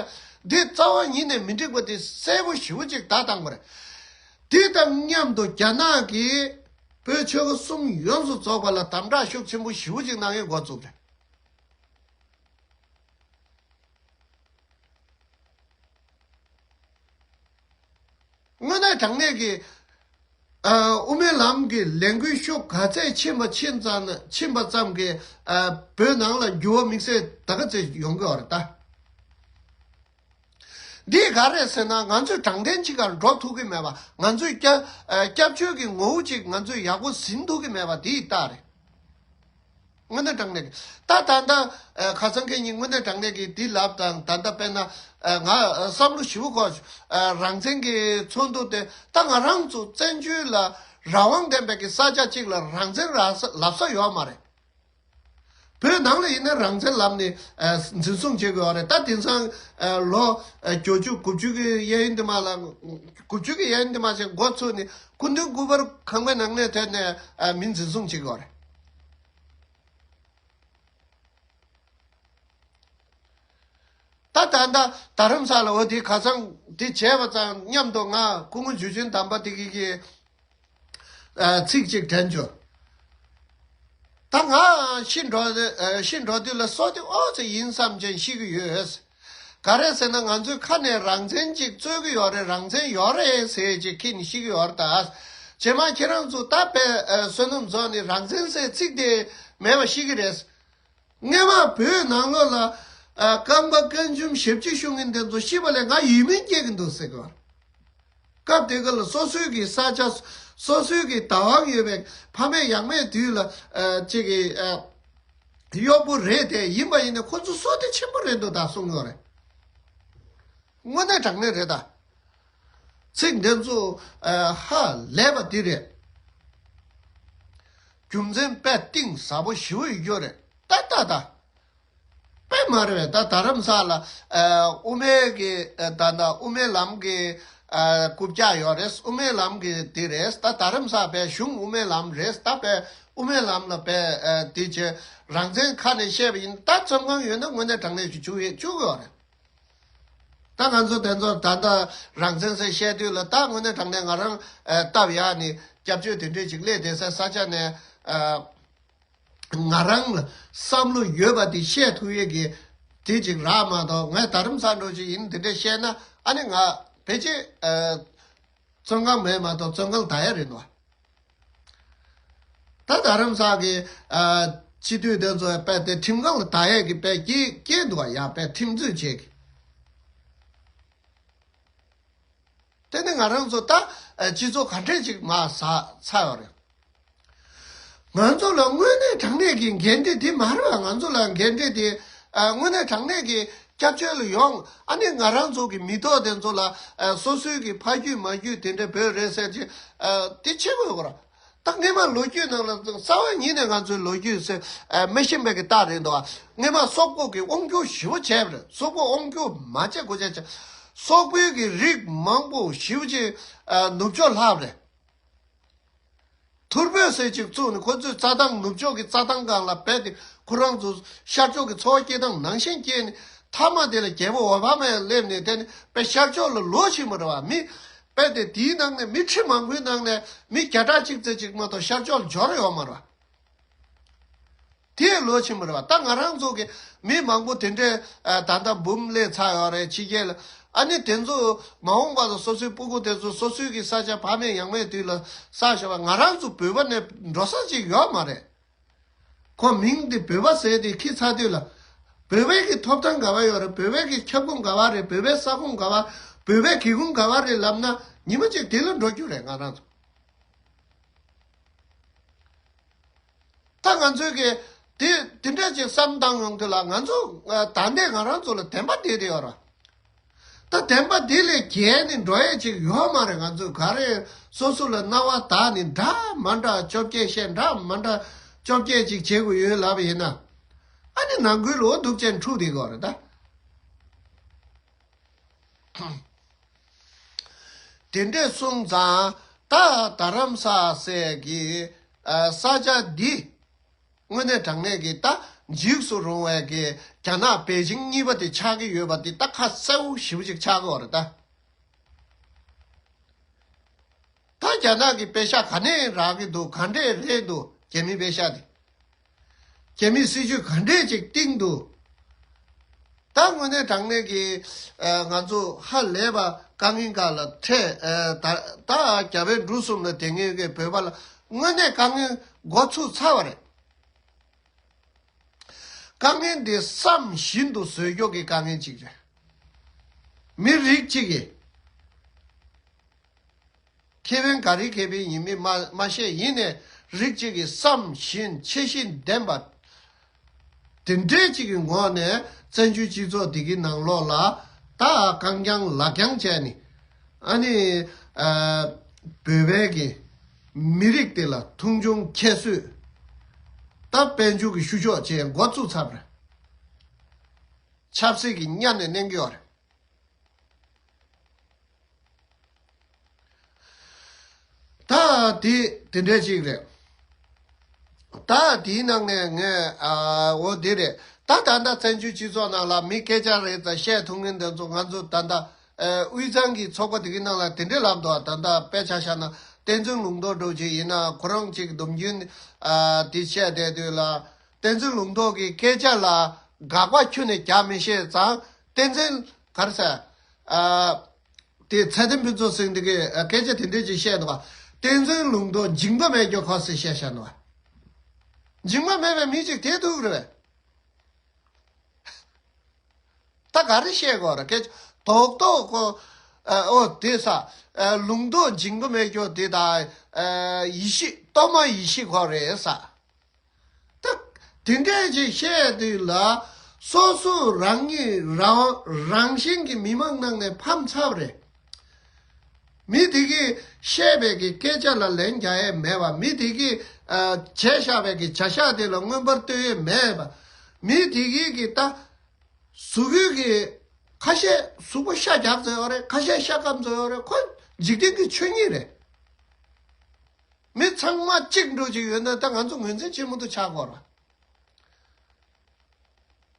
འདི་རྩ་བ་ཉིད་ནས་མི་འགྲིག་པ་དེ་གསལ་པོ་ཞེ་པོ་ཅིག་བརྡ་བཏང་བ་རེད། དེ་དང་མཉམ་དུ་རྒྱ་ནག་གིས་བོད་ཆོལ་ཁ་གསུམ་ཡོངས་སུ་རྫོགས་པ་ལ་དམ་དྲག་ཤུགས་ཆེན་པོ་ཞེ་པོ་ཅིག་གནང་ཡས་འགོ་བཙུགས་རེད། དངོས་གནས་དྲང་གནས་ཀྱི་ཨ་དབུ་མའི་ལམ་གྱི་ལས་འགུལ་ཤུགས་ག་ཚད་ཕྱིན་པ་ཕྱིན་ཙང་ན། ཕྱིན་པ་ཙམ་གྱིས་ཨ་བོད་ནང་ལ་འགྱུར་བ་དམིགས་བསལ་ད་ག་ཚད་ཡོང་གི་ཡོད་རེད་ད། འདི་ག་རེད་ཟེར་ན་ང་ཚོས་དྲང་བདེན་ཅིག་གར་འགྲོ་ཐུབ་ཀྱི་མེད་པ། ང་ཚོས་སྐྱབས་ཨ་སྐྱབས་བཅོལ་གྱི་ངོ་བོ་ཅིག་ང་ཚོས་ཡག་པོ་ཟིན་ཐུབ་ཀྱི་མེད་པ་འདི་ཡི་རྟགས་རེད། དངོས་གནས་དྲང་གནས་ཀྱི། ད་ད་ལྟ་ཨ་ཁ་སང་ཁེ་ཉིན་དངོས་གནས་དྲང་གནས་ཀྱི་འདི་ལབ་དང་། ད་ལྟ་དཔེར་ན་ཨ་ང་ཨ་བསམ་བློ་ཞེ་པོ་འཁོར། ཨ་རང་བཙན་གྱི་ཚོགས་འདུ་དེ། ད་ང་རང་ཚོ་བཙན་བྱོལ་ལ་རང་དབང་ལྡན་པའི་གི་ས་ཆ་གཅིག་ལ་རང་བཙན་རག་ས་ལབ་ས་ཡོད་མ་རེད། བོད་ནང་ལ་ཡིན་ན་རང་བཙན་ལབ་ནས་ཨ་འཛིན་བཟུང་བྱེད་དགོས་པ་རེད། ད་དེང་སང་ཨ་ལོ་ཨ་བརྒྱད་ཅུ་དགུ་བཅུ་གི་གཡས་གཡོན་དེ་མ་ལ། དགུ་བཅུ་གི་གཡས་གཡོན་དེ་མ་ཞིག་འགོ་ཚུགས་ནས་སྐུ་མདུན་སྐུ་པར་ཁང་པའི་ནང་ནས་ཐོན་ནས་ཨ་མི་འཛིན་བཟུང་བྱེད་དགོས་པ་རེད། ད་ད་ད་རྡ་རམ་ས་ལ་འོ་དེ་ཁ་སང་དེ་བྱས་པ་ཙང་མཉམ་དུ་ང་སྐུ་ངོ་འཇུ་ཆེན་དམ་པ་དེ་གི་གི་ཨ་ཚིག་ཅིག་དྲན་བྱུང་། ད་ང་ཤི་འགྲོ་ཨ་ཤི་འགྲོ་དུས་ལ་སྲོག་དེ་ཨོ་ཙི་ཡིན་བསམ་བྱས་ཤི་གི་ཡོད། ག་རེ་ཟེར་ན་ང་ཚོའི་ཁ་ནས་རང་བཙན་ཅིག་རྩོད་གི་ཡོད་རེད། རང་བཙན་ཡོད་རེད་ཟེར་ཅིག་ཁྱེར་ནས་ཤི་གི་ཡོད་རེད་ད། རྗེས་མ་ཁྱེད་རང་ཚོ་ད་དཔེ་ཨ་བསོད་ནམས་རྫོགས་ནས་རང་བཙན་ཟེར་ཚིག་དེ་མེད་པ་ཤེས་ཀྱི་རེད། སྔོན་མ་བོད་ནང་ལོགས་ལ་ཨ་རྐང་པ་རྐང་འཇུམ་ཞབས་ཕྱི་ཞུ་མཁན་དེ་ཚོ་ཤི་བ་ལས་ང་ཡིད་སྨོན་སྐྱེ་གི་འདུག་ཟེར་གི་བ། སྐབས་དེ་ག་ལ་སོ་སོའི་གི་ས་ཆ་སོ་སོའི་གི་བདག་དབང་ཡོད་པའི་ཕ་མེས་ཡང་མེས་དུས་ལ་ཨ་ཅིག་གི་ཨ་གཡོག་པོ་རེད་དེ། ཡིན་པ་ཡིན་ན་ཁོ་ཚོ་བསོད་བདེ་ཆེན་པོ་རེད་འདུག་ད་གསུང་ཡོད་རེད། དངོས་གནས་དྲང་གནས་རེད་ད། ཚིག་འདི་ཚོ་ཨ་ཧ་ལས་པ་འདི་རེད། རྒྱུ་མཚན་དཔེ་གཏིང་ཟབ་པོ་ཞེ་པོ་ཡོད་རྒྱུ་རེད་ད་ད་ད། དཔེ་མ་རེད་པས། ད་རྡ་རམ་ས་ལ་ཨ་དབུ་མའི་གི་ཨ་ད་ད་དབུ་མའི་ལམ་གི་ཨ་རྐུབ་བཀྱག་ཡོད་རེད། དབུ་མའི་ལམ་གི་འདི་རེད། ད་རྡ་རམ་ས་པའི་གཞུང་དབུ་མའི་ལམ་རེད། ད་པའི་དབུ་མའི་ལམ་ལ་པའི་ཨ་འདི་བྱས་རང་བཙན་ཁ་ནས་བཤད་པ་ཡིན། ད་བཙོན་ཁང་ཡོད་ན་དངོས་གནས་དྲང་གནས་ཞིག་བཅུག་ཡོད་བཅུག་ཡོད་རེད། ད་ང་ཚོ་དེ་ཚོ་ད་ལྟ་རང་བཙན་ཟེར་བཤད་དུས་ལ་ད་དངོས་གནས་དྲང་གནས་ང་རང་ཨ་སྟབས་ཡག་ནས་སྐྱབས་བཅོལ་དེ་འདྲས་ཅིག་སླེབས་བསྡད་ས་ས་ཆ་ནས་ཨ་ང་རང་ལ་བསམ་བློ་ཡོད་པ་དེ་བཤད་ཐུབ་ཡས་ཀྱི་དེ་ཅིག་རག་མ་གཏོགས། ངས་རྡ་རམ་ས་འགྲོ་ཅིག་ཡིན་དེ་འདྲས་བཤད་ན་ཨ་ནི་ང་ཕལ་ཆེར་ཨ་བཙོན་ཁང་མེད་མ་གཏོགས་བཙོན་ཁང་ད་ཡ་རེད་འདུག་ད་རྡ་རམ་ས་གི་ཨ་སྤྱི་འཐུས་དེ་ཚོ་དཔེ་དེ་ཁྲིམས་ཁང་ལ་ད་ཡས་ཀྱི་དཔེ་སྐྱེས་སྐྱེས་འདུག་ཡ། དཔེ་ཁྲིམས་རྩོད་བྱེད་ཀྱི། དེ་ནི་ང་རང་ཚོ་ད་ཨ་སྤྱི་ཚོགས་ག་འདྲས་ཅིག་མར་ཟགས་ཚར་ཡོད་རེད། ང་ཚོ་ལ་དངོས་གནས་དྲང་གནས་ཀྱི་འགན་འཁྲི་དེ་མ་རེད་པ། ང་ཚོ་ལ་འགན་འཁྲི་དེ་ཨ་དངོས་གནས་དྲང་གནས་ཀྱི་སྐྱབས་བཅོལ་ལ་ཡོང་། ཨ་ནི་ང་རང་ཚོ་གི་མི་ཐོག་དེ་ཚོ་ལ་ཨ་སོ་སོའི་གི་ཕ་རྒྱུད་མ་རྒྱུད་དེ་འདྲ་བོད་རེད་ཟེར་གྱི་ཨ་དེ་ཆེ་བོ་ཡོད་ར། ད་སྔས་མ་ལོ་རྒྱུས་ནང་ལ་རྩ་བ་ཉིད་ནས་ང་ཚོའི་ལོ་རྒྱུས་ཟེར་ཨ་མི་ཤེས་པའི་གི་རྟགས་རེད་འདུག་ཨ་སྔས་མ་སོག་པོ་གི་དབང་སྒྱུར་ཞེ་པོ་བྱས་པ་རེད། སོག་པོ་དབང་སྒྱུར་མ་བྱས་གོ་བྱས་བྱས་སོག་པོའི་གི་རིགས་མང་པོ་ཞེ་པོ་ཅིག་ཨ་ནུབ་ཕྱོགས་ལྷག་པ་རེད། ཐུར་བོད་ཟེར་ཅིག་བཙུགས་ནས་ཁོ་ཚོས་རྩྭ་ཐང་ནུབ་ཕྱོགས་ཀྱི་རྩྭ་ཐང་སྒང་ལ་རྦད་དེ་ཁོ་རང་ཚོ་ཤར་ཕྱོགས་ཀྱི་འཚོ་བ་སྐྱེལ་སྟངས་ནང་བཞིན་སྐྱེལ་ནས། མཐའ་མ་དེ་ལ་རྒྱལ་པོ་ཨོ་བྷ་མ་ཡང་སླེབས་ནས་དེ་ནས་དཔེ་ཤར་ཕྱོགས་ལ་ལོག་ཕྱིན་པ་རེད་བ། མི་རྦད་དེ་དེའི་ནང་ནས་མི་ཁྲི་མང་པོའི་ནང་ནས་མི་བརྒྱ་ཕྲག་གཅིག་ཙམ་ཅིག་མ་གཏོགས་ཤར་ཕྱོགས་ལ་འབྱོར་ཡོད་མ་རེད་བ། དེ་ལོས་ཕྱིན་པ་རེད་བ། ད་ང་རང་ཚོ་གི་མི་མང་པོ་དེ་འདྲའི་ཨ་ད་ལྟ་འབུམ་སླེབས་ཚར་ཡོད་རེད་ཕྱི་རྒྱལ་ལ། ཨ་ནི་དེ་ཚོ་མ་འོངས་པ་ལ་སོ་སོའི་སྤུ་གུ་དེ་ཚོ་སོ་སོའི་གི་ས་ཆ་ཕ་མེས་ཡང་མེས་དུས་ལ་ས་ཞོག་པ། ང་རང་ཚོ་བོད་པ་ནས་འགྲོ་ས་ཅིག་ཡོད་མ་རེད། ཁོ་མིང་དེ་བོད་པ་ཟེར་དེ་ཁྱི་ཚ་དུས་ལ། བོད་པའི་གི་ཐོབ་ཐང་ག་བ་ཡོད་རེད། བོད་པའི་གི་ཁྱབ་ཁོངས་ག་བ་རེད། བོད་པའི་ས་ཁོངས་ག་བ། བོད་པའི་སྒེའུ་ཁུང་ག་བ་རེད་ལབ་ན་ཉི་མ་གཅིག་དེ་ལ་འགྲོ་རྒྱུ་རེད་ང་རང་ཚོ། ད་ང་ཚོའི་གི་དེ་དེ་འདྲ་ཅིག་བསམ་བཏང་ཡོང་དུས་ལ་ང་ཚོ་ད་ལྟའི་ང་རང་ཚོ་ལ་བདེན་པ་དེ་རེད་ཡོད་ར། ད་བདེན་པ་དེ་ལས་བརྒལ་ནས་འགྲོ་ཡས་ཅིག་ཡོད་མ་རེད། ང་ཚོས་ག་རེ་སོ་སོ་ལ་རྣ་བ་དག་ནས་འདྲ་མ་འདྲ་བཅོ་བརྒྱད་བཤད་འདྲ་མ་འདྲ་བཅོ་བརྒྱད་ཅིག་བྱེད་དགོས་ཡོད་ལབ་པ་ཡིན་ན། ཨ་ནི་ནང་ཁུལ་ལ་འོ་སྡུག་ཅན་འཁྲུག་བསྡད་ཀྱི་ཡོད་རེད་ད། དེ་འདྲས་སོང་ཙང་ད་རྡ་རམ་ས་ཟེར་གི་ཨ་ས་ཆ་འདི་དངོས་གནས་དྲང་གནས་ཀྱི་ད་འཇིགས་སུ་རུང་བའི་གི་རྒྱ་ནག་པེ་ཅིང་གཉིས་པ་དེ་ཆགས་ཀྱི་ཡོད་པ་འདི་ད་ཁ་གསལ་པོ་ཞེ་པོ་ཅིག་ཆགས་ཀྱི་ཡོད་རེད་ད། ད་རྒྱ་ནག་གི་པེ་ཤག་ག་ནས་རག་གི་འདུག་ག་འདྲས་རེད་འདུག་རྒྱ་མིའི་པེ་ཤག་དེ། རྒྱ་མིའི་སྲིད་ཇུས་ག་འདྲས་ཅིག་བཏིང་འདུག་ད་དངོས་གནས་དྲང་གནས་ཀྱི་ཨ་ང་ཚོ་ཧ་ལས་པ་དཀའ་ངལ་ཁག་ལ་འཕྲད་ཨ་ད་ད་རྒྱ་བལ་འབྲུག་གསུམ་ལ་དེ་སྔའི་གི་བོད་པ་ལ་དངོས་གནས་དཀའ་ངལ་འགོ་ཚུགས་ཚར་བ་རེད། དཀའ་ངལ་འདི་བསམ་བཞིན་དུ་བཟོས་རྒྱུ་གི་དཀའ་ངལ་ཅིག་རེད། མི་རིགས་གཅིག་གི། ཁེ་ཕན་ག་རེ་ཁེ་ཕན་ཡིན་མིན་མ་མ་ཤེས། ཡིན་ནའི་རིགས་གཅིག་གི་བསམ་བཞིན་ཆེ་བཞིན་ལྡན་པ། དེ་འདྲའི་གཅིག་གི་ངོས་ནས་བཙན་བྱོལ་སྤྱི་ཚོགས་འདི་གི་ནང་ལོགས་ལ་ད་རྐང་རྐྱང་ལག་རྐྱང་བྱས་ནས་ཨ་ནི་ཨ་བོད་པའི་གི་མི་རིགས་དེ་ལ་མཐོང་ཆུང་ཁྱད་གསོད། ད་དཔལ་འབྱོར་གི་བཤུ་གཞོག་བྱས་འགོ་བཙུགས་ཚར་བ་རེད། ཆབ་སྲིད་ཀྱི་གཉའ་ནས་མནན་གྱི་ཡོད་རེད། ད་དེ་དེ་འདྲ་ཅིག་རེད། ད་དེའི་ནང་ནས་ངས་ཨ་འོ་དེ་རེད། ད་ད་ལྟ་བཙན་བྱོལ་སྤྱི་ཚོགས་ནང་ལ་མི་སྐད་ཆ་རེ་ཙམ་བཤད་ཐུབ་མཁན་དེ་ཚོ་ང་ཚོ་ད་ལྟ་ཨ་དབུས་གཙང་གི་ཚོགས་པ་དེ་གི་ནང་ལ་དེ་འདྲ་ལབ་འདུག་ད་ལྟ་དཔེ་ཆ་བཞག་ན་བསྟན་འཛིན་ལུང་རྟོགས་འདྲ་ཅིག་ཡིན་ན་ཁོ་རང་ཅིག་སྡོམ་རྒྱུན་ཨ་དེ་བཤད་བསྡད་དུས་ལ། བསྟན་འཛིན་ལུང་རྟོགས་ཀྱི་སྐད་ཆ་ལ་དགག་པ་ཁྱོན་ནས་རྒྱག་མི་ཤེས་ཙང་། བསྟན་འཛིན་ག་རེ་ཟེར། ཨ་དེ་ཚེ་བརྟན་ཕུན་ཚོགས་ཟེར་འདི་གི་སྐད་ཆ་དེ་འདྲས་ཅིག་བཤད་འདུག་ག་བསྟན་འཛིན་ལུང་རྟོགས་འཇིགས་པ་མེད་མཁན་ཁོ་ཟེར་བཤད་བཞག་འདུག་བ། འཇིགས་པ་མེད་པའི་མི་ཅིག་དེ་འདུག་རེད་པས། ད་ག་རེ་བཤད་དགོས་རེད། སྐད་ཆ་རྡོག་རྡོག་ཁོ། ཨ། ཨོ་དེ་ས། ཨ། ལུང་རྟོགས་འཇིགས་པ་མེད་མཁན་དེ་དང་། ཨ། ཡེ་ཤེས་གཏོར་མ་ཡེ་ཤེས་ཁོ་རེད་ས། ད་དེ་འདྲས་ཅིག་བཤད་དུས་ལ། སོ་སོ་རང་ཉིད་རང་རང་བཞིན་གྱི་མི་མང་ནང་ནས་ཕམ་ཚར་བ་རེད། མི་དེ་གིས་བཤད་པའི་གི་སྐད་ཆ་ལ་ལན་རྒྱག་ཡས་མེད་པ། མི་དེ་གིས། ཨ། བྱས་བཞག་པའི་གི་བྱ་བཞག་དེ་ལ་མངོན་པར་བསྟོད་ཡས་མེད་པ། མི་དེ་གིས་གི་ད་གཟུགས་པོའི་གི་ཁ་ཤས་གཟུགས་པོ་ཤ་རྒྱགས་ཚོད་ཡོད་རེད། ཁ་ཤས་ཤ་སྐམ་ཚོད་ཡོད་རེད། ཁོ་འཇིག་རྟེན་གྱི་ཆོས་ཉིད་རེད། མི་ཚང་མ་གཅིག་འདྲ་ཅིག་ཡོད་ན་ད་ང་ཚོ་ངོས་འཛིན་བྱེད་མི་ཐུབ་ཆགས་ཀྱི་ཡོད་རེད།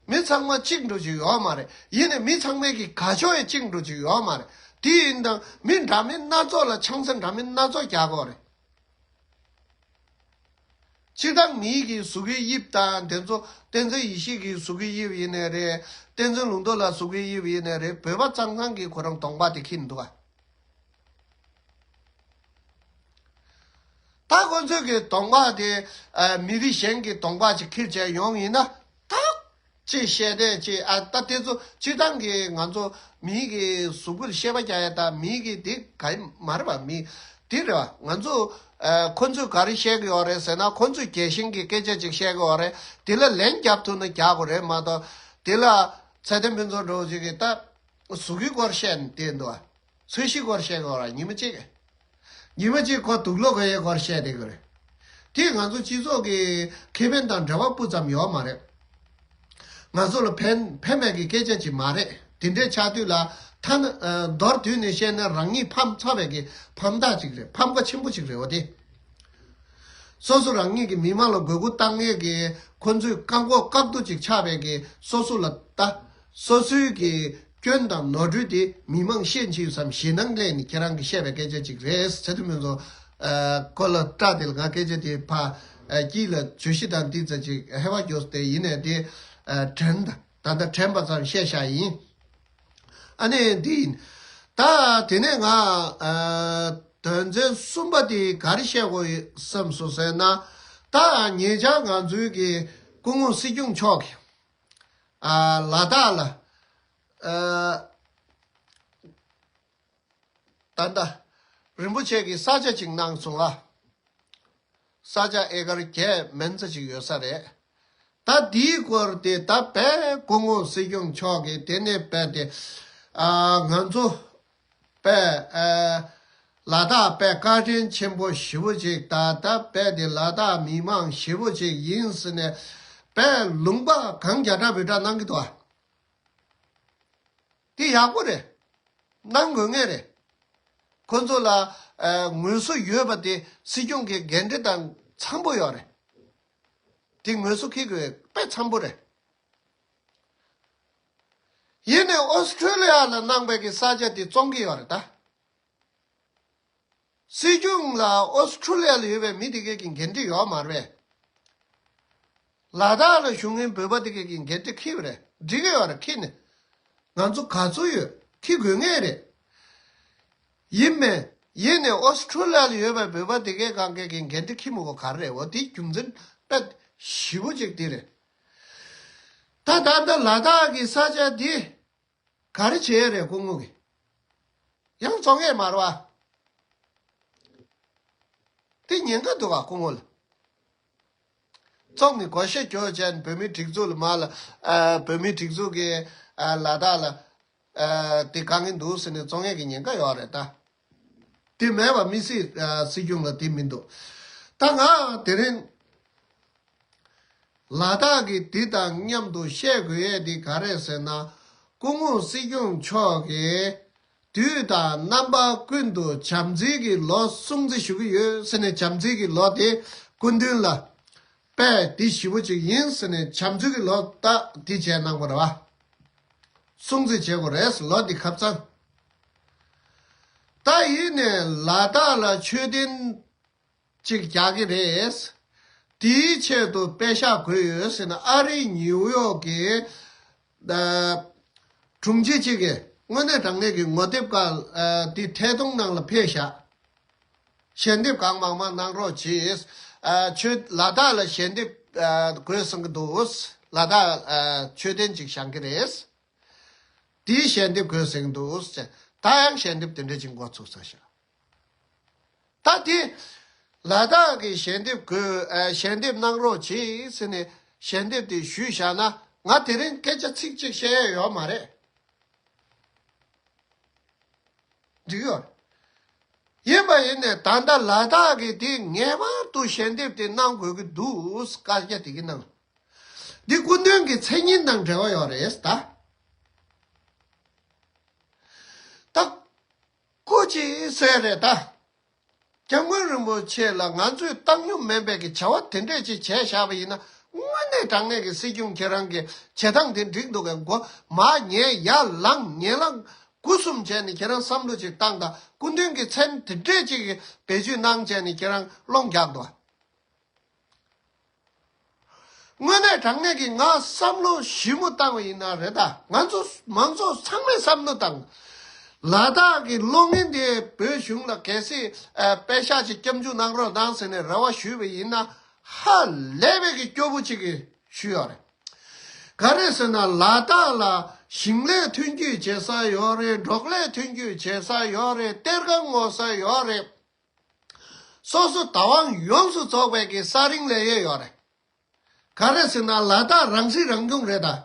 མི་ཚང་མ་གཅིག་འདྲ་ཅིག་ཡོད་མ་རེད། ཡིན་ནའི་མི་ཚང་མའི་གི་དགའ་ཕྱོགས་ཡང་གཅིག་འདྲ་ཅིག་ཡོད་མ་རེད། དེ་ཡིན་དང་མི་འདྲ་མིན་སྣ་ཚོགས་ལ་ཆང་ས་འདྲ་མིན་སྣ་ཚོགས་རྒྱག་གི་ཡོད་རེད། སྤྱིར་བཏང་མིའི་གི་གཟུགས་ཀྱི་དབྱིབས་དང་དེ་ཚོ། བསྟན་འཛིན་ཡེ་ཤེས་ཀྱི་གཟུགས་ཀྱི་དབྱིབས་ཡིན་ནའི་རེད། བསྟན་འཛིན་ལུང་རྟོགས་ལགས་གཟུགས་ཀྱི་དབྱིབས་ཡིན་ནའི་རེད། བོད་པ་ཚང་ཚང་གིས་ཁོ་རང་གདོང་པ་དེ་འཁྱེར་འདུག་ག་ད་ཁོ་ཚོས་ཀྱི་གདོང་པ་དེ། ཨ། མི་རིགས་གཞན་གྱི་གདོང་པ་ཅིག་འཁྱེར་བྱས་ཡོང་ཡིན་ན། ད་ཅིག་བཤད་བསྡད་ཅིག་ཨ། ད་དེ་ཚོ་སྤྱིར་བཏང་གི་ང་ཚོ་མིའི་གི་གཟུགས་པོར་བཤད་པ་རྒྱག་ཡ། ད་མིའི་གི་དེ་ག་ཡི་མ་རེད་པ། མི་དེ་རེད་པ། ང་ཚོ། ཨ། ཁོ་ཚོས་ག་རེ་བཤད་ཀྱི་ཡོད་རེད་ཟེར་ན། ཁོ་ཚོས་རྒྱལ་ཞེན་གྱི་སྐད་ཆ་ཅིག་བཤད་ཀྱི་ཡོད་རེད། དེ་ལ་ལན་རྒྱབ་ཐུབ་ན་རྒྱག་དགོས་རེད་མ་གཏོགས། དེ་ལ་ཚེ་བརྟན་ཕུན་ཚོགས་འདྲ་བོ་ཅིག་གིས་ད་གཟུགས་ཀྱི་སྐོར་བཤད་ནས་བསྡད་འདུག་པ། ཚོས་གཞི་སྐོར་བཤད་དགོས་ར། ཉི་མ་གཅིག་ཉི་མ་གཅིག་ཁོ་དུག་ལོག་གི་སྐོར་བཤད་བསྡད་ཀྱི་རེད། དེས་ང་ཚོ་སྤྱི་ཚོགས་ཀྱི་ཁེ་ཕན་དང་འབྲེལ་བ་སྤུ་ཙམ་ཡོད་མ་རེད། ང་ཚོ་ལ་ཕན་ཕན་པའི་གི་སྐད་ཆ་ཅིག་མ་རེད། དེ་འདྲའི་ཆགས་དུས་ལ། ཐ་ན། ཨ། མདོར་བསྡུས་ནས་བཤད་ན་རང་ཉིད་ཕམ་ཚ་བའི་གི་ཕམ་རྟགས་ཅིག་རེད། ཕམ་ཁ་ཆེན་པོ་ཅིག་རེད་པ། དེ། སོ་སོ་རང་ཉིད་ཀྱི་མི་མང་ལ་དགོས་མཁོ་བཏང་ཡས་ཀྱི་ཁོ་ཚོས་བཀག་འགོག་བཀག་རྡོ་ཅིག་ཆགས་པའི་གི། སོ་སོ་ལ་ད། སོ་སོའི་གི་སྐྱོན་དང་ནོར་འཁྲུལ་དེ་མི་མང་ཤེས་བྱས་ཡོད་ཙང་ཞེད་སྣང་སླེབས་ནས་ཁྱེད་རང་གིས་བཤད་པའི་སྐད་ཆ་ཅིག་རེད། ཚེ་བརྟན་ཕུན་ཚོགས། ཨ། ཁོ་ལ་སྐྲག་དེ་ལ་ང་སྐད་ཆ་དེ་ཕར། ཨ། དཀྱིལ་ལ་བརྗོད་གཞི་དང་འདི་ཙམ་ཅིག་ཧེ་བག་ཡོད་དེ། ཡིན་ནའི་དེ། ཨ། དྲན། ད་ལྟ་དྲན་པ་ཙམ་བཤད་བཞག་ཡིན། ཨ་ནི་འདི་ཡིན། ད་དེ་ནས་ང་། ཨ། དོན་ཚན་གསུམ་པ་དེ་ག་རེ་བཤད་དགོས་ཡོད་བསམ་སོང་ཟེར་ན། ད་ཉེ་ཆར་ང་ཚོའི་གི་སྐུ་ངོ་སྲིད་སྐྱོང་མཆོག་གིས། ཨ། ལ་དྭགས་ལ། ཨ། ད་ལྟ་རིན་པོ་ཆེ་གིས་ས་ཆ་ཅིག་གནང་སོང་ཨ། ས་ཆ་ཨེ་ཀར་བརྒྱད་མན་ཙམ་ཅིག་ཡོད་ས་རེད། ད་འདིའི་སྐོར་དེ་ད་དཔེ་སྐུ་ངོ་སྲིད་སྐྱོང་མཆོག་གིས་དེ་ནས་དཔེ་དེ། ཨ། ང་ཚོ་དཔེ། ཨ། ལ་དྭགས་དཔེ་བཀའ་དྲིན་ཆེན་པོ་ཞེ་པོ་ཅིག་དང་། ད་དཔེ་དེ་ལ་དྭགས་མི་མང་ཞེ་པོ་ཅིག་ཡིན་ཟེར་ནས་དཔེ་ལུང་པ་གང་རྒྱ་གྲགས་བོད་གྲགས་གནང་གི་འདུག་ཨ། དེ་ཡག་པོ་རེད། གནང་དགོས་ངེས་རེད། ཁོ་ཚོ་ལ། ཨ། ངོས་སུ་ཡོད་པ་དེ་སྲིད་སྐྱོང་གི་འགན་འཁྲི་དང་འཚམ་པོ་ཡོད་རེད། དེ་ངོས་སུ་འཁྱེར་དགོས་དཔེ་འཚམ་པོ་རེད། ཡིན་ནའི་ཨོ་སི་ཁྲུ་ལི་ཡ་ལ་གནང་བའི་གི་ས་ཆ་དེ་བཙོང་གི་ཡོད་རེད་ད། སྲིད་སྐྱོང་ལ་ཨོ་སི་ཁྲུ་ལི་ཡ་ལ་ཡོད་པའི་མི་དེ་གས་ཀྱི་འགན་འཁྲི་ཡོད་མ་རེད། ལ་དྭགས་ལ་བཞུགས་མཁན་བོད་པ་དེ་གས་ཀྱི་འགན་འཁྲི་འཁྱེར་བ་རེད། འགྲིག་གི་ཡོད་རེད། འཁྱེར་ནས་ང་ཚོ་ག་ཚོད་ཡོད་འཁྱེར་དགོས་ངེས་རེད། ཡིན་མིན། ཡིན་ནའི་ཨོ་སི་ཁྲུ་ལི་ཡ་ལ་ཡོད་པའི་བོད་པ་དེ་གས་གང་གས་ཀྱི་འགན་འཁྲི་འཁྱེར་མི་དགོས་ག་རེ་རེད། འོ་དེའི་རྒྱུ་མཚན་དཔེ་ཞེ་པོ་ཅིག་དེ་རེད། ད་ད་ལྟ་ལ་དྭགས་ཀྱི་ས་ཆ་དེ་ག་རེ་བྱས་རེད་སྐུ་ངོ་གིས། ཡང་བཙོང་ཡས་མ་རེད་བ། དེ་ཉེན་ཁ་འདུག་ག་སྐུ་ངོ་ལ། བཙོང་ནས་བགོ་བཤའ་རྒྱག་བྱས་ནས་བོད་མིའི་སྒྲིག་འཛུགས་ལ་མར་ལ། ཨ། བོད་མིའི་སྒྲིག་འཛུགས་ཀྱིས། ཨ། ལ་དྭགས་ལ། ཨ། དེ་དཀའ་ངལ་འདུག་ཟེར་ནས་བཙོང་ཡས་ཀྱི་ཉེན་ཁ་ཡོད་རེད་ད། དེ་མེད་པ་མི་སྲིད། ཨ། སྲིད་སྐྱོང་ལ་དེ་མི་འདུག་ད་ང་དེ་རིང་ལ་དྭགས་ཀྱི་འདི་དང་མཉམ་དུ་བཤད་དགོས་ཡས་དེ་ག་རེད་ཟེར་ན། སྐུ་ངོ་སྲིད་སྐྱོང་མཆོག་གིས་དུས་དང་རྣམ་པ་ཀུན་ཏུ་བྱམས་བརྩེ་གི་ལོ་སྲུང་བརྩི་ཞུ་གི་ཡོད་ཟེར་ནས། བྱམས་བརྩེ་གི་ལོ་དེ་སྐུ་མདུན་ལ་དཔེ་འདི་ཞེ་པོ་ཅིག་ཡིན་ཟེར་ནས། བྱམས་བརྩེ་གི་ལོ་ད་འདི་བྱས་གནང་བ་རེད་བ། སྲུང་བརྩི་བྱེད་དགོས་རེད་ཟེར། ལོ་འདི་ཁ་སང་། ད་ཡིན་ནས་ལ་དྭགས་ལ་མཆོད་རྟེན་ཅིག་རྒྱག་གི་རེད། དེའི་ཆེད་དུ་པད་ཤག་དགོས་ཡོད་ཟེར་ནས། ཨ་རིའི་ནིའུ་ཡོག་གི། ཨ། དྲུང་ཆེ་གཅིག་གིས་དངོས་གནས་དྲང་གནས་ཀྱི་ངོ་དེབ་ཁག་ཨ། དེ་ཐད་གཏོང་ནང་ལ་ཕེབས་བཞག་ཞལ་འདེབས་གང་མང་མང་གནང་རོགས་གྱིས། ཨ་ཆོས་ལ་དྭགས་ལ་ཞལ་འདེབས་ཨ་དགོས་གསུང་གི་འདུག། ལ་དྭགས་ཨ་མཆོད་རྟེན་ཅིག་བཞེངས་ཀྱི་རེད། དེའི་ཞལ་འདེབས་དགོས་གསུང་གི་འདུག་ཟེར། ད་ཡང་ཞལ་འདེབས་དེ་འདྲ་ཅིག་འགོ་ཚུགས་ཚར་ཤག། ད་དེ་ལ་དྭགས་ཀྱི་ཞལ་འདེབས་དགོས་ཨ་ཞལ་འདེབས་གནང་རོགས་གྱིས་ཟེར་ནས་ཞལ་འདེབས་དེ་ཞུས་བཞག་ན། ང་དེ་རིང་སྐད་ཆ་ཚིག་གཅིག་བཤད་ཡ་ཡོད་མ་རེད། འགྲིག་ཡོད། ཡིན་པ་ཡིན་ནས་ད་ལྟ་ལ་དྭགས་ཀྱི་དེ་ངེས་པར་དུ་ཞལ་འདེབས་དེ་གནང་དགོས་ཀྱི་འདུག། བཀའ་རྒྱ་དེ་གི་ནང་འདི་སྐུ་མདུན་གྱི་མཚན་སྙན་དང་འབྲེལ་བ་ཡོད་རེད་ད། ད་སྐུ་མཁྱེན་ཟེར་རེད་ད། སྐྱབས་མགོན་རིན་པོ་ཆེ་ལ་ང་ཚོས་བཏང་སྙོམས་མེད་པའི་གི་བྱ་བ་དེ་འདྲས་ཅིག་བྱས་བཞག་པ་ཡིན་ན། དངོས་གནས་དྲང་གནས་ཀྱི་སྲིད་སྐྱོང་ཁྱེད་རང་གི་བྱེད་སྟངས་དེ་འགྲིག་འདུག་གས། མགོ་མར་ཉལ་ཡར་ལངས་ཉལ་ལངས་སྒོ་གསུམ་བྱས་ནས་ཁྱེད་རང་བསམ་བློ་ཅིག་བཏང་དང་། སྐུ་མདུན་གྱི་མཚན་དེ་འདྲས་ཅིག་གི་བེད་སྤྱོད་གནང་བྱས་ནས་ཁྱེད་རང་སློང་རྒྱག་འདུག། དངོས་གནས་དྲང་གནས་ཀྱི་ང་བསམ་བློ་ཞིབ་མོ་བཏང་བ་ཡིན་ན་རེད་ད། ང་ཚོ་མང་ཚོགས་ཚང་མས་བསམ་བློ་བཏང་། ལ་དྭགས་ཀྱི་གློག་བརྙན་དེ་བོད་གཞུང་ལ་གལ་སྲིད་ཨ་པད་ཤག་ཅིག་སྐྱབས་འཇུག་གནང་རོགས་གནང་ཟེར་ནས་རེ་བ་ཞུས་པ་ཡིན་ན། ཧ་ལས་པའི་གི་སྐྱོ་པོ་ཅིག་གི་ཞུས་ཡོད་རེད། ག་རེ་ཟེར་ན་ལ་དྭགས་ལ་ཞིང་ལས་ཐོན་སྐྱེད་བྱེད་ས་ཡོད་རེད། འབྲོག་ལས་ཐོན་སྐྱེད་བྱེད་ས་ཡོད་རེད། གཏེར་ཁ་སྔོག་ས་ཡོད་རེད། སོ་སོ་བདག་དབང་ཡོངས་སུ་རྫོགས་པའི་གི་ས་རིན་ལས་ཡོད་ཡོད་རེད། ག་རེ་ཟེར་ན་ལ་དྭགས་རང་སྲིད་རང་སྐྱོང་རེད་ད།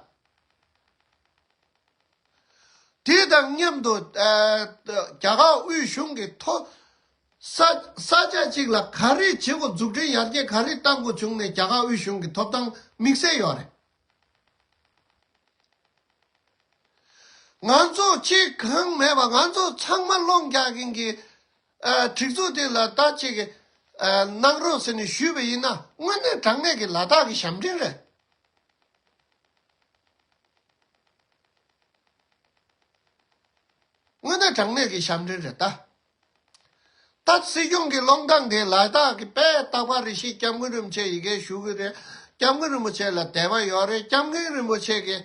དེ་དང་མཉམ་དུ་ཨ་རྒྱ་གར་དབུས་གཞུང་གི་ཐོ་ས་ས་ཆ་གཅིག་ལ་ག་རེ་བྱེད་དགོས། འཛུགས་སྐྲུན་ཡར་རྒྱས་ག་རེ་གཏང་དགོས་བྱུང་ནས་རྒྱ་གར་དབུས་གཞུང་གི་ཐོབ་ཐང་དམིགས་བསལ་ཡོད་རེད། ང་ཚོ་གཅིག་གང་མེད་པ་ང་ཚོ་ཚང་མ་སློང་རྒྱག་མཁན་གྱི་ཨ་སྒྲིག་འཛུགས་དེ་ལ་ད་ཅིག་ཨ་གནང་རོགས་ཟེར་ནས་ཞུས་པ་ཡིན་ན། དངོས་གནས་དྲང་གནས་ཀྱི་ལ་དྭགས་ཀྱི་ཞབས་འདྲེན་རེད། དངོས་གནས་དྲང་གནས་ཀྱི་ཞབས་འདྲེན་རེད་ད། ད་སྲིད་སྐྱོང་གི་སློང་སྟངས་དེ་ལ་དྭགས་ཀྱི་དཔེ་རྟག་པ་རེ་ཞིག་སྐྱབས་མགོན་རིན་པོ་ཆེ་ཡི་གེ་ཞུ་གི་རེད། སྐྱབས་མགོན་རིན་པོ་ཆེ་ལ་དད་པ་ཡོད་རེད། སྐྱབས་མགོན་རིན་པོ་ཆེ་གི་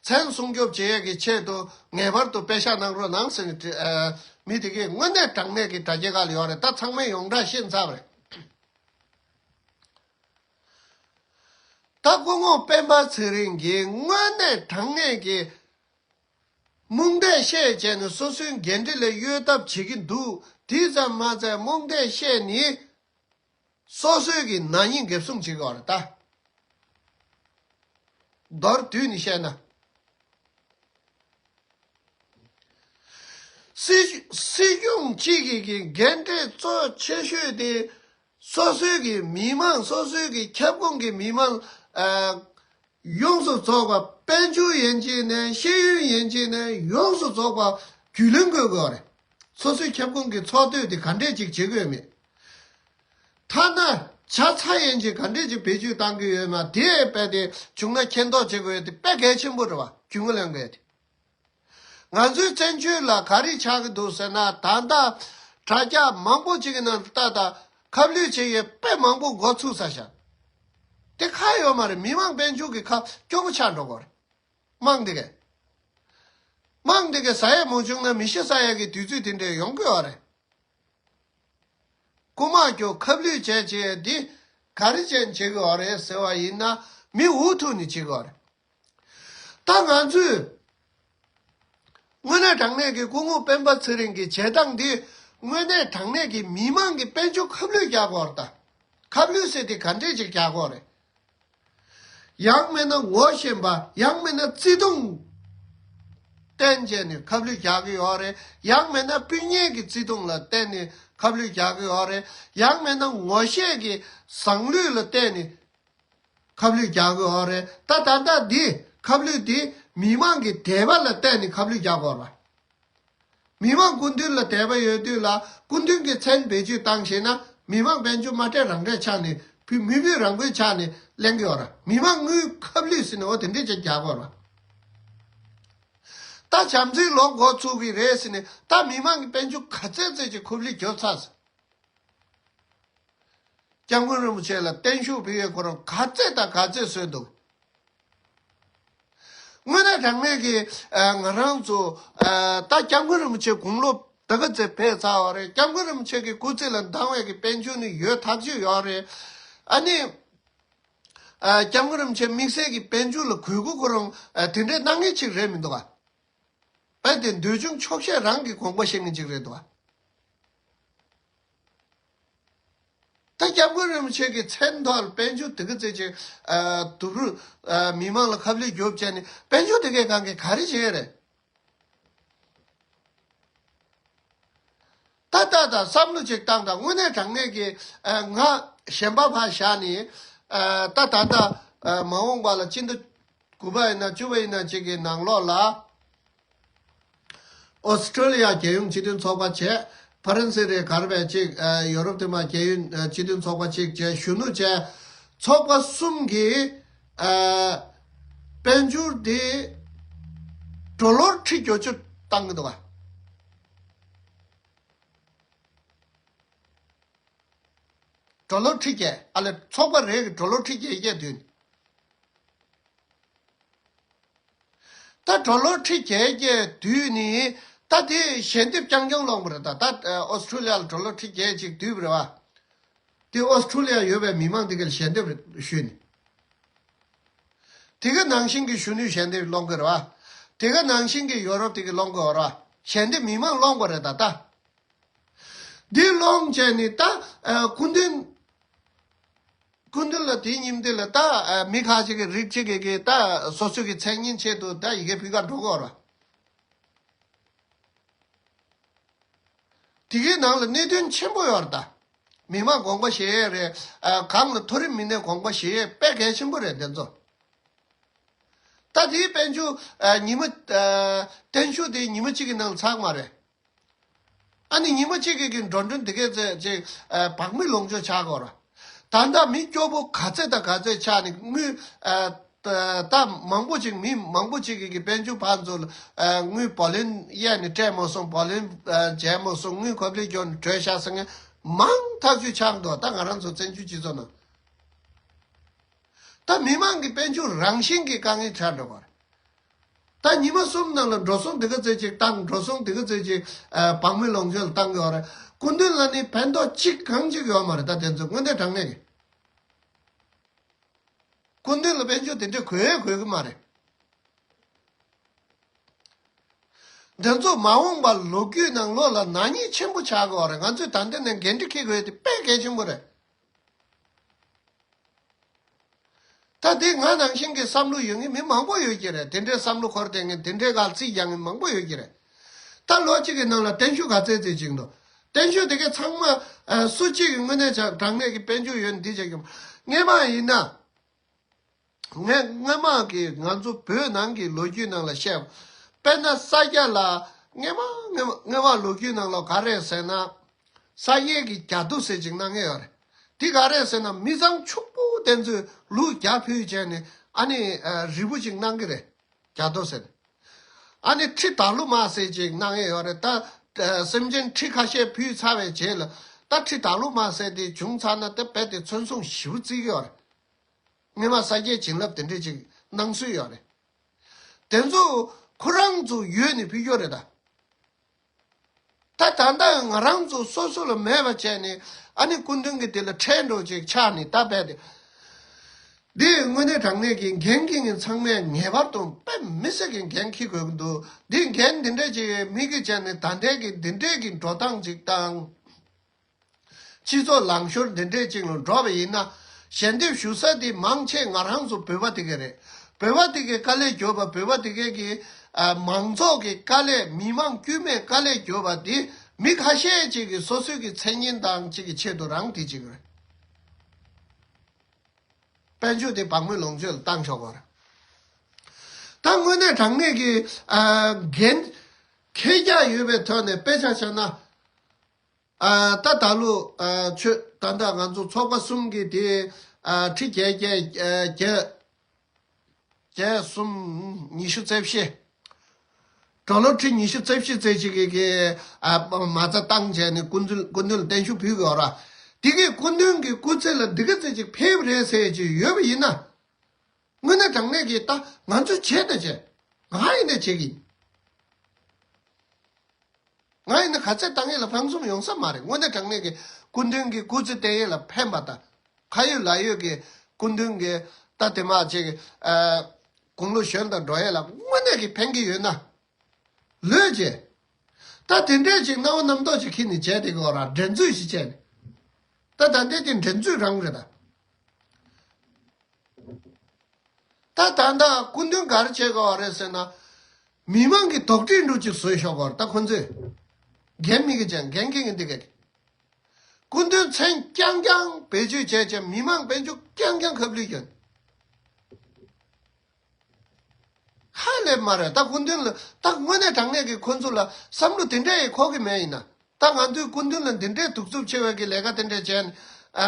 མཚན་སྲུང་སྐྱོབ་བྱེད་ཡས་ཀྱི་ཆེད་དུ་ངེས་པར་དུ་པད་ཤག་གནང་རོགས་གནང་ཟེར་ནས་ཨ་མི་དེ་གས་དངོས་གནས་དྲང་གནས་ཀྱི་དྲ་རྒྱའི་སྒང་ལ་ཡོད་རེད། ད་ཚང་མས་ཡོངས་གྲགས་ཤེས་ཚར་བ་རེད། ད་སྐུ་ངོ་སྤེན་པ་ཚེ་རིང་གིས་དངོས་གནས་དྲང་གནས་ཀྱི་རྨོངས་དད་བཤད་བྱས་ནས་སོ་སོའི་འགན་འཁྲི་ལས་གཡོལ་ཐབས་བྱེད་ཀྱི་འདུག། དེ་ཙམ་མ་ཚད་རྨོངས་དད་བཤད་ནས་སོ་སོའི་གི་ནག་ཉེས་འགེབས་སྲུང་བྱེད་ཀྱི་ཡོད་རེད་ད། མདོར་བསྡུས་ནས་བཤད་ན། སྲིད་སྲིད་སྐྱོང་གཅིག་གི་གི་འགན་འཁྲི་གཙོ་ཆེ་ཤོས་དེ་སོ་སོའི་གི་མི་མང་། སོ་སོའི་གི་ཁྱབ་ཁོངས་ཀྱི་མི་མང་ཨ་ཡོངས་སུ་རྫོགས་པ། དཔལ་འབྱོར་ཡན་ཆད་ནས། ཤེས་ཡོན་ཡན་ཆད་ནས། ཡོངས་སུ་རྫོགས་པ་རྒྱུས་ལོན་དགོས་དགོས་རེད། སོ་སོའི་ཁྱབ་ཁོངས་ཀྱི་ཚོགས་སྡེ་དེ་ག་འདྲས་ཅིག་བྱེད་དགོས་མེད། ཐ་ན་ཇ་ཚ་ཡན་ཆད་ག་འདྲས་ཅིག་བེད་སྤྱོད་གཏང་གི་ཡོད་མེད་དེ་རྦད་དེ་བྱུང་ན་མཁྱེན་རྟོགས་བྱེད་དགོས་ཡ་དེ་དཔེ་གལ་ཆེན་པོ་རེད་བ། རྒྱུས་མངའ་ལེན་དགོས་ཡ་དེ། ང་ཚོའི་བཙན་བྱོལ་ལ་ག་རེ་ཆགས་ཀྱི་འདུག་ཟེར་ན། ད་ལྟ་དྲ་རྒྱ་མང་པོ་ཅིག་གི་ནང་ལ་ལྟ་དང་། ཁ་བསླུས་བྱེད་ཡས་དཔེ་མང་པོ་འགོ་ཚུགས་ཚར་ཤག། དེ་ཁག་ཡོད་མ་རེད། མི་མང་དཔལ་འབྱོར་གྱི་ཁག་སྐྱོ་པོ་ཆགས་འགྲོ་གི་རེད། དམངས་དེ་གས། དམངས་དེ་གས་ཟ་ཡས་མ་བྱུང་ན་མི་ཤི་ས་ཡས་ཀྱི་དུས་ཚོད་དེ་འདྲས་ཡོང་གི་ཡོད་རེད། རྐུ་མ་སྐྱོ། ཁ་བསླུས་བྱས་བྱས་འདི་ག་རེ་བྱས་བྱེད་ཀྱི་ཡོད་རེད་ཟེར་བ་ཡིན་ན། མི་འུ་ཐུག་ནས་བྱེད་ཀྱི་ཡོད་རེད། ད་ང་ཚོས་དངོས་གནས་དྲང་གནས་ཀྱི་སྐུ་ངོ་སྤེན་པ་ཚེ་རིང་གི་བྱེད་སྟངས་འདི་དངོས་གནས་དྲང་གནས་ཀྱི་མི་མང་གི་དཔལ་འབྱོར་ཁ་བསླུས་རྒྱག་གི་ཡོད་རེད་ད། ཁ་བསླུས་ཟེར་དེ་ག་འདྲས་ཅིག་རྒྱག་གི་ཡོད་རེད། ཡང་མིན་ན་ངོ་ཤེས་པ། ཡང་མིན་ན་བརྩེ་དུང་བསྟན་བྱས་ནས་ཁ་བསླུས་རྒྱག་གི་ཡོད་རེད། ཡང་མིན་ན་སྤུན་ཉེ་གི་བརྩེ་དུང་ལ་བརྟེན་ནས་ཁ་བསླུས་རྒྱག་གི་ཡོད་རེད། ཡང་མིན་ན་ངོ་ཤེས་ཀྱི་བཟང་ལུས་ལ་བརྟེན་ནས་ཁ་བསླུས་རྒྱག་གི་ཡོད་རེད། ད་ད་ལྟ་འདི་ཁ་བསླུས་འདི་མི་མང་གི་དད་པ་ལ་བརྟེན་ནས་ཁ་བསླུས་རྒྱག་གི་ཡོད་རེད། མི་མང་སྐུ་མདུན་ལ་དད་པ་ཡོད་དུས་ལ་སྐུ་མདུན་གྱི་མཚན་བེད་སྤྱོད་བཏང་ཤེས་ན། མི་མང་དཔལ་འབྱོར་མ་སྤྲད་རང་སྤྲད་ཆགས་ནས་བུ་མི་བུ་རང་བུའི་ཆགས་ནས་ལེན་གྱི་ཡོད་ར། མི་མང་དངུལ་ཁ་བསླུས་ཟིན་ནས་འོ་དེ་འདྲས་ཅིག་རྒྱག་གི་ཡོད་ར། ད་བྱམས་བརྩེའི་ལོ་འགོ་ཚུགས་ཀྱི་རེད་ཟེར་ནས། ད་མི་མང་གི་དཔལ་འབྱོར་ག་ཚད་ཚད་ཅིག་ཁུ་བསླུས་རྒྱོབ་ཚར་ཟེར། སྐྱབས་མགོན་རིན་པོ་ཆེ་ལ་བརྟན་བཞུགས་ཕུལ་ཡས་ཁོ་རང་ག་ཚད་དང་ག་ཚད་བཟོས་འདུག། དངོས་གནས་དྲང་གནས་ཀྱི་ཨ་ང་རང་ཚོ་ཨ་ད་སྐྱབས་མགོན་རིན་པོ་ཆེ་དགུང་ལོ་ ད་ག་ཚོད་ཕེབས་ཚར་བ་རེད། སྐྱབས་མགོན་རིན་པོ་ཆེ་གི་སྐུ་ཚེ་ལ་འདང་བའི་གི་དཔལ་འབྱོར་ནི་ཡོད་ཐག་ཆོད་ཡོད་རེད། ཨ་ནི། ཨ། སྐྱབས་མགོན་རིན་པོ་ཆེ་དམིགས་བསལ་གྱི་དཔལ་འབྱོར་ལ་གུས་བཀུར་ཁོ་རང་ཨ་དེ་འདྲའི་གནང་མཁན་ཅིག་རེད་མི་འདུག་ག། དཔེ་དེ་འདོད་ཆུང་ཆོག་ཤེས་རང་གི་དགོངས་པ་བཞེས་མཁན་ཅིག་རེད་འདུག་ག། ད་སྐྱབས་མགོན་རིན་པོ་ཆེ་གི་མཚན་ཐོག་ལ་དཔལ་འབྱོར་དེ་ག་ཚོད་ཅིག་ཨ་སྡུག་རུས་ཨ་མི་མང་ལ་ཁ་བསླུས་རྒྱོབ་བྱས་ནས་དཔལ་འབྱོར་དེ་གའི་སྒང་གི་ག་རེ་བྱས་རེད། ད་ལྟ་ད་བསམ་བློ་ཅིག་བཏང་དང་། དངོས་གནས་དྲང་གནས་ཀྱི་ཨ་ང་གཞན་པ་ཕར་བཞག་ནས་ཨ་ད་ད་ལྟ་ཨ་མ་འོངས་པ་ལ་སྤྱི་ཟླ་དགུ་པ་ཡིན་ན་བཅུ་པ་ཡིན་ན་ཅིག་གི་ནང་ལོགས་ལ། ཨོ་སི་ཀྲོ་ལི་ཡ་རྒྱལ་ཡོངས་སྤྱི་མཐུན་ཚོགས་པ་བྱས། ཕ་རན་སི་རེད་ག་རེ་བྱས་ཅིག་ཨ་ཡོ་རོབ་དེ་མ་རྒྱལ་ཡོངས་ཨ་སྤྱི་མཐུན་ཚོགས་པ་ཅིག་བྱས། གཞོན་ནུ་བྱས། ཚོགས་པ་གསུམ་གྱིས་ཨ་དཔལ་འབྱོར་དེ་ཌོ་ལར་ཁྲི་བརྒྱད་ཅུ་བཏང་གི་འདུག་ག། ཌོ་ལར་ཁྲི་བརྒྱད། ཨ་ལས་ཚོགས་པ་རེ་གི་ཌོ་ལར་ཁྲི་བརྒྱད་བརྒྱད་བསྡུས་ནས། ད་ཌོ་ལར་ཁྲི་བརྒྱད་བརྒྱད་བསྡུས་ནས། ད་དེ་ཞལ་འདེབས་རྐྱང་རྐྱང་སློང་བ་རེད། ད་ད་ཨོ་སི་ཀྲོ་ལི་ཡ་ལ་ཌོ་ལར་ཁྲི་བརྒྱད་ཅིག་བསྡུས་པ་རེད་བ། དེ་ཨོ་སི་ཀྲོ་ལི་ཡ་ཡོད་པའི་མི་མང་དེ་གར་ཞལ་འདེབས་ཞུས་ནས། དེ་ག་ནང་བཞིན་གྱི་གཞོན་ནུས་ཞལ་འདེབས་སློང་གི་རེད་བ། དེ་ག་ནང་བཞིན་གྱི་ཡོ་རོབ་དེ་ག་སློང་གི་ཡོད་རེད་བ། ཞལ་འདེབས་མི་མང་སློང་བ་རེད་ད་ད། འདི་སློང་བྱས་ནས་ད་ཨ་སྐུ་མདུན། སྐུ་མདུན་ལ་དེའི་ཉིན་དེ་ལ་ད་ཨ་མི་ཁ་ཅིག་གི་རིགས་གཅིག་གི་གི་ད་སོ་སོ་གི་མཚན་སྙན་ཆེད་དུ་ད་ཡི་གེ་ཕུལ་ག་འགྲོ་གི་ཡོད་རེད་བ། དེ་གའི་ནང་ལ་གནད་དོན་ཆེན་པོ་ཡོད་རེད་ད། མི་མང་དགོངས་པ་བཞེས་ཡས་རེད། ཨ་གང་ལ་མཐོ་རིམ་མི་སྣས་དགོངས་པ་བཞེས་ཡས་དཔེ་གལ་ཆེན་པོ་རེད་དེ་ཚོ། ད་དེའི་དཔལ་འབྱོར་ཨ་ཉི་མ་ཨ་བརྟན་བཞུགས་དེ་ཉི་མ་གཅིག་གི་ནང་ལ་ཚར་གི་མ་རེད། ཨ་ནི་ཉི་མ་གཅིག་གི་གི་འགྲོ་གྲོན་དེ་གས་ཚད་ཅིག་ཨ་བག་མེད་ལོངས་སྤྱོད་ཆགས་ཀྱི་ཡོད་རེད། ད་ལྟ་མི་སྐྱོ་པོ་ག་ཚད་དང་ག་ཚད་ཆགས་ནས་དངུལ་ཨ་ད་ད་མང་པོ་ཅིག་མི་མང་པོ་ཅིག་གིས་ཀྱི་དཔལ་འབྱོར་ཕར་ཚུར་ཨ་དངུལ་བོ་ལོན་གཡར་ནས་སྤྲད་མ་སོང་། བོ་ལོན་ཨ་འཇལ་མ་སོང་། དངུལ་ཁོ་པ་ལས་སྐྱོར་ནས་བྲོས་བཞག་ཟེར་མཁན་མང་ཐག་ཆོད་ཆགས་འདུག་ད་ང་རང་ཚོ་བཙན་བྱོལ་སྤྱི་ཚོགས་ནང་། ད་མི་མང་གི་དཔལ་འབྱོར་རང་བཞིན་གྱི་དཀའ་ངལ་ཆགས་འགྲོ་བ་རེད། ད་ཉི་མ་གསུམ་ནང་ལ་འགྲོ་སོང་དེ་ག་ཚད་ཅིག་བཏང་། འགྲོ་སོང་དེ་ག་ཚད་ཅིག་ཨ་བག་མེད་ལོངས་སྤྱོད་ལ་བཏང་གི་ཡོད་རེད། སྐུ་མདུན་ལ་ནི་ཕན་ཐོགས་གཅིག་གང་གཅིག་ཡོད་མ་རེད། ད་དེ་ཚོ་དངོས་གནས་དྲང་གནས་ཀྱི། སྐུ་མདུན་ལ་དཔལ་འབྱོར་དེ་འདྲ་དགོས་ཡས་དགོས་ཀྱི་མ་རེད། འདི་ཚོ་མ་འོངས་པ་ལོ་རྒྱུས་ནང་ལོགས་ལ་ནག་ཉེས་ཆེན་པོ་ཆགས་ཀྱི་ཡོད་རེད། ང་ཚོས་ད་ལྟ་ནས་འགན་འཁྲི་འཁྱེར་དགོས་ཡས་དེ་དཔེ་གལ་ཆེན་པོ་རེད། ད་དེ་ང་ནང་བཞིན་གྱི་བསམ་བློ་ཡོད་མཁན་མི་མང་པོ་ཡོད་ཀྱི་རེད། དེ་འདྲའི་བསམ་བློ་འཁོར་བསྡད་མཁན། དེ་འདྲའི་སྒང་རྩིས་རྒྱག་མཁན་མང་པོ་ཡོད་ཀྱི་རེད། ད་ལོ་གཅིག་གི་ནང་ལ་བརྟན་བཞུགས་ག་ཚད་ཚད་ཅིག་འདུག་བརྟན་བཞུགས་དེ་གའི་ཚང་མ་ཨ་སུ་གཅིག་གི་དངོས་གནས་ཆ་དྲང་གནས་ཀྱི་དཔལ་འབྱོར་ཡོད་ནི་འདི་བྱེད་ཀྱི་མ། སྔས་མ་ཡིན་ན། ངས་སྔས་མ་གི་ང་ཚོ་བོད་ནང་གི་ལོ་རྒྱུས་ནང་ལ་བཤད། དཔེར་ན་ས་སྐྱ་ལ་སྔས་མ་སྔས་མ་སྔས་མ་ལོ་རྒྱུས་ནང་ལ་ག་རེ་ཟེར་ན། ས་གཡས་ཀྱི་རྒྱ་རྡོ་ཟེར་ཅིག་གནང་ཡས་ཡོད་རེད། དེ་ག་རེ་ཟེར་ན་མི་ཚང་ཕྱུག་པོ་དེ་ཚོས་ལུག་བརྒྱ་ཕུལ་བྱས་ནས་ཨ་ནི་རིལ་བུ་ཅིག་གནང་གི་རེད། རྒྱ་རྡོ་ཟེར་ནས། ཨ་ནི་ཁྲི་དྭགས་ལུ་མ་ཟེར་ཅིག་གནང་ཡས་ཡོད་རེད། ད་སེམས་ཅན་ཁྲི་ཁ་ཤས་ཕུལ་ཚར་བའི་རྗེས་ལ་ད་ཁྲི་དྭགས་ལུ་མ་ཟེར་དེ་བྱུང་ཚར་ན་དེ་རྦད་དེ་མཚོན་སྲུང་ཞེ་པོ་བརྩི་གི་ཡོད་རེད། སྔོན་མ་ས་སྐྱའི་བྱིན་རླབས་དེ་འདྲས་ཅིག་གནང་སྲོལ་ཡོད་རེད། དེ་ཚོ་ཁོ་རང་ཚོ་ཡོད་ནས་ཕུལ་རྒྱུ་རེད་ད། ད་ད་ལྟ་ང་རང་ཚོ་སོ་སོ་ལ་མེད་པ་བྱས་ནས་ཨ་ནི་སྐུ་མདུན་གྱི་དེ་ལ་ཁྲལ་འགྲོ་ཅིག་ཆགས་ནས་ད་རྦད་དེ། འདི་དངོས་གནས་དྲང་གནས་ཀྱི་འགན་འཁྱེར་མཁན་ཚང་མས་ངེས་པར་དུ་དཔེ་མི་སྲིད་ཀྱི་འགན་འཁྱེར་དགོས་ཀྱི་འདུག་འདི་འགན་འདི་འདྲས་ཅིག་མི་གིས་བྱས་ནས་ད་ལྟའི་གི་འདི་འདྲས་ཀྱི་འགྲོ་སྟངས་ཅིག་དང་། སྤྱི་ཚོགས་ལངས་ཤོར་འདི་འདྲས་ཅིག་ལ་འགྲོ་བ་ཡིན་ན། ཞལ་འདེབས་ཞུ་ས་དེ་མང་ཆེ་ང་རང་ཚོ་བོད་པ་དེ་ག་རེད། བོད་པ་དེ་གའི་དཀའ་ལས་རྒྱོབ་པ། བོད་པ་དེ་གའི་གི་ཨ་མང་ཚོགས་ཀྱི་དཀའ་ལས། མི་མང་དཀྱུས་མའི་དཀའ་ལས་རྒྱོབ་པ་དེ་མི་ཁ་ཤས་ཅིག་གིས་སོ་སོའི་གི་མཚན་སྙན་དང་ཅིག་གི་ཆེད་དུ་རང་དེ་ཅིག་རེད། དཔལ་འབྱོར་དེ་བག་མེད་ལོངས་སྤྱོད་ལ་བཏང་ཆོག་པ་རེད། ད་དངོས་གནས་དྲང་གནས་ཀྱི་ཨ་འགན་འཁྱེར་རྒྱུ་ཡོད་པའི་ཐོག་ནས་དཔེ་ཆ་བཞག་ན། ཨ་ད་ད་ལོ་ཨ་ཆོས་ད་ལྟ་ང་ཚོ་ཚོགས་པ་གསུམ་གྱི་དེ་ཨ་ཁྲི་བརྒྱད་བརྒྱད་བརྒྱད་བརྒྱད་གསུམ་ཉི་ཤུ་རྩ་བཞི། ཌོ་ལར་ཁྲི་ཉི་ཤུ་རྩ་བཞི་ཙམ་ཅིག་གི་གི་ཨ་མ་རྩ་བཏང་བྱས་ནས་སྐུ་མདུན་སྐུ་མདུན་ལ་བརྟན་བཞུགས་ཕུལ་དགོས་ར། དེ་གའི་སྐུ་མདུན་གྱི་སྐུ་ཚེ་ལ་འདི་ག་ཙམ་ཅིག་ཕེབས་རེད་ཟེར་ཅིག་ཡོད་པ་ཡིན་ན། དངོས་གནས་དྲང་གནས་ཀྱི་ད་ང་ཚོས་བྱས་དང་བྱས། ང་ཡིན་ནའི་བྱེད་ཀྱི་ཡིན། ང་ཡིན་ན་ག་ཚད་བཏང་ཡས་ལ་ཕངས་སེམས་ཡོང་ས་མ་རེད། དངོས་གནས་དྲང་གནས་ཀྱི་སྐུ་མདུན་གྱི་སྐུ་ཚེ་བརྟན་ཡས་ལ་ཕན་པ་དང་། ཁ་ཡོད་ལག་ཡོད་ཀྱི་སྐུ་མདུན་གྱི་ད་དེ་མ་ཅིག་ཨ་དགུང་ལོ་གཞོན་དང་འགྲོ་ཡས་ལ་དངོས་གནས་ཀྱི་ཕན་གྱི་ཡོད་ན། ལོས་བྱས། ད་དེ་འདྲས་ཅིག་སྣང་བ་རྣམ་རྟོག་ཅིག་ཁྱེར་ནས་བྱས་དེ་གོ་ར་འགྲན་རྩོད་ཞིག་བྱས་ནས། ད་ད་ལྟའི་དེ་འགྲན་རྩོད་རང་རེད་ད། ད་ད་ལྟ་སྐུ་མདུན་ག་རེ་བྱེད་དགོས་པ་རེད་ཟེར་ན། མི་མང་གི་དོགས་འདྲི་འདྲ་ཅིག་བཟོས་ཤོག་གོ། ད་ཁོ་ཚོས་འགན་མི་གི་ཅང་འགན་འཁྱེར་གི་འདི་ག་གི། སྐུ་མདུན་མཚན་རྐྱང་རྐྱང་བེད་སྤྱོད་བྱས་བྱས་མི་མང་དཔལ་འབྱོར་རྐྱང་རྐྱང་ཁབ་ལུས་གྱོན། ཧ་ལས་མ་རེད། ད་སྐུ་མདུན་ལ་ད་དངོས་གནས་དྲང་གནས་ཀྱི་ཁོ་ཚོ་ལ་བསམ་བློ་དེ་འདྲ་ཡི་འཁོར་གི་མེད་ཡིན་ན། ད་ང་ཚོས་སྐུ་མདུན་ལ་འདི་འདྲའི་གདུག་རྩུབ་ཆེ་བའི་གི་ལས་ཀ་དེ་འདྲ་བྱས་ནས་ཨ་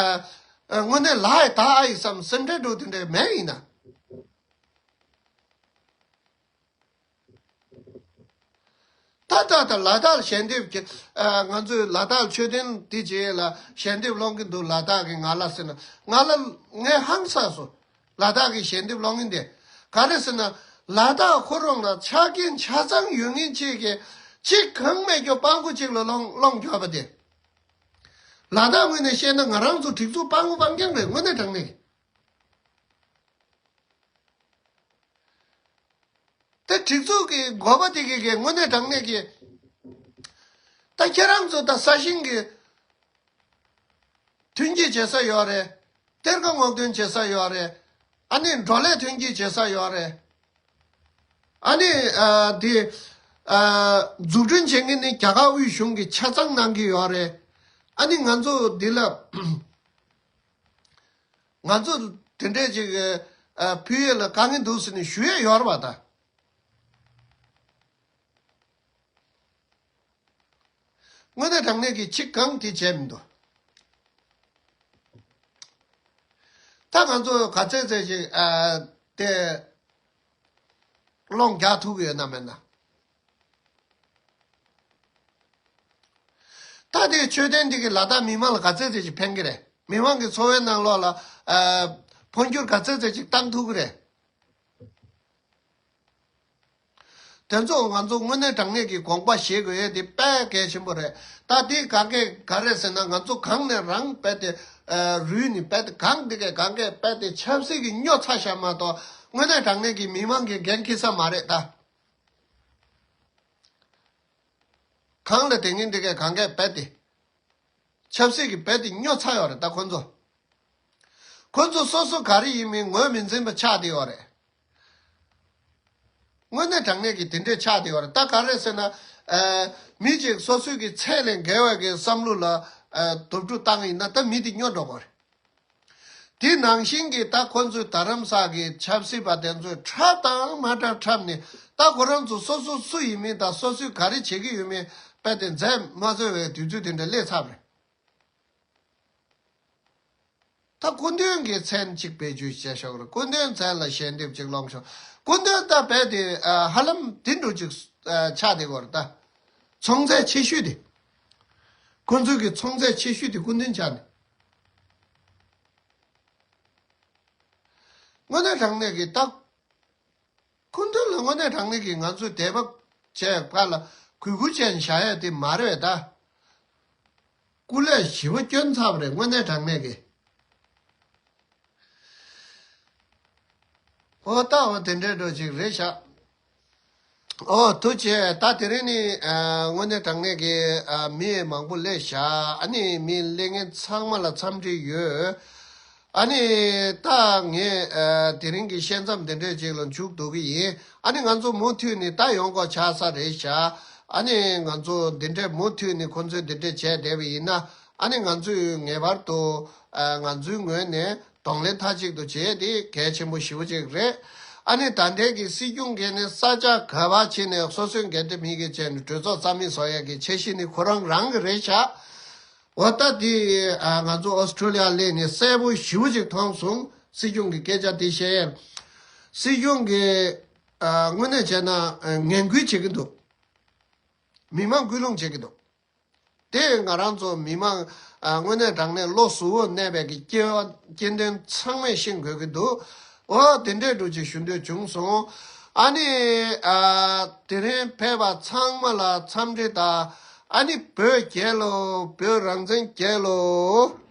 ཨ་དངོས་གནས་ལ་ཡི་ད་ཨ་ཡི་བསམ་སེམས་ཁྲལ་འགྲོ་དེ་འདྲ་མེད་ཡིན་ན། ད་ད་ད་ལ་དྭགས་ལ་ཞལ་འདེབས་ཀྱི་ཨ་ང་ཚོས་ལ་དྭགས་མཆོད་རྟེན་འདི་རྗེས་ལ་ཞལ་འདེབས་སློང་གི་འདུག་ལ་དྭགས་ཀྱི་ང་ལ་ཟེར་ན་ང་ལ་ངས་ཧང་སངས་སོང་། ལ་དྭགས་ཀྱི་ཞལ་འདེབས་སློང་མཁན་དེ། ག་རེ་ཟེར་ན། ལ་དྭགས་ཁོ་རང་ལ་ཆ་རྐྱེན་ཆ་ཚང་ཡོད་མཁན་ཅིག་གིས་གཅིག་གང་མེད་རྒྱུ་སྤྲང་པོ་ཅིག་ལ་སློང་སློང་རྒྱག་པ་དེ། ལ་དྭགས་ངོས་ནས་བཤད་ན་ང་རང་ཚོ་སྒྲིག་འཛུགས་སྤྲང་པོ་སྤྲང་རྐྱང་རེད། དངོས་གནས་དྲང་གནས་ཀྱི། དེ་སྒྲིག་འཛུགས་ཀྱི་འགོ་པ་དེ་གིས་གི་དངོས་གནས་དྲང་གནས་ཀྱི། ད་ཁྱེད་རང་ཚོ་ད་ས་ཞིང་གི་ཐོན་སྐྱེད་བྱེད་ས་ཡོད་རེད། གཏེར་ཁ་སྔོག་འདོན་བྱེད་ས་ཡོད་རེད། ཨ་ནི་འབྲོག་ལས་ཐོན་སྐྱེད་བྱེད་ས་ཡོད་རེད། ཨ་ནི་ཨ་དེ་ཨ་འཛུགས་སྐྲུན་བྱེད་མཁན་ནི་རྒྱ་གར་དབུས་གཞུང་གིས་ཆ་ཚང་གནང་གི་ཡོད་རེད། ཨ་ནི་ང་ཚོ་འདི་ལ་ང་ཚོ་དེ་འདྲས་ཅིག་ཨ་ཕུལ་ཡས་ལ་དཀའ་ངལ་འདུག་ཟེར་ནས་ཞུ་ཡས་ཡོད་རེད་པ་ད། དངོས་གནས་དྲང་གནས་ཀྱི་གཅིག་གང་དེ་བྱས་མི་འདུག་ད་ང་ཚོ་ག་ཚད་ཚད་ཅིག་ཨ་དེ་སློང་རྒྱག་ཐུབ་ཀྱི་ཡོད་ན་མེད་ན། ད་དེ་མཆོད་རྟེན་འདི་གིས་ལ་དྭགས་མི་མང་ལ་ག་ཚད་ཚད་ཅིག་ཕན་གྱི་རེད། མི་མང་གི་འཚོ་བའི་ནང་ལོགས་ལ་ཨ་འཕོ་འགྱུར་ག་ཚད་ཚད་ཅིག་བཏང་ཐུབ་ཀྱི་རེད། དེ་ཚོ་ང་ཚོ་དངོས་གནས་དྲང་གནས་ཀྱི་དགོངས་པ་བཞེས་དགོས་ཡས་དེ་དཔེ་གལ་ཆེན་པོ་རེད། ད་དེ་གང་གས་ག་རེད་ཟེར་ན་ང་ཚོ་གང་ནས་རང་རྦད་དེ་ཨ་རུལ་ནས་རྦད་དེ་གང་དེ་གས་གང་གས་རྦད་དེ་ཆབ་སྲིད་ཀྱི་སྨྱོ་ཚ་བཞག་མ་གཏོགས་དངོས་གནས་དྲང་གནས་ཀྱི་མི་མང་གི་འགན་འཁྱེར་ས་མ་རེད་ད། གང་ལ་དེ་ངན་དེ་གས་གང་གས་རྦད་དེ། ཆབ་སྲིད་ཀྱི་རྦད་དེ་སྨྱོ་ཚར་ཡོད་རེད་ད་ཁོ་ཚོ། ཁོ་ཚོ་སོ་སོ་ག་རེ་ཡིན་མིན་ངོས་མི་འཛིན་པ་ཆགས་བསྡད་ཡོད་རེད། དངོས་གནས་དྲང་གནས་ཀྱི་དེ་འདྲས་ཆགས་བསྡད་ཡོད་རེད་ད། ག་རེ་ཟེར་ན། ཨ་མི་གཅིག་སོ་སོའི་གི་ཚད་ལས་བརྒལ་བའི་གི་བསམ་བློ་ལ་ཨ་དོབ་སྒྲུག་བཏང་ཡིན་ན་ད་མི་དེ་སྨྱོ་འགྲོ་གི་རེད། དེ་ནང་བཞིན་གྱི་ད་ཁོ་ཚོའི་རྡ་རམ་ས་གི་ཆབ་སྲིད་པ་དེ་ཚོས་འཁྲབ་དང་མ་འཁྲབ་འཁྲབ་ནས་ད་ཁོ་རང་ཚོ་སོ་སོ་སུ་ཡིན་མིན་དང་སོ་སོས་ག་རེ་བྱེད་ཀྱི་ཡོད་མེད་རྦད་དེ་མཛད་མ་བཟོད་པའི་དུས་ཚོད་དེ་འདྲ་སླེབས་ཚར་བ་རེད། ད་སྐུ་མདུན་གྱི་མཚན་གཅིག་བེད་སྤྱོད་བྱས་ཤོག་རེད། སྐུ་མདུན་མཚན་ལ་ཞལ་འདེབས་གཅིག་སློང་ཤོག་སྐུ་མདུན་ད་རྦད་དེ་ཨ་ཧ་ལམ་དེ་འདྲ་ཅིག་ཨ་ཆགས་བསྡད་ཡོད་རེད་ད། ཚོང་རྫས་ཆེ་ཤོས་དེ། ཁོ་ཚོའི་གི་ཚོང་རྫས་ཆེ་ཤོས་དེ་སྐུ་མདུན་ཆགས་ནས། དངོས་གནས་དྲང་གནས་ཀྱི་ད། སྐུ་མདུན་ལ་དངོས་གནས་དྲང་གནས་ཀྱི་ང་ཚོས་དད་པ་བྱས་པ་ལ་གུས་བཀུར་བྱས་ནས་བཞག་ཡ་དེ་མ་རེད་ད། སྐུ་ལས་ཞེ་པོ་སྐྱོན་ཚར་བ་རེད་དངོས་གནས་དྲང་གནས་ཀྱི། ཨོ་ད་འོ་དེ་འདྲའི་འགྲོ་ཅིག་རེད་ཤག་ཨོ་ཐུགས་རྗེ་ཆེ། ད་དེ་རིང་ནི་ཨ་དངོས་གནས་དྲང་གནས་ཀྱི་ཨ་མི་མང་པོ་སླེབས་ཤག་ཨ་ནི་མི་སླེབས་མཁན་ཚང་མ་ལ་འཚམས་འདྲི་ཡོད། ཨ་ནི་ད་ངས་ཨ་དེ་རིང་གི་བཤད་མཚམས་དེ་འདྲའི་ཅིག་ལ་མཇུག་བསྡུ་གི་ཡིན། ཨ་ནི་ང་ཚོ་མུ་མཐུད་ནས་ད་ཡོང་དགོས་ཆགས་ས་རེད་ཤག་ཨ་ནི་ང་ཚོ་འདི་འདྲའི་མུ་མཐུད་ནས་ཁོང་ཚོས་འདི་འདྲའི་བྱས་བསྡད་པ་ཡིན་ན་ཨ་ནི་ང་ཚོས་ངེས་པར་དུ་ཨ་ང་ཚོའི་ངོས་ནས་གདོང་ལེན་མཐའ་གཅིག་ཏུ་བྱས་ཏེ་གལ་ཆེན་པོ་ཞེ་པོ་ཅིག་རེད། ཨ་ནི་ད་ལྟའི་གི་སྲིད་སྐྱོང་གིས་ནི་ས་ཆ་ག་པར་ཕྱིན་ནས་སོ་སོའི་འགན་འཁྲི་མི་གི་བྱས་ནས་གྲོས་ཚོགས་རྩ་མེད་བཟོ་ཡས་ཀྱི་འཆར་གཞི་ནི་ཁོ་རང་རང་གི་རེད་ཤག་འོ་ད་དེ་ཨ་ང་ཚོ་ཨོ་སི་ཁྲུ་ལི་ཡ་སླེབས་ནས་གསལ་པོ་ཞེ་པོ་ཅིག་མཐོང་སོང་། སྲིད་སྐྱོང་གི་སྐད་ཆ་དེ་བཤད་ཡས། སྲིད་སྐྱོང་གིས་ཨ་དངོས་གནས་བྱས་ན་ཨ་ངན་སྐུལ་བྱེད་ཀྱི་འདུག་མི་མང་སྐུལ་སློང་བྱེད་ཀྱི་འདུག་དེ་ང་རང་ཚོ་མི་མང་ཨ་དངོས་གནས་དྲང་གནས་བློ་གཟུ་བོར་གནས་པའི་གི་སྐྱེ་བ་སྐྱེ་འདོན་ཚང་མས་ཤེས་དགོས་ཀྱི་འདུག་འོ་དེ་འདྲའི་འགྲོ་ཅིག་ཞུ་འདོད་བྱུང་སོང་། ཨ་ནི་ཨ་དེ་རིང་ཕེབས་པ་ཚང་མ་ལ་འཚམས་འདྲི་དང་ ཨ་ནི་བོད་རྒྱལ་ལོ། བོད་རང་བཙན་རྒྱལ་ལོ།